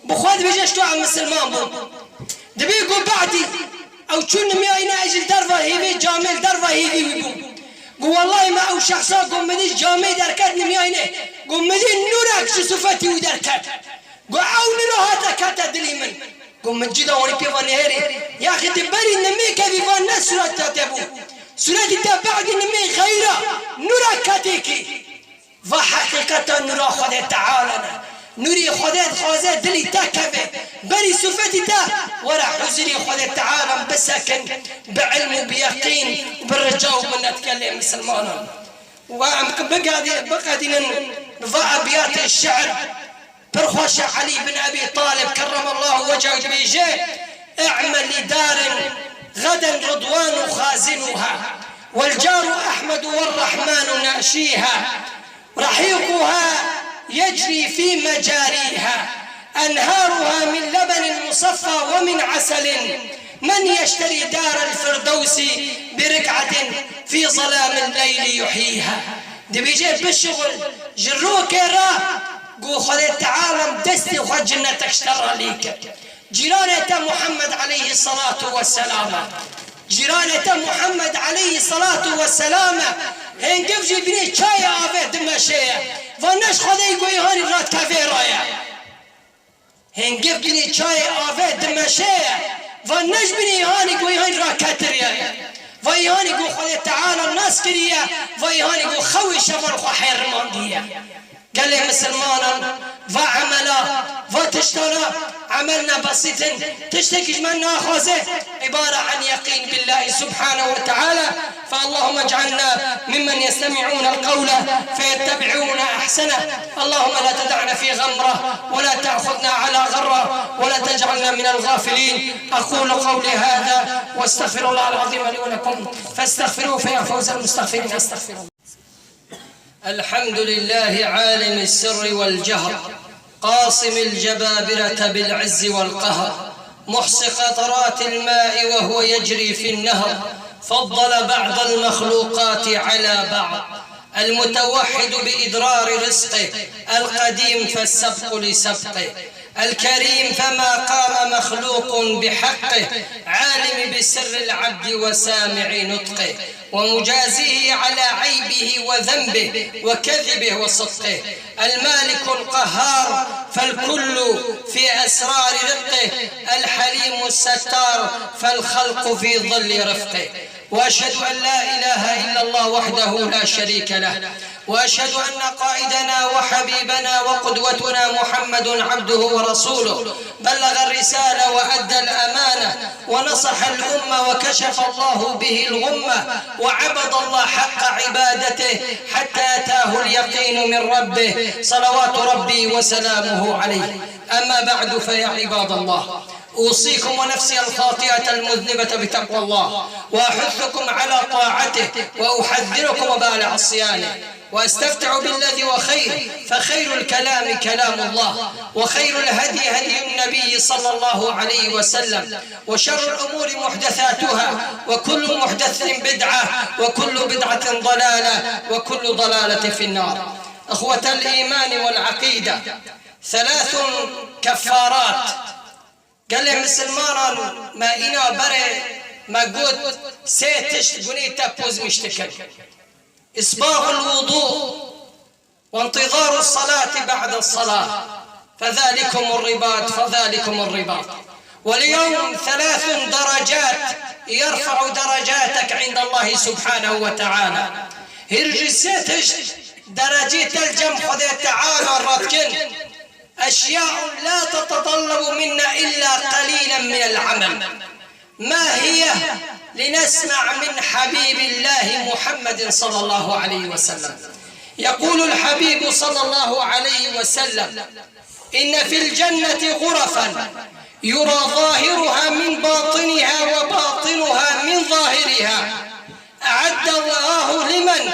Bi xwe dibêje, ji to em misilman bûn. Dibê ku badî ew çûn nimya înê, ez jî li derva hêvê camê, li derva hêvî wî bûm. Got, "Wellahî me ew şexsa got min dî camê derket nimya înê. Got min dî nûrek ji sifetî wî derket." Got, "Ew nûra hate kete dilî min." Got, "Min cî da wanî pê ve nehêrî. Yaxî tu berî nimê kevî va ne sûret te bû. Sûretî te badî nimê xeyra nûrek ketêkî." Va heqîqeta nûra Xwedê Teala ne. Nûrî Xwedê dixwaze dilî te keve. Berî sifetî te were huzurî Xwedê Teala bisekin bi ilm û bi yeqîn û bi rica û minet gelê misilmanan. Û em bigadî-, biqedînin bi va ebiyatê şiir. Pir xweş e, Elî bin Ebî Talib kerremallahu wechehû dibêje, "I'mel li darin geden ridwanu xazinuha, wel caru Ehmedu wel Rahmanu naşiha, rahiquha yecri fî mecariha, enharuha min lebenin musaffa ve min eselin, men yeşteri darel firdewsi bi rik'atin fî zelamil leyli yuhyiha." Dibêje, "Bişuxul ji rokê re." Got, "Xwedê Teala destê xwe cinnetek ji te re lê kir." Cîranê te Muhammed aleyhisselatu vesselam e. Cîranê te Muhammed aleyhisselatu vesselam e. Hêngiv jî binê çayê avê dimeşe ye. Va ne ji Xwedê got hanî radikeve ra ye. Hêngiv binê çayê avê dimeşe ye. Va ne ji binê hanî got hanî raketiriye ye. Va îhanî ku Xwedê Teala nas kiriye, va îhanî ku xewê şevan xwe hêrimandiye. Gelê misilmanan va emela, va tiştana, emel ne besît in, tiştekî ji me naxwaze, ibare an yeqîn billahi subhanehu ve teala. فاللهم اجعلنا ممن يستمعون القول فيتبعون احسنه. اللهم لا تدعنا في غمره ولا تاخذنا على غره ولا تجعلنا من الغافلين. اقول قولي هذا واستغفر الله العظيم لي ولكم فاستغفروه فيا فوز المستغفرين. استغفر الله. الحمد لله عالم السر والجهر، قاصم الجبابرة بالعز والقهر، محصي قطرات الماء وهو يجري في النهر، فضل بعض المخلوقات على بعض، المتوحد بإدرار رزقه، القديم فالسبق لسبقه، الكريم فما قام مخلوق بحقه، عالم بسر العبد وسامع نطقه، ومجازيه على عيبه وذنبه وكذبه وصدقه، المالك القهار فالكل في أسرار رقه، الحليم الستار فالخلق في ظل رفقه. وأشهد أن لا إله إلا الله وحده لا شريك له، وأشهد أن قائدنا وحبيبنا وقدوتنا محمد عبده ورسوله، بلغ الرسالة وأدى الأمانة ونصح الأمة وكشف الله به الغمة وعبد الله حق عبادته حتى أتاه اليقين من ربه صلوات ربي وسلامه عليه. أما بعد فيا عباد الله، أوصيكم ونفسي الخاطئة المذنبة بتقوى الله، وأحثكم على طاعته، وأحذركم وبال عصيانه، وأستفتح بالذي هو خير، فخير الكلام كلام الله، وخير الهدي هدي النبي صلى الله عليه وسلم، وشر الأمور محدثاتها، وكل محدثة بدعة، وكل بدعة ضلالة، وكل ضلالة في النار. إخوة الإيمان والعقيدة، ثلاث كفارات. Gelê misilmanan, me îna berê me got, sê tişt gunî te pozmîş dikin. إسباغ الوضوء، وانتظار الصلاة بعد الصلاة، فذلكم الرباط، فذلكم الرباط. واليوم ثلاث درجات يرفع درجاتك عند الله سبحانه وتعالى. Hîr jî sê tişt derecê te li cem Xwedê Teala radikin. أشياء لا تتطلب منا إلا قليلا من العمل. ما هي؟ لنسمع من حبيب الله محمد صلى الله عليه وسلم. يقول الحبيب صلى الله عليه وسلم: إن في الجنة غرفا يرى ظاهرها من باطنها وباطنها من ظاهرها، أعد الله لمن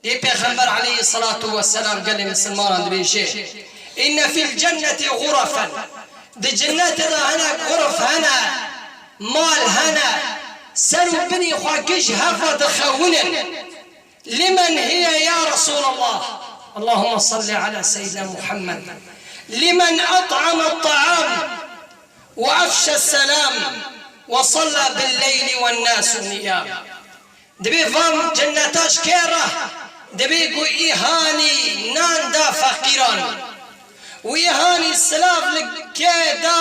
Dê Pêxember aleyhisselatu vesselam gelê misilmanan dibêje: إن في الجنة غرفا. Di cennetê de hinek xurif hene, mal hene, ser û binî xwe giş hev ve dixewinin. لمن هي يا رسول الله؟ اللهم صل على سيدنا محمد. لمن أطعم الطعام وأفشى السلام وصلى بالليل والناس نيام. Dibê van cenneta ji kê re? Dibê ku îhanî nan da feqîran. Wî hanî silav li kê da,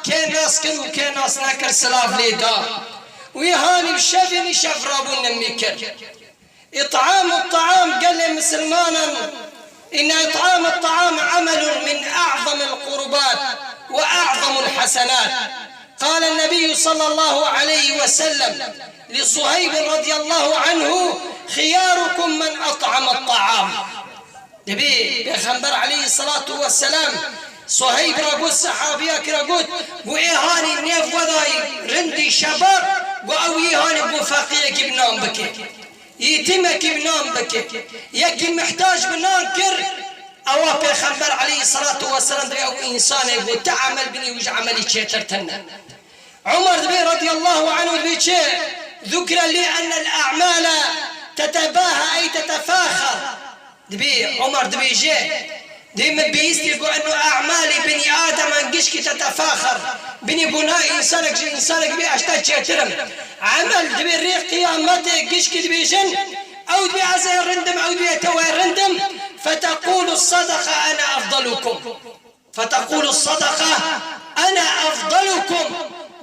kê nas kir û kê nas nekir silav lê da. Wî hanî bi şevê nîşev rabûn nimî kir. إطعام الطعام, gelê misilmanan, إن إطعام الطعام عمل من أعظم القربات وأعظم الحسنات. قال النبي صلى الله عليه وسلم لصهيب رضي الله عنه: خياركم من أطعم الطعام. Dibê Pêxember aleyhisselatu vesselam Suheyb re got, sehabiya kira got, got, ê hanî nêv wedayî rindî şebab, got, ew yê hanî got feqîrekî bi nan bike. Yetîmekî bi nan bike, yekî mihtac bi nan kir, ewa Pêxember aleyhisselatu vesselam dibê ew însanê ku ti emel binî wî ji emelî çêtir tune. Umer dibê radiyallahu anhu dibê çi? Zukira lî ennel a'male tetebaha ey tetefaxer. Dibê Umer dibêje, Dê min bihîstî ku eno e'malê binî ademan gişkî tetefaxer. Binî ku na însanek ji însanek bê ez te çêtir im. Emel dibê rê qiyametê gişkî dibêjin, ew dibê ez ê rind im, ew dibê tew ê rind im. Feteqûlu sadaqa ene efdalukum. Feteqûlu sadaqa ene efdalukum.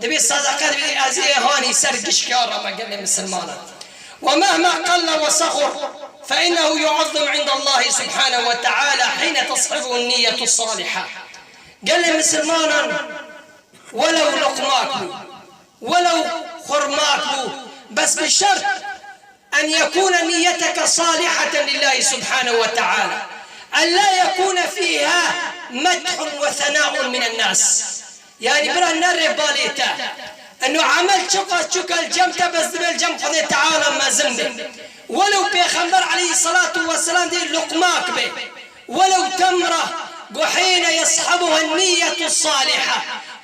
Dibê sedeqe dibê ezî ê hanî ser gişka re me gelê misilmanan. ومهما قل وصغر فإنه يعظم عند الله سبحانه وتعالى حين تصحبه النية الصالحة. Gelê misilmanan welew luqmak bû, welew xurmak bû, bes bi şert أن يكون نيتك صالحة لله سبحانه وتعالى، أن لا يكون فيها مدح وثناء من الناس. Yanî bira nerê balê te. Eno emel çiqas çûka li cem te bes dibe li cem Xwedê Teala mezin be. Welew Pêxember aleyhisselatu vesselam dê luqmak be. ولو تمرة، go hîne yeshebuha niyyetu saliha.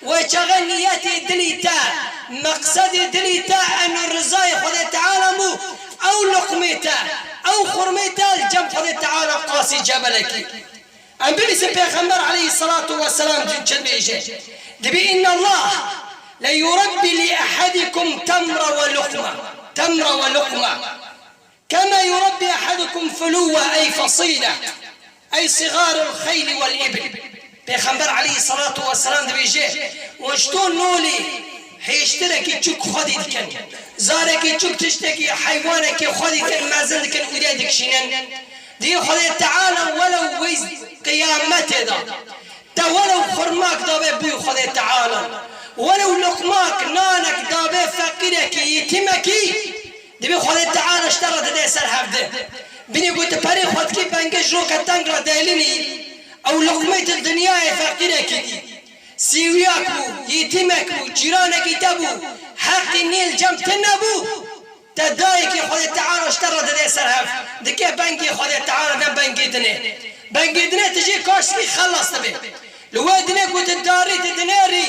Wê çaxê niyetê dilî te, meqsedê dilî te eno rizayê Xwedê Teala bû, ew luqmê te, ew xurmê te li cem Xwedê Teala qasî cebelekî. Em bibîsin Pêxember aleyhisselatu vesselam çi dibêje. Dibê, إن الله ليربي لأحدكم تمرة ولقمة، تمرة ولقمة. كما يربي أحدكم فلوة، أي فصيلة، أي صغار الخيل والإبل. Pêxember aleyhisselatu vesselam dibêje, wan ji to nolê hêştirekî çûk xwedî dikin. Zarekî çûk tiştekî, heywanekî xwedî dikin, mezin dikin, û dê dikişînin. Dê Xwedê Teala welew wê qiyametê de te welew xurmak dabe bûyî Xwedê Teala, welew luqmak, nanek dabe feqîrekî, yetîmekî, Dibê Xwedê Teala ji te re dide ser hevdi. Binê ku tu perê xwe dikî bengê ji roke teng re delînî, ew luqmê tu dinyayê feqîrekî dî. Sîwiyak bû, yetîmek bû, cîranekî te bû, heqî nî li cem tune bû, te dayekî Xwedê Teala ji te re dide ser hev. Dike bengê Xwedê Teala ne bengê dinê. Bengê dinê tu jê kaşkî xelas dibê. Li wê dinê ku tu darî tu dinêrî,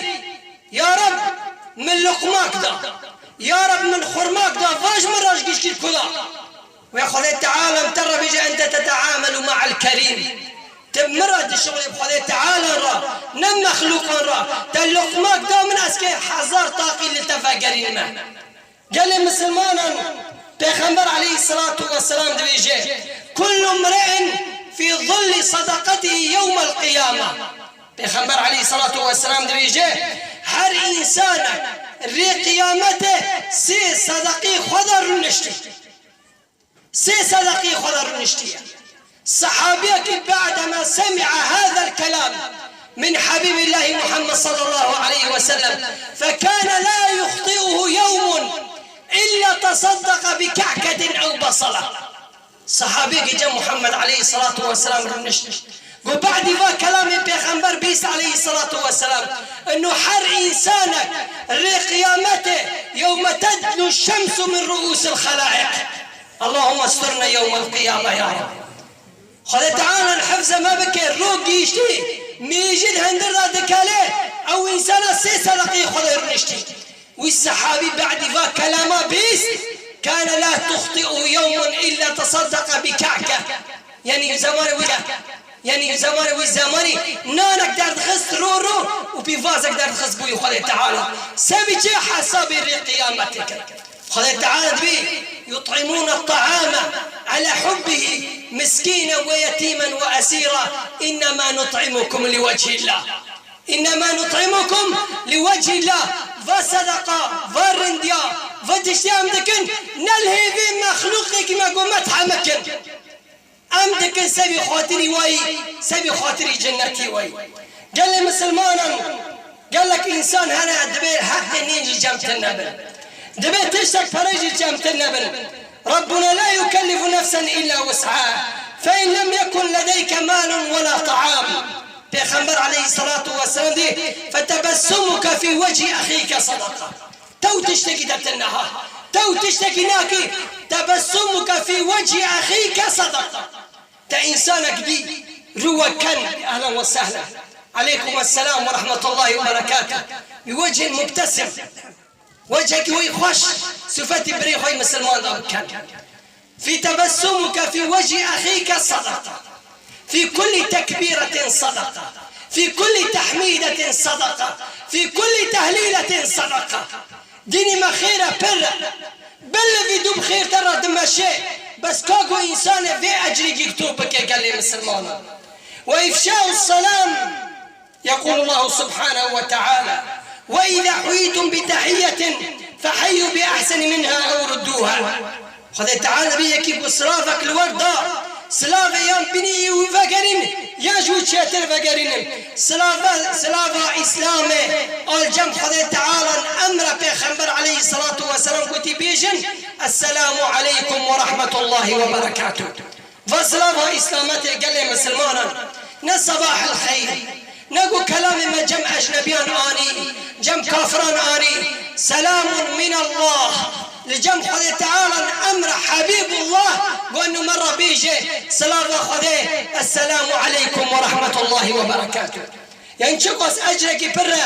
Ya Reb, min luqmak da. Ya Reb, min xurmak da. Vaj min re ji gişkî ku da. Wê Xwedê Teala min te re bêje, ente teteamelu ma'el kerîm. Tu min re dişixulî bi Xwedê Teala re, ne mexlûqan re. Te luqmak da min, ez kê hezar taqî li te vegerînime. Gelê misilmanan, Pêxember aleyhisselatu vesselam dibêje, كل امرئ في ظل صدقته يوم القيامة. Pêxember aleyhisselatu vesselam dibêje, her însanek rê qiyametê sê sedeqî xwe de rûniştî. Sê sedeqî xwe de rûniştiye. Sehabiyekî بعدما سمع هذا الكلام من حبيب الله محمد صلى الله عليه وسلم فكان لا يخطئه يوم إلا تصدق بكعكة أو بصلة. Sehabiyekî cem Muhammed aleyhisselatu vesselam rûnişt. Got, badî va kelamê Pêxember bîst aleyhisselatu vesselam, eno her însanek rê qiyametê, يوم تدنو الشمس من رؤوس الخلائق. اللهم استرنا يوم القيامة يا رب. Xwedê Teala hifze me bike, ro gihîştî, mêjî di hundir de dikele, ew însana sê sedeqî Xwedê rûniştî. Wî sehabî badî va kelama bîst, كان لا تخطئه يوم إلا تصدق بكعكة. Yanî zemanê wî, yanî zemanê wî zemanî nanek derdixist ro ro û pîvazek derdixist bûyî Xwedê Teala. Sebî çi hesabê rê qiyametê kir. Xwedê Teala dibê, يطعمون الطعام على حبه مسكينا ويتيما وأسيرا إنما نطعمكم لوجه الله. إنما نطعمكم لوجه الله. Va sedeqa, va rindiya, va tiştê em dikin, ne li hêvê mexlûqekî me got me tehm bikin. Em dikin sebî xatirî wayî, sebî xatirî cennetî wayî. Gelê misilmanan, gelek însan hene dibê heqê nîn ji cem tune bin. Dibê tiştek pere jî cem tune bin. ربنا لا يكلف نفسا إلا وسعها فإن لم يكن لديك مال ولا طعام. Pêxember aleyhisselatu vesselam dî, فتبسمك في وجه أخيك صدقة. Tew tiştekî de tune ha. Tew tiştekî nakî. تبسمك في وجه أخيك صدقة. Te însanek dî, rû we ken, ehlen ve sehlen. Aleykum esselam ve rahmetullahi ve berekatuh. بوجه مبتسم. Wecekî wî xweş, sifetî birê xwe yî misilman de biken. في تبسمك في وجه أخيك صدقة. في كل تكبيرة صدقة. في كل تحميدة صدقة. في كل تهليلة صدقة. Dînî me xêr e pir. Belê vî dû bi xêr te re dimeşe. Bes ka ku însanê vê ecrî gî to bike gelê misilmanan. وإفشاء السلام. يقول الله سبحانه وتعالى: وإذا حييتم Feheyyu bi ehseni minha ew rudduha. Xwedê Teala dibê yekî ku silavek li we da, silavê yan binî wî vegerîn, yan ji wî çêtir vegerînin. Silava, silava Îslamê, al cem Xwedê Teala emre Pêxember aleyhisselatu vesselam gotî bêjin, Esselamu aleykum ve rahmetullahi ve berekatuh. Va silava Îslametê gelê misilmanan, ne sabah el xeyr, ne ku kelamê me cem ecnebiyan anî, cem kafiran anî, selamun min Allah, li cem Xwedê Teala emre Habibullah, ku enu me re bêje, silava Xwedê, Esselamu aleykum ve rahmetullahi ve berekatuh. Yan çiqas ecrekî pir e,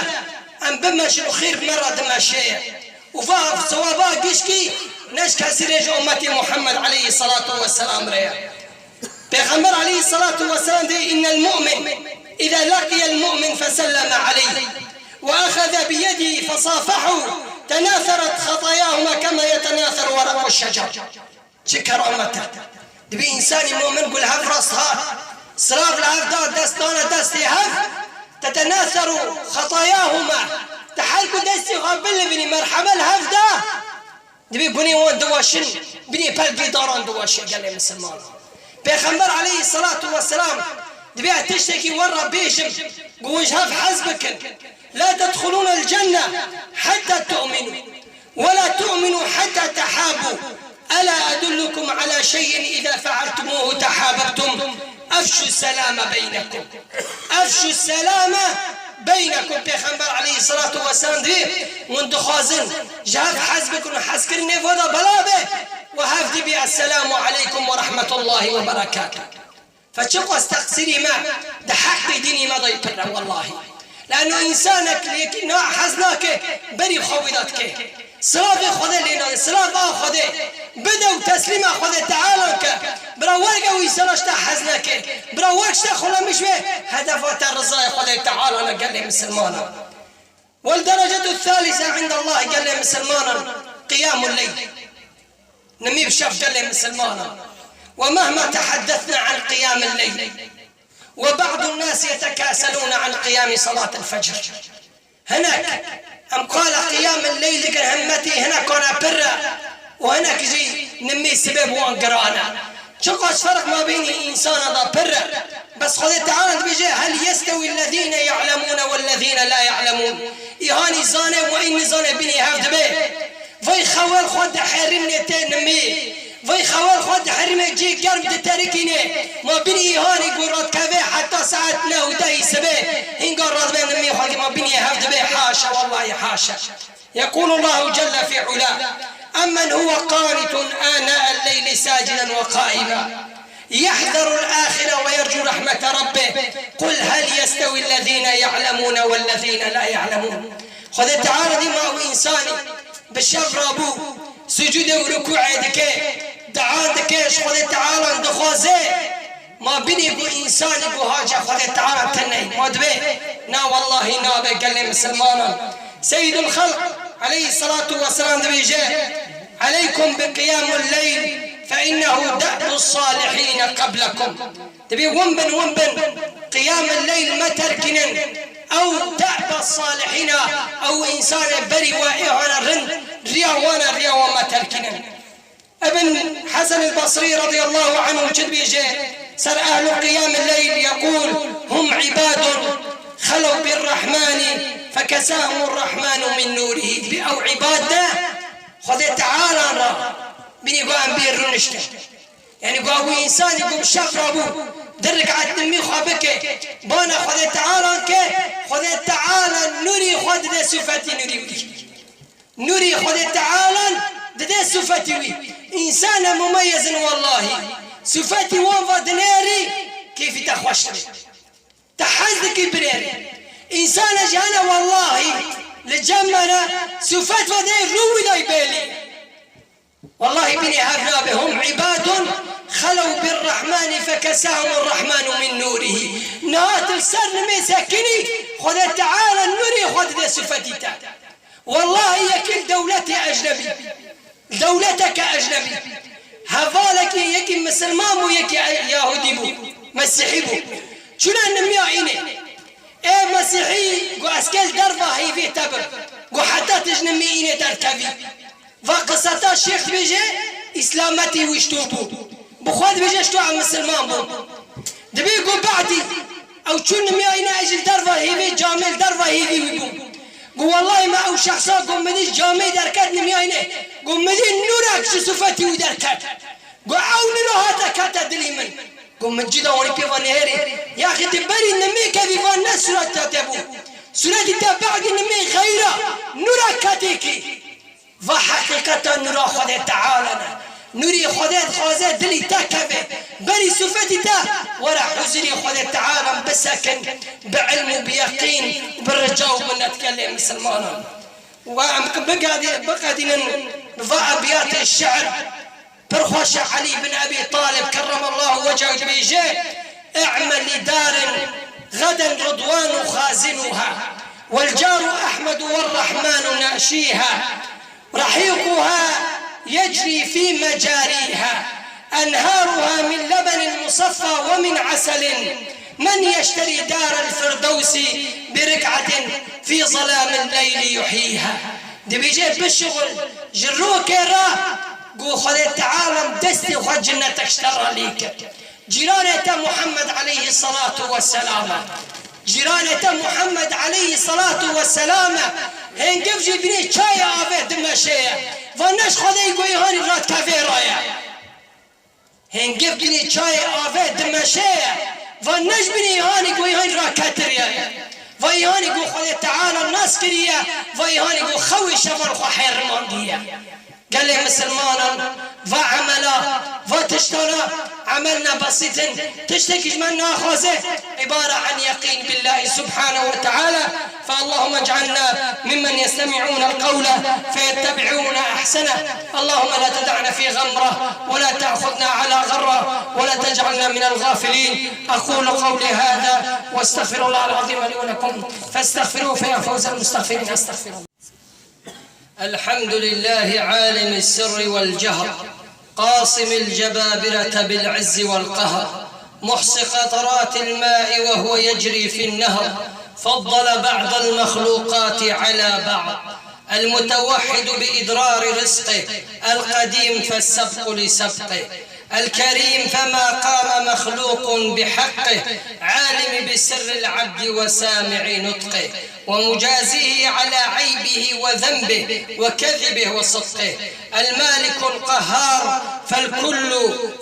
em bimeşin û xêr me re dimeşe. Û va sewaba gişkî ne ji kesî re ji ummetê Muhammed aleyhisselatu vesselam re ye. Pêxember aleyhisselatu vesselam dê, innel mu'min, iza laqiyel mu'min feselleme aleyh ve axaza biyedihi fesafahu, tenaserat xatayahuma kema yetenaser werequ şecer. Çi keramet e! Dibî însanî momin ku li hev rast hat, silav li hev da, dest dane destê hev, tetenaseru xetayahuma, di hal ku destê xwe bilivînî merhebe li hev da, dibî gunê wan diweşin, binê pelkê daran diweşe gelê misilmanan. Pêxember aleyhisselatu vesselam dibê ez tiştekî we re bêjim, ku hûn ji hev hez bikin. La tedxulûnel cenne hetta tu'minû. ولا تؤمنوا حتى تحابوا. ألا أدلكم على شيء إذا فعلتموه تحاببتم؟ أفشوا السلام بينكم. أفشوا السلام بينكم. Pêxember aleyhisselatu vesselam dibê, hûn dixwazin ji hev hez bikin û hezkirinê vê de bela be, we hev dibê, Esselamu aleykum ve rahmetullahi ve berekatuh. Fe çiqas teqsîrî me di heqê dînî me de yê pir e, wellahî. Leno însanek li yekî na hez nake, berî xwe wî de dike. Silavê Xwedê lê nade, silav a Xwedê. Bide û teslîma Xwedê Teala ke. Bira werge wî însana ji te hez neke. Bira werg ji te xulemiş be, hedefa te rizayê Xwedê Teala ne gelê misilmanan. والدرجة الثالثة عند الله gelê misilmanan, qiyamul leyl. Nimî bi şev gelê misilmanan. ومهما تحدثنا عن قيام الليل وبعض الناس يتكاسلون عن قيام صلاة الفجر. Hinek em qala qiyamul leyl dikin, himmetî hinek wana pir e û hinek jî nimî sibê bi wan giran e. Çiqas ferq mabênî însana da pir e. Bes Xwedê Teala dibêje, "Hel yestewîllezîne ya'lemûne wellezîne la ya'lemûn?" Îhanî zane û î nizane bînî hev dibe. Vay xewel xwe diherîmnê tê nimî. Vay xewel xwe diherîmê cî germ diterikînê. Ma bînî îhanî ku radikeve heta saet neh û dehî sibê. Hînga radibe nimî xwe ma bînî hev dibe. Haşa, wellahî haşa. يقول الله جل في علاه: أمن هو قانت آناء الليل ساجدا وقائما يحذر الآخرة ويرجو رحمة ربه قل هل يستوي الذين يعلمون والذين لا يعلمون. Xwedê Teala dî ma ew însanî bi şev rabû, sucûdê û rukûê dike, dua dike, ji Xwedê Teala dixwaze. Ma binê ku însanî ku haca Xwedê Teala tune ye, ma dibê? Na wellahî nabe gelê misilmanan. Seyyidul Xelq aleyhisselatu vesselam dibêje, "Aleykum bi qiyamul leyl fe innehu de'bus salihîne qeblekum." Dibê win bin, win bin, qiyamul leyl me terkînin. Ew de'ba salihîna, ew însanê berî we ê hane rind, riya wan e, riya wan me terkînin. Ibn Hesen el-Basrî radiyallahu anhu çi dibêje ser ehlu qiyam el-leyl, yekûl: "Hum ibadun xelew bir-Rahmani fekesahumur-Rahmanu min nûrihî." Bi ew ibad ne, Xwedê Teala re binî got em bê rûniştin. Yani got ew însanî ku bi şev rabû, di rik'et nimî xwe bike, bana Xwedê Teala ke, Xwedê Teala nûrî xwe dide sifetî nûrî wî. Nûrî Xwedê Teala dide sifetî wî. Însan e mumeyez in wellahî. Sifetî wan va dinêrî, kêfî te xweş dibe. Te hez dikî binêrî. Însan e jî hene wellahî li cem me ne, sifet va dê rû wî day bêlî. Wellahî binê hev nabe. Hum ibadun xelew bir-Rahmani fekesahumur-Rahmanu min nûrihî. Nihat li ser nimê sekinî, Xwedê Teala nûrê xwe dide sifetî te. Wellahî yekî li dewletê ecnebî, dewleteke ecnebî, hevalekî yekî misilman bû, yekî e-, yahudî bû, mesîhî bû. Çûne nimiya înê. Ê mesîhî got, "Ez kê li derva heyvê te bim." Go heta tu ji nimê înê derkevî. Va qiseta şêx dibêje, îslametî wî ji to bû. Bi xwe dibêje ji to em misilman bûn. Dibê go badî, ew çû nimya înê, ez jî li derva hêvê camê, li derva hêvî wî bûm. Go wellahî me ew şexsa go min dî camê derket nimya înê. Go min dî nûrek ji sifetî wî derket. Go ew nûra hate kete dilî min. Go min cî de wanî pê ve nehêrî. Yaxî tu berî nimê kevî va ne sûretî te bû. Sûretî te badî nimê xeyra nûra ketêkî. Va heqîqeta nûra Xwedê Teala ne. Nûrî Xwedê dixwaze dilî te keve. Berî sûfetî te were huzurî Xwedê Teala bisekin bi ilm û bi yeqîn, bi rica û minet gelê misilmanan. Wa em bigadî-, biqedînin bi va ebiyatê şiir. Pir xweş e, Elî bin Ebî Talib kerremallahu wechehû dibêje, اعمل لدار غدا رضوان خازنها، والجار أحمد والرحمن ناشيها، رحيقها يجري في مجاريها، أنهارها من لبن مصفى ومن عسل، من يشتري دار الفردوس بركعة في ظلام الليل يحييها. Dibêje bişuxul ji rokê re, ku Xwedê Teala destê xwe cinnetek ji te re lê kir. Cîranê te Muhammed aleyhî selatu we selam e. Cîranê te Muhammed aleyhî selatu we selam e. Hêngiv jî binê çayê avê dimeşe ye. Va ne ji Xwedê goyê hanî radikeve ra ye. Hêngiv binê çayê avê dimeşe ye. Va ne ji binê hanî goyê hanî raketiriye ye. Va hanî go Xwedê Teala nas kiriye. Va hanî go xewê şevan xwe hêrimandiye. Gelê misilmanan, va emela, va tiştana, emel ne besît in, tiştekî ji me naxwaze, عبارة عن يقين بالله سبحانه وتعالى. فاللهم اجعلنا ممن يستمعون القول فيتبعون أحسنه. اللهم لا تدعنا في غمرة ولا تأخذنا على غرة ولا تجعلنا من الغافلين. أقول قولي هذا وأستغفر الله العظيم لي ولكم فاستغفروه فيا فوز المستغفرين. أستغفر الله. الحمد لله عالم السر والجهر، قاصم الجبابرة بالعز والقهر، محصي قطرات الماء وهو يجري في النهر، فضل بعض المخلوقات على بعض، المتوحد بإدرار رزقه، القديم فالسبق لسبقه، الكريم فما قام مخلوق بحقه، عالم بسر العبد وسامع نطقه، ومجازيه على عيبه وذنبه وكذبه وصدقه، المالك القهار فالكل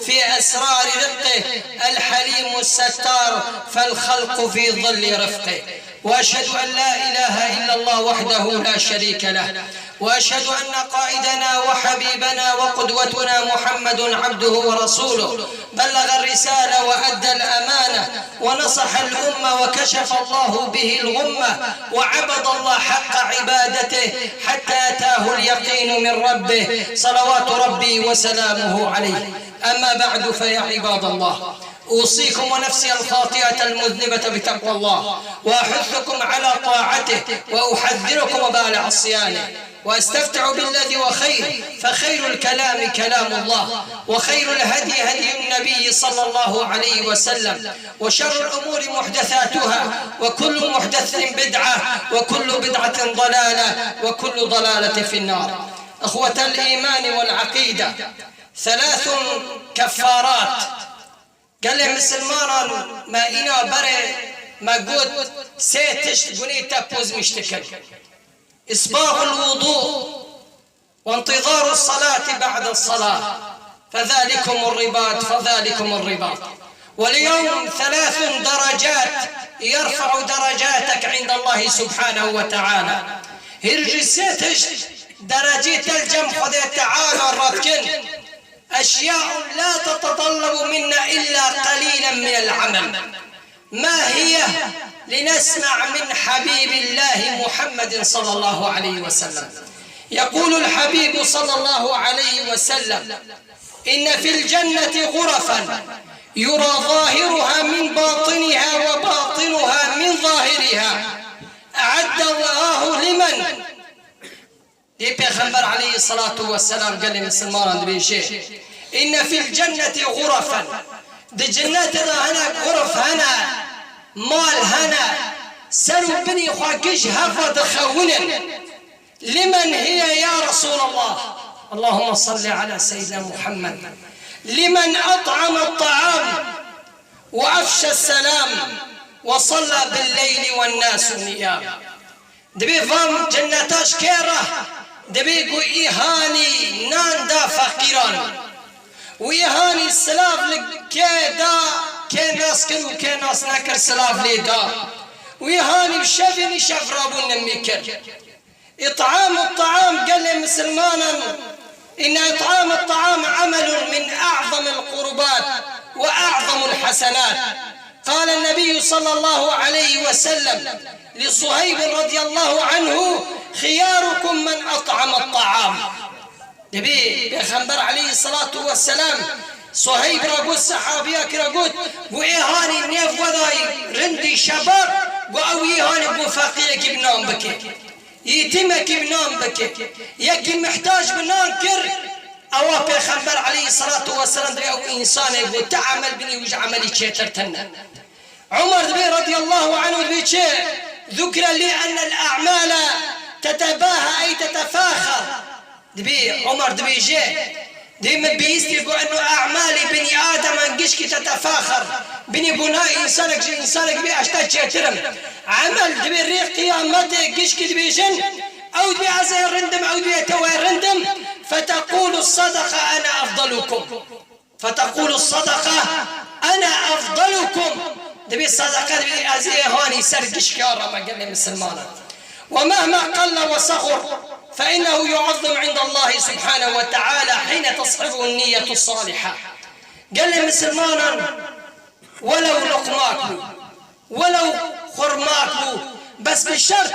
في أسرار رقه، الحليم الستار فالخلق في ظل رفقه. وأشهد أن لا إله إلا الله وحده لا شريك له، وأشهد أن قائدنا وحبيبنا وقدوتنا محمد عبده ورسوله، بلغ الرسالة وأدى الأمانة ونصح الأمة وكشف الله به الغمة وعبد الله حق عبادته حتى أتاه اليقين من ربه، صلوات ربي وسلامه عليه. أما بعد، فيا عباد الله، أوصيكم ونفسي الخاطئة المذنبة بتقوى الله، وأحثكم على طاعته، وأحذركم وبال عصيانه، وأستفتح بالذي هو خير، فخير الكلام كلام الله، وخير الهدي هدي النبي صلى الله عليه وسلم، وشر الأمور محدثاتها، وكل محدثة بدعة، وكل بدعة ضلالة، وكل ضلالة في النار. إخوة الإيمان والعقيدة، ثلاث كفارات. Gelê misilmanan, me îna berê me got, sê tişt gunê te pozmîş dikin. إسباغ الوضوء وانتظار الصلاة بعد الصلاة، فذلكم الرباط، فذلكم الرباط. واليوم ثلاث درجات يرفع درجاتك عند الله سبحانه وتعالى. Hîr jî sê tişt derecê te li cem Xwedê Teala radikin. أشياء لا تتطلب منا إلا قليلا من العمل. ما هي؟ لنسمع من حبيب الله محمد صلى الله عليه وسلم. يقول الحبيب صلى الله عليه وسلم: إن في الجنة غرفا يرى ظاهرها من باطنها وباطنها من ظاهرها، أعد الله لمن Dê Pêxember aleyhisselatu vesselam gelê misilmanan dibêje, إن في الجنة غرفا. Di cinnetê de hinek xurif hene, mal hene, ser û binî xwe giş hev ve dixewinin. لمن هي يا رسول الله؟ اللهم صل على سيدنا محمد. لمن أطعم الطعام وأفشى السلام وصلى بالليل والناس نيام. Dibê van cenneta ji kê re? Dibê ku î hanî nan da feqîran. Wî hanî silav li kê da, kê nas kir û kê nas nekir silav lê da. Wî hanî bi şevê nîşev rabûn nimî kir. إطعام الطعام, gelê misilmanan, إن إطعام الطعام عمل من أعظم القربات وأعظم الحسنات. قال النبي صلى الله عليه وسلم لصهيب رضي الله عنه: خياركم من أطعم الطعام. Dibê Pêxember aleyhisselatu vesselam Suheyb ra got, sehabiya kira got, got, ê hanî nêv wedayî rindî şebab, got, ew yê hanî got feqîrekî bi nan bike. Yetîmekî bi nan bike. Yekî mihtac bi nan kir, ewa Pêxember aleyhisselatu vesselam dibê ew însanê got, ti emel binî wî ji emelî çêtir tune. Umar dibê radiyallahu anhu dibê çi? ذكر لي أن الأعمال تتباهى أي تتفاخر. Dibê Umar dibêje, dê min bihîstî ku eno e'malê binî ademan gişkî tetefaxer. Binî got na însanek ji însanek bê ez te çêtir im. Emel dibê rê qiyametê gişkî dibêjin, ew dibê ez ê rind im, ew dibê tew ê rind im. فتقول الصدقة أنا أفضلكم. فتقول الصدقة أنا أفضلكم. Dibê sedeqe dibê ez ê hanî ser gişka re me gelê misilmanan. ومهما قل وصغر فإنه يعظم عند الله سبحانه وتعالى حين تصحبه النية الصالحة. Gelê misilmanan, welew luqmak bû, welew xurmak bû, bes bi şert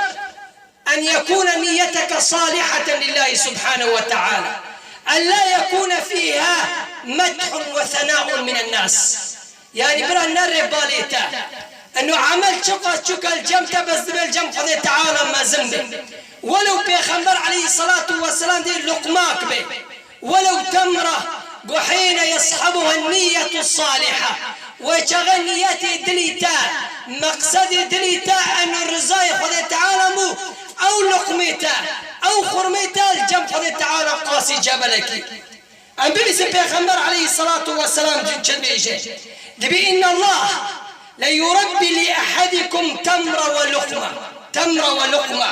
أن يكون نيتك صالحة لله سبحانه وتعالى، أن لا يكون فيها مدح وثناء من الناس. Yanî bira nerê balê te. Eno emel çiqas çûka li cem te bes dibe li cem Xwedê Teala mezin be. Welew Pêxember aleyhisselatu vesselam dê luqmak be. Welew temra, got, حين يصحبها النية الصالحة. Wê çaxê niyetê dilî te, meqsedê dilî te eno rizayê Xwedê Teala bû, ew luqmê te, ew xurmê te li cem Xwedê Teala qasî cebelekî. Em bibîsin Pêxember aleyhisselatu vesselam çi dibêje. Dibê, إن الله ليربي لأحدكم تمرة ولقمة. تمرة ولقمة.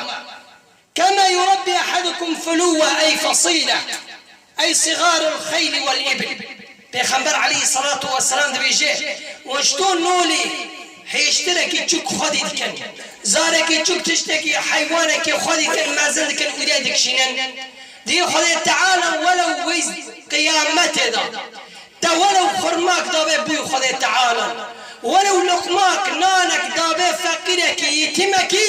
كما يربي أحدكم فلوة أي فصيلة أي صغار الخيل والإبل. Pêxember aleyhisselatu vesselam dibêje, wan ji to nolê hêştirekî çûk xwedî dikin. Zarekî çûk tiştekî heywanekî xwedî dikin, mezin dikin û dê dikişînin. Dê Xwedê Teala welew wê qiyametê de te welew xurmak dabe bûyî Xwedê Teala, welew luqmak nanek dabe feqîrekî, yetîmekî,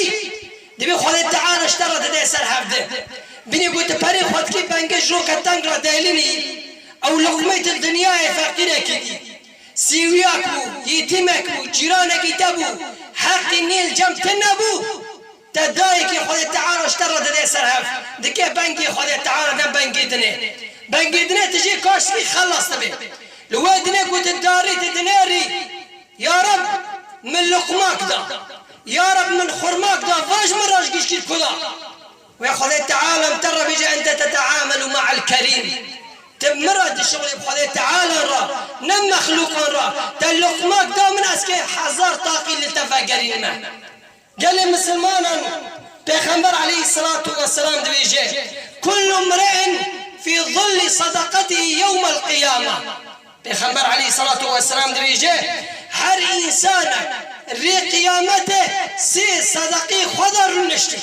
dibê Xwedê Teala ji te re dide ser hevdi. Binê ku tu perê xwe dikî bengê ji roke teng re delînî, ew luqmê tu dinyayê feqîrekî dî. Sîwiyak bû, yetîmek bû, cîranekî te bû, heqî nî li cem tune bû. Te dayekî Xwedê Teala ji te re dide ser hev. Dike bengê Xwedê Teala ne bengê dinê. Bengê dinê tu jê kaşkî xelas dibe. Li wê dinê ku tu darî tu dinêrî, ya Reb, min luqmak da. Ya Reb, min xurmak da, va ji min re ji gişkî ku da. Wê Xwedê Teala em te re bêje, أنت تتعامل مع الكريم. Tu min re dişixulî bi Xwedê Teala re, ne mexlûqan re. Te luqmak da min, ez kê hezar taqî li te vegerînime. Gelê misilmanan, Pêxember aleyhisselatu vesselam dibêje, كل امرئ في ظل صدقته يوم القيامة. Pêxember aleyhisselatu vesselam dibêje, her însanek rê qiyametê sê sedeqî xwe de rûniştî.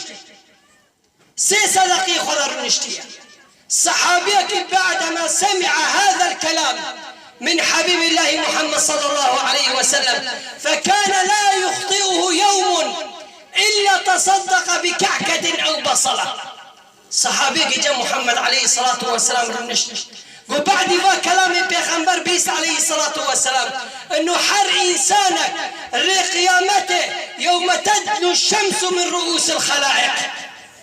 Sê sedeqî xwe de rûniştiye. Sehabiyekî بعدما سمع هذا الكلام من حبيب الله محمد صلى الله عليه وسلم فكان لا يخطئه يوم إلا تصدق بكعكة أو بصلة. Sehabiyekî cem Muhammed aleyhisselatu vesselam rûnişt. Got, بعدی va kelamê Pêxember bîst aleyhisselatu vesselam, eno her însanek rê qiyametê يوم تدنو الشمس من رؤوس الخلائق.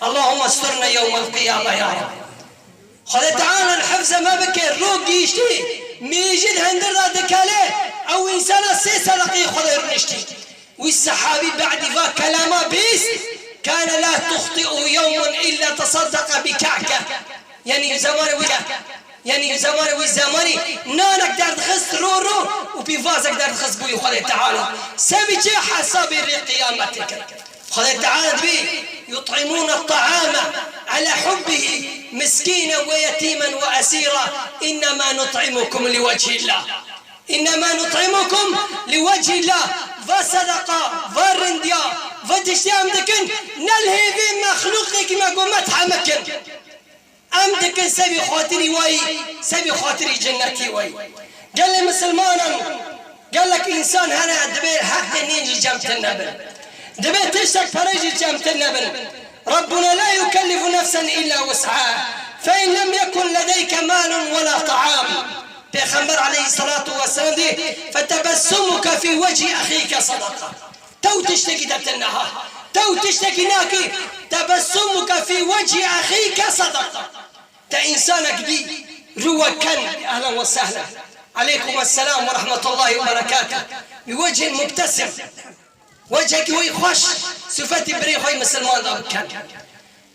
اللهم استرنا يوم القيامة يا رب. Xwedê Teala hifze me bike, roj gihîştî, mêjî di hundir de dikele, ew însana sê sedeqî Xwedê rûniştî. Wî sehabî بعدی va kelama bîst, كان لا تخطئ يوم إلا تصدق بكعكة. Yani zemanê wî, yani zemanê wî zemanî nanek derdixist ro ro û pîvazek derdixist bo Xwedê Teala. Sebî çi? Hesabê rê qiyametê kir. Xwedê Teala dibê: يطعمون الطعام على حبه مسكينا ويتيما وأسيرا إنما نطعمكم لوجه الله. إنما نطعمكم لوجه الله. Va sedeqa, va rindiya, va tiştê em dikin, ne li hêvê mexlûqekî me got me teheme kin. Em dikin sebî xatirî wayî, sebî xatirî cennetî wayî. Gelê misilmanan, gelek însan hene, dibê heqê nîn jî cem tune bin. Dibê tiştek pere jî cem tune bin. ربنا لا يكلف نفسا إلا وسعها، فإن لم يكن لديك مال ولا طعام. Pêxember aleyhissalatu vesselam dî: فتبسمك في وجه أخيك صدقة. Tew tiştekî te tune ha. Tew tiştekî nakî. تبسمك في وجه أخيك صدقة. Te însanek dî rû we ken, ehlen ve sehlen. Aleykum esselam ve rahmetullahi ve berekatuh. Bi wechin mubtesim. Wecekî wî xweş, sifetî birê xwe yî misilman de bikin.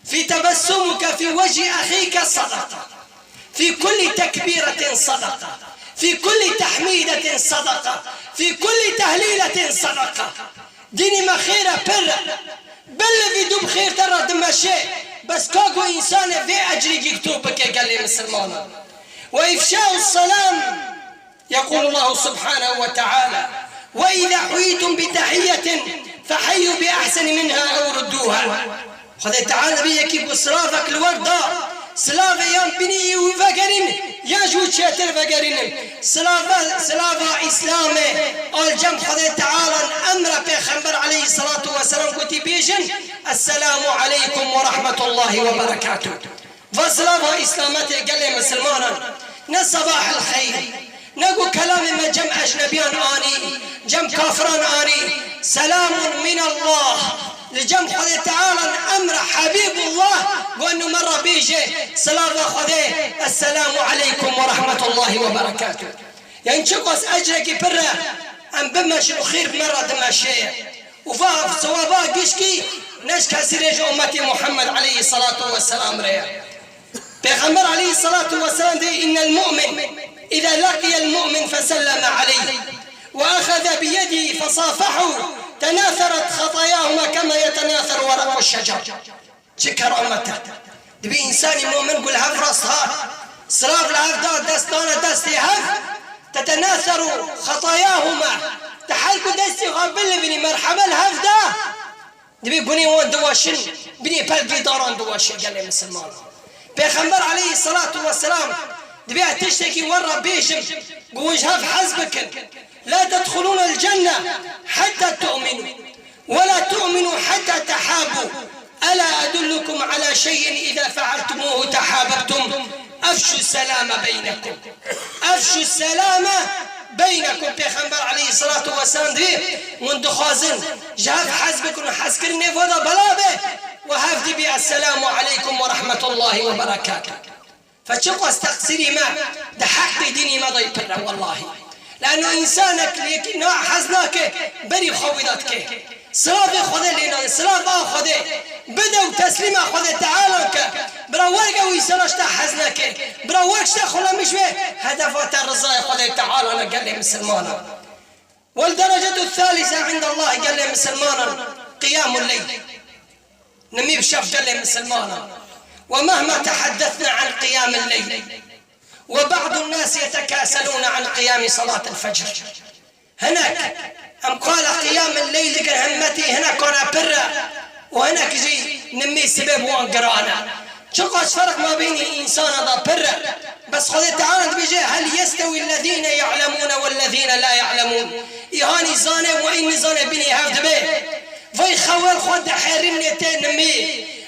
في تبسمك في وجه أخيك صدقة. في كل تكبيرة صدقة. في كل تحميدة صدقة. في كل تهليلة صدقة. Dînî me xêr e, pir e. Belê vî dû bi xêr te re dimeşe. Bes ka ku însanê vê ecrî gî to bike gelê misilmanan. وإفشاء السلام. يقول الله سبحانه وتعالى: وإذا حييتم بتحية فحيوا بأحسن منها أو ردوها. Xwedê Teala dibê yekî ku silavek li we da, silavê yan binî wî vegerîn, yan ji wî çêtir vegerînin. Silava, silava Îslamê, al cem Xwedê Teala emre Pêxember aleyhissalatu vesselam gotî bêjin: السلام عليكم ورحمة الله وبركاته. Va silava îslametê gelê misilmanan, ne sabah el xeyr, ne ku kelamê me cem ecnebiyan anî, cem kafiran anî, selamun min Allah, li cem Xwedê Teala emre Habîbullah, got nu me re bêje silava Xwedê, Esselamu aleykum ve rahmetullahi ve berekatuh. Yan çiqas ecrekî pir e, em bimeşin û xêr bi me re dimeşe. Û va sewaba gişkî ne ji kesî re ji ummetê Muhammed aleyhissalatu vesselam re ye. Pêxember aleyhissalatu vesselam dê: إن المؤمن إذا لقي المؤمن فسلم عليه وأخذ بيده فصافحه تناثرت خطاياهما كما يتناثر ورق الشجر. Çi keramet e! Dibî însanî mumin ku li hev rast hat, silav li hev da, dest dane destê hev, tetenaseru xetayahuma, di hal ku destê xwe bilivînî merhebe li hev da, dibî gunê wan diweşin, binê pelkê daran diweşe gelê misilman. Pêxember aleyhisselatu vesselam dibê ez tiştekî we re bêjim, ku hûn ji hev hez bikin. لا تدخلون الجنة حتى تؤمنوا. ولا تؤمنوا حتى تحابوا. ألا أدلكم على شيء إذا فعلتموه تحاببتم؟ أفشوا السلام بينكم. أفشوا السلام بينكم. Pêxember aleyhisselatu vesselam dibê, hûn dixwazin ji hev hez bikin û hezkirinê vo de bela be, we hev dibî, Esselamu aleykum ve rahmetullahi ve berekatuh. Fe çiqas teqsîrî me di heqê dînî me de yî pir e, wellahî. Lano însanek li yekî na hez nake, berî xwe wî de dike. Silavê Xwedê lê nake, silav a Xwedê bide û teslîma Xwedê Teala ke. Bira werge wî sera ji te hez neke. Bira werg ji te xulemiş be, hedefa te rizaya Xwedê Teala ne gelê misilmanan. والدرجة الثالثة عند الله gelê misilmanan, qiyamul leyl. Nimî bi şev gelê misilmanan. ومهما تحدثنا عن قيام الليل وبعض الناس يتكاسلون عن قيام صلاة الفجر. Hinek em qala qiyamil leyl dikin himmetî, hinek wana pir e û hinek jî nimî sibê bi wan giran e. Çiqas ferq mabênî însana da pir e. Bes Xwedê Teala dibêje: هل يستوي الذين يعلمون والذين لا يعلمون؟ Îhanî zane û î nizane bînî hev dibe. Vay xewel xwe diherîmne tê nimî.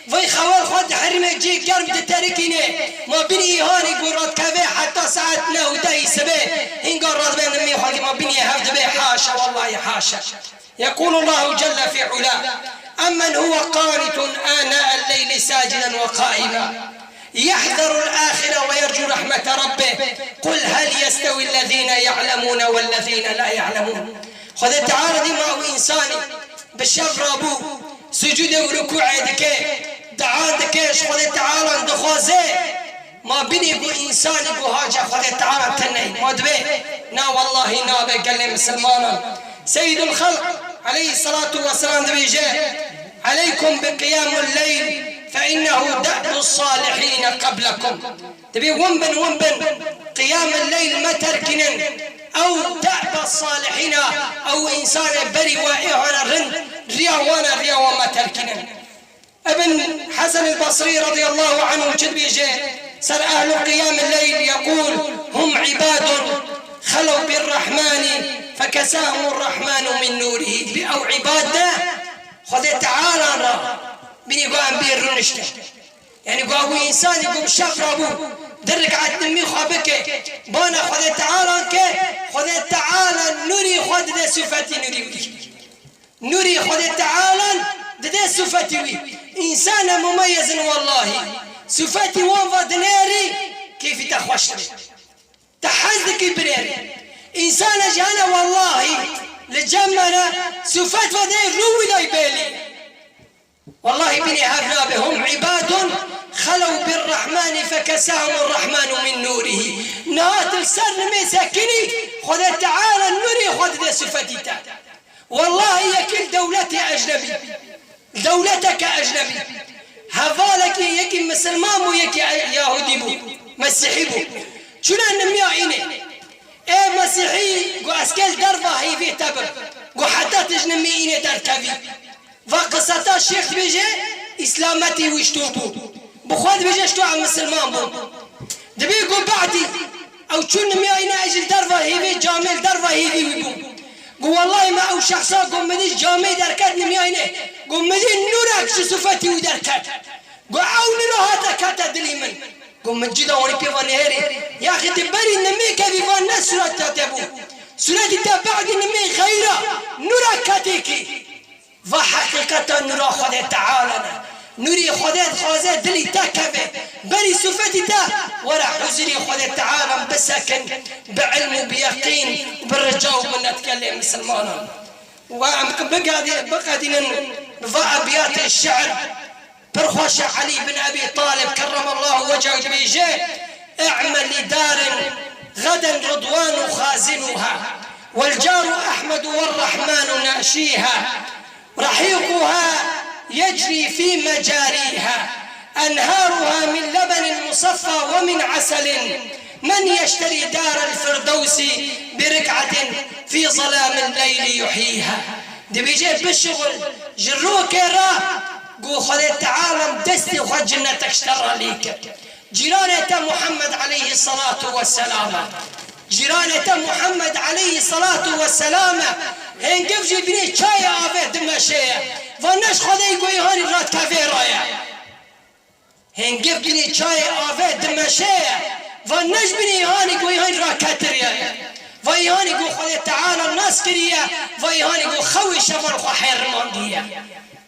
Vay xewel xwe diherîme cî germ diterikîne. Ma bînî îhanî ku radikeve heta saet neh û dehî sibê. Hînga radibê nimî xwe ma bînî hev dibe. Haşa, wellahî haşa. يقول الله جل في علاه: أمن هو قانت آناء الليل ساجدا وقائما يحذر الآخرة ويرجو رحمة ربه قل هل يستوي الذين يعلمون والذين لا يعلمون. Xwedê Teala dî ma ew însanî bi şev rabû, Sucûdê û rukûê dike, dua dike, ji Xwedê Teala dixwaze. Ma binê ku însanî ku haca Xwedê Teala tune ye. Ma dibê, na wellahî nabe gelê misilmanan. Seyyidul Xelq aleyhisselatu vesselam dibêje, "Aleykum bi qiyamul leyl fe innehu de'bus salihîne qeblekum." Dibê win bin, win bin, qiyamul leyl me terkînin. Ew de'ba salihîna, ew însanê berî we ê hane rind, riya wan e, riya wan me terkînin. Ibn Hasan el-Basrî radiyallahu anhu çi dibêje ser ehlu qiyamul leyl? Yekûl, "Hum ibadun xelew bir Rahmani fekesahumur Rahmanu min nûrihî." Dibê ew ibad ne, Xwedê Teala re binî got em bê rûniştin. Yanî, ku ew însanî ku bi şev rabû, di rik'et nimî xwe bike, bana Xwedê Teala ke, Xwedê Teala nûrî xwe dide sûfetî nûrî wî. Nûrî Xwedê Teala dide sûfetî wî. Însane mumeyez in wellahî. Sûfetî wan va dinêrî, kêfî te xweş dibe. Te hez dikî binêrî. Însane jî hene wellahî li cem me ne, sûfet va dê rû wî dayî bêlî. Wellahî binê hev nabe. Hum ibadun xelew bir Rahmani fekesahumur Rahmanu min nûrihî. Niha tu li ser nimê sekinî, Xwedê Teala nûrê xwe dide sifetî te. Wellahî yekî li dewletê ecnebî, li dewleteke ecnebî, hevalekî yekî misilman bû, yekî e-, yahûdî bû, mesîhî bû. Çûne nimiya înê. Ê mesîhî, got, ez kê li derva heyvê te bim. Got, heta tu ji nimî înê derkevî. Va qiseta şêx dibêje, îslametî wî ji to bû. Bi xwe dibêje, ji to em misilman bûn. Dibê got, badî, ew çû nimiya înê, ez jî li derva hêvê camê, li derva hêvî wî bûm. Got, wellahî me ew şexsa got, min dî camê derket nimiya înê. Got, min dî nûrek ji sifetî wî derket. Got, ew nûra hate kete dilî min. Got, min cida wanî pê va nihêrî. Yaxî tu berî nimê kevî va ne sûreta te bû. Sûretî te badî nimê xeyra, nûra ketêkî. Va heqîqeta nûra Xwedê Teala ne. Nûrî Xwedê dixwaze dilî te keve. Berî sûfetî te were huzurî Xwedê Teala bisekin, bi ilm û bi yeqîn, bi rica û minnet gelê misilmanan. Wa em bigadî-, biqedînin bi va ebiyatê şiir. Pir xweş e, Elî bin Ebî Talib kerremallahu wechehû dibêje, "I'mel li darin xeden ridwanu xazinuha, wel caru Ehmedu wel Rahmanu naşiha, rehiquha yecri fi mecariha, enharuha min lebenin musaffa ve min eselin, men yeşteri darel firdewsi bi rik'atin fi zelamil leyli yuhyiha." Dibêje, bişuxul ji rokê re, Got, Xwedê Teala destê xwe cinnetek ji te re lê kir. Cîranê te Muhammed aleyhisselatu vesselam e. Cîranê te Muhammed aleyhisselatu vesselam e. Hêngiv jî binê çayê avê dimeşe ye. Va ne ji Xwedê got, îhanî radkevê re ye. Hêngiv binê çayê avê dimeşe ye. Va ne ji binê îhanî got, îhanî raketiriye ye. Va îhanî got, Xwedê Teala nas kiriye. Va îhanî got, xewê şevan xwe hêrimandiye.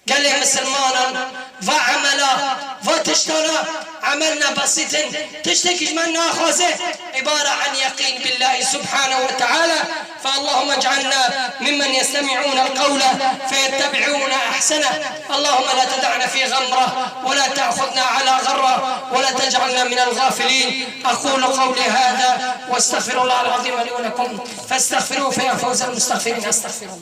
Gelê misilmanan va emela, va tiştana, emel ne besît in. Tiştekî ji me naxwaze, ibare an yeqîn billahi subhanehu ve teala. Fe Allahümme ec'alna mimmen yestemi'ûnel kavle feyettebi'ûne ahsene. Allahümme la teda'na fî gamre ve la te'xudna ala garre ve la tec'alna minel gafilîn. Ekûlu kavlî hâzâ ve estağfirullahal azîme lî ve lekum. Festağfirûhu fe ya fevzel mustağfirîn. Estağfirullah.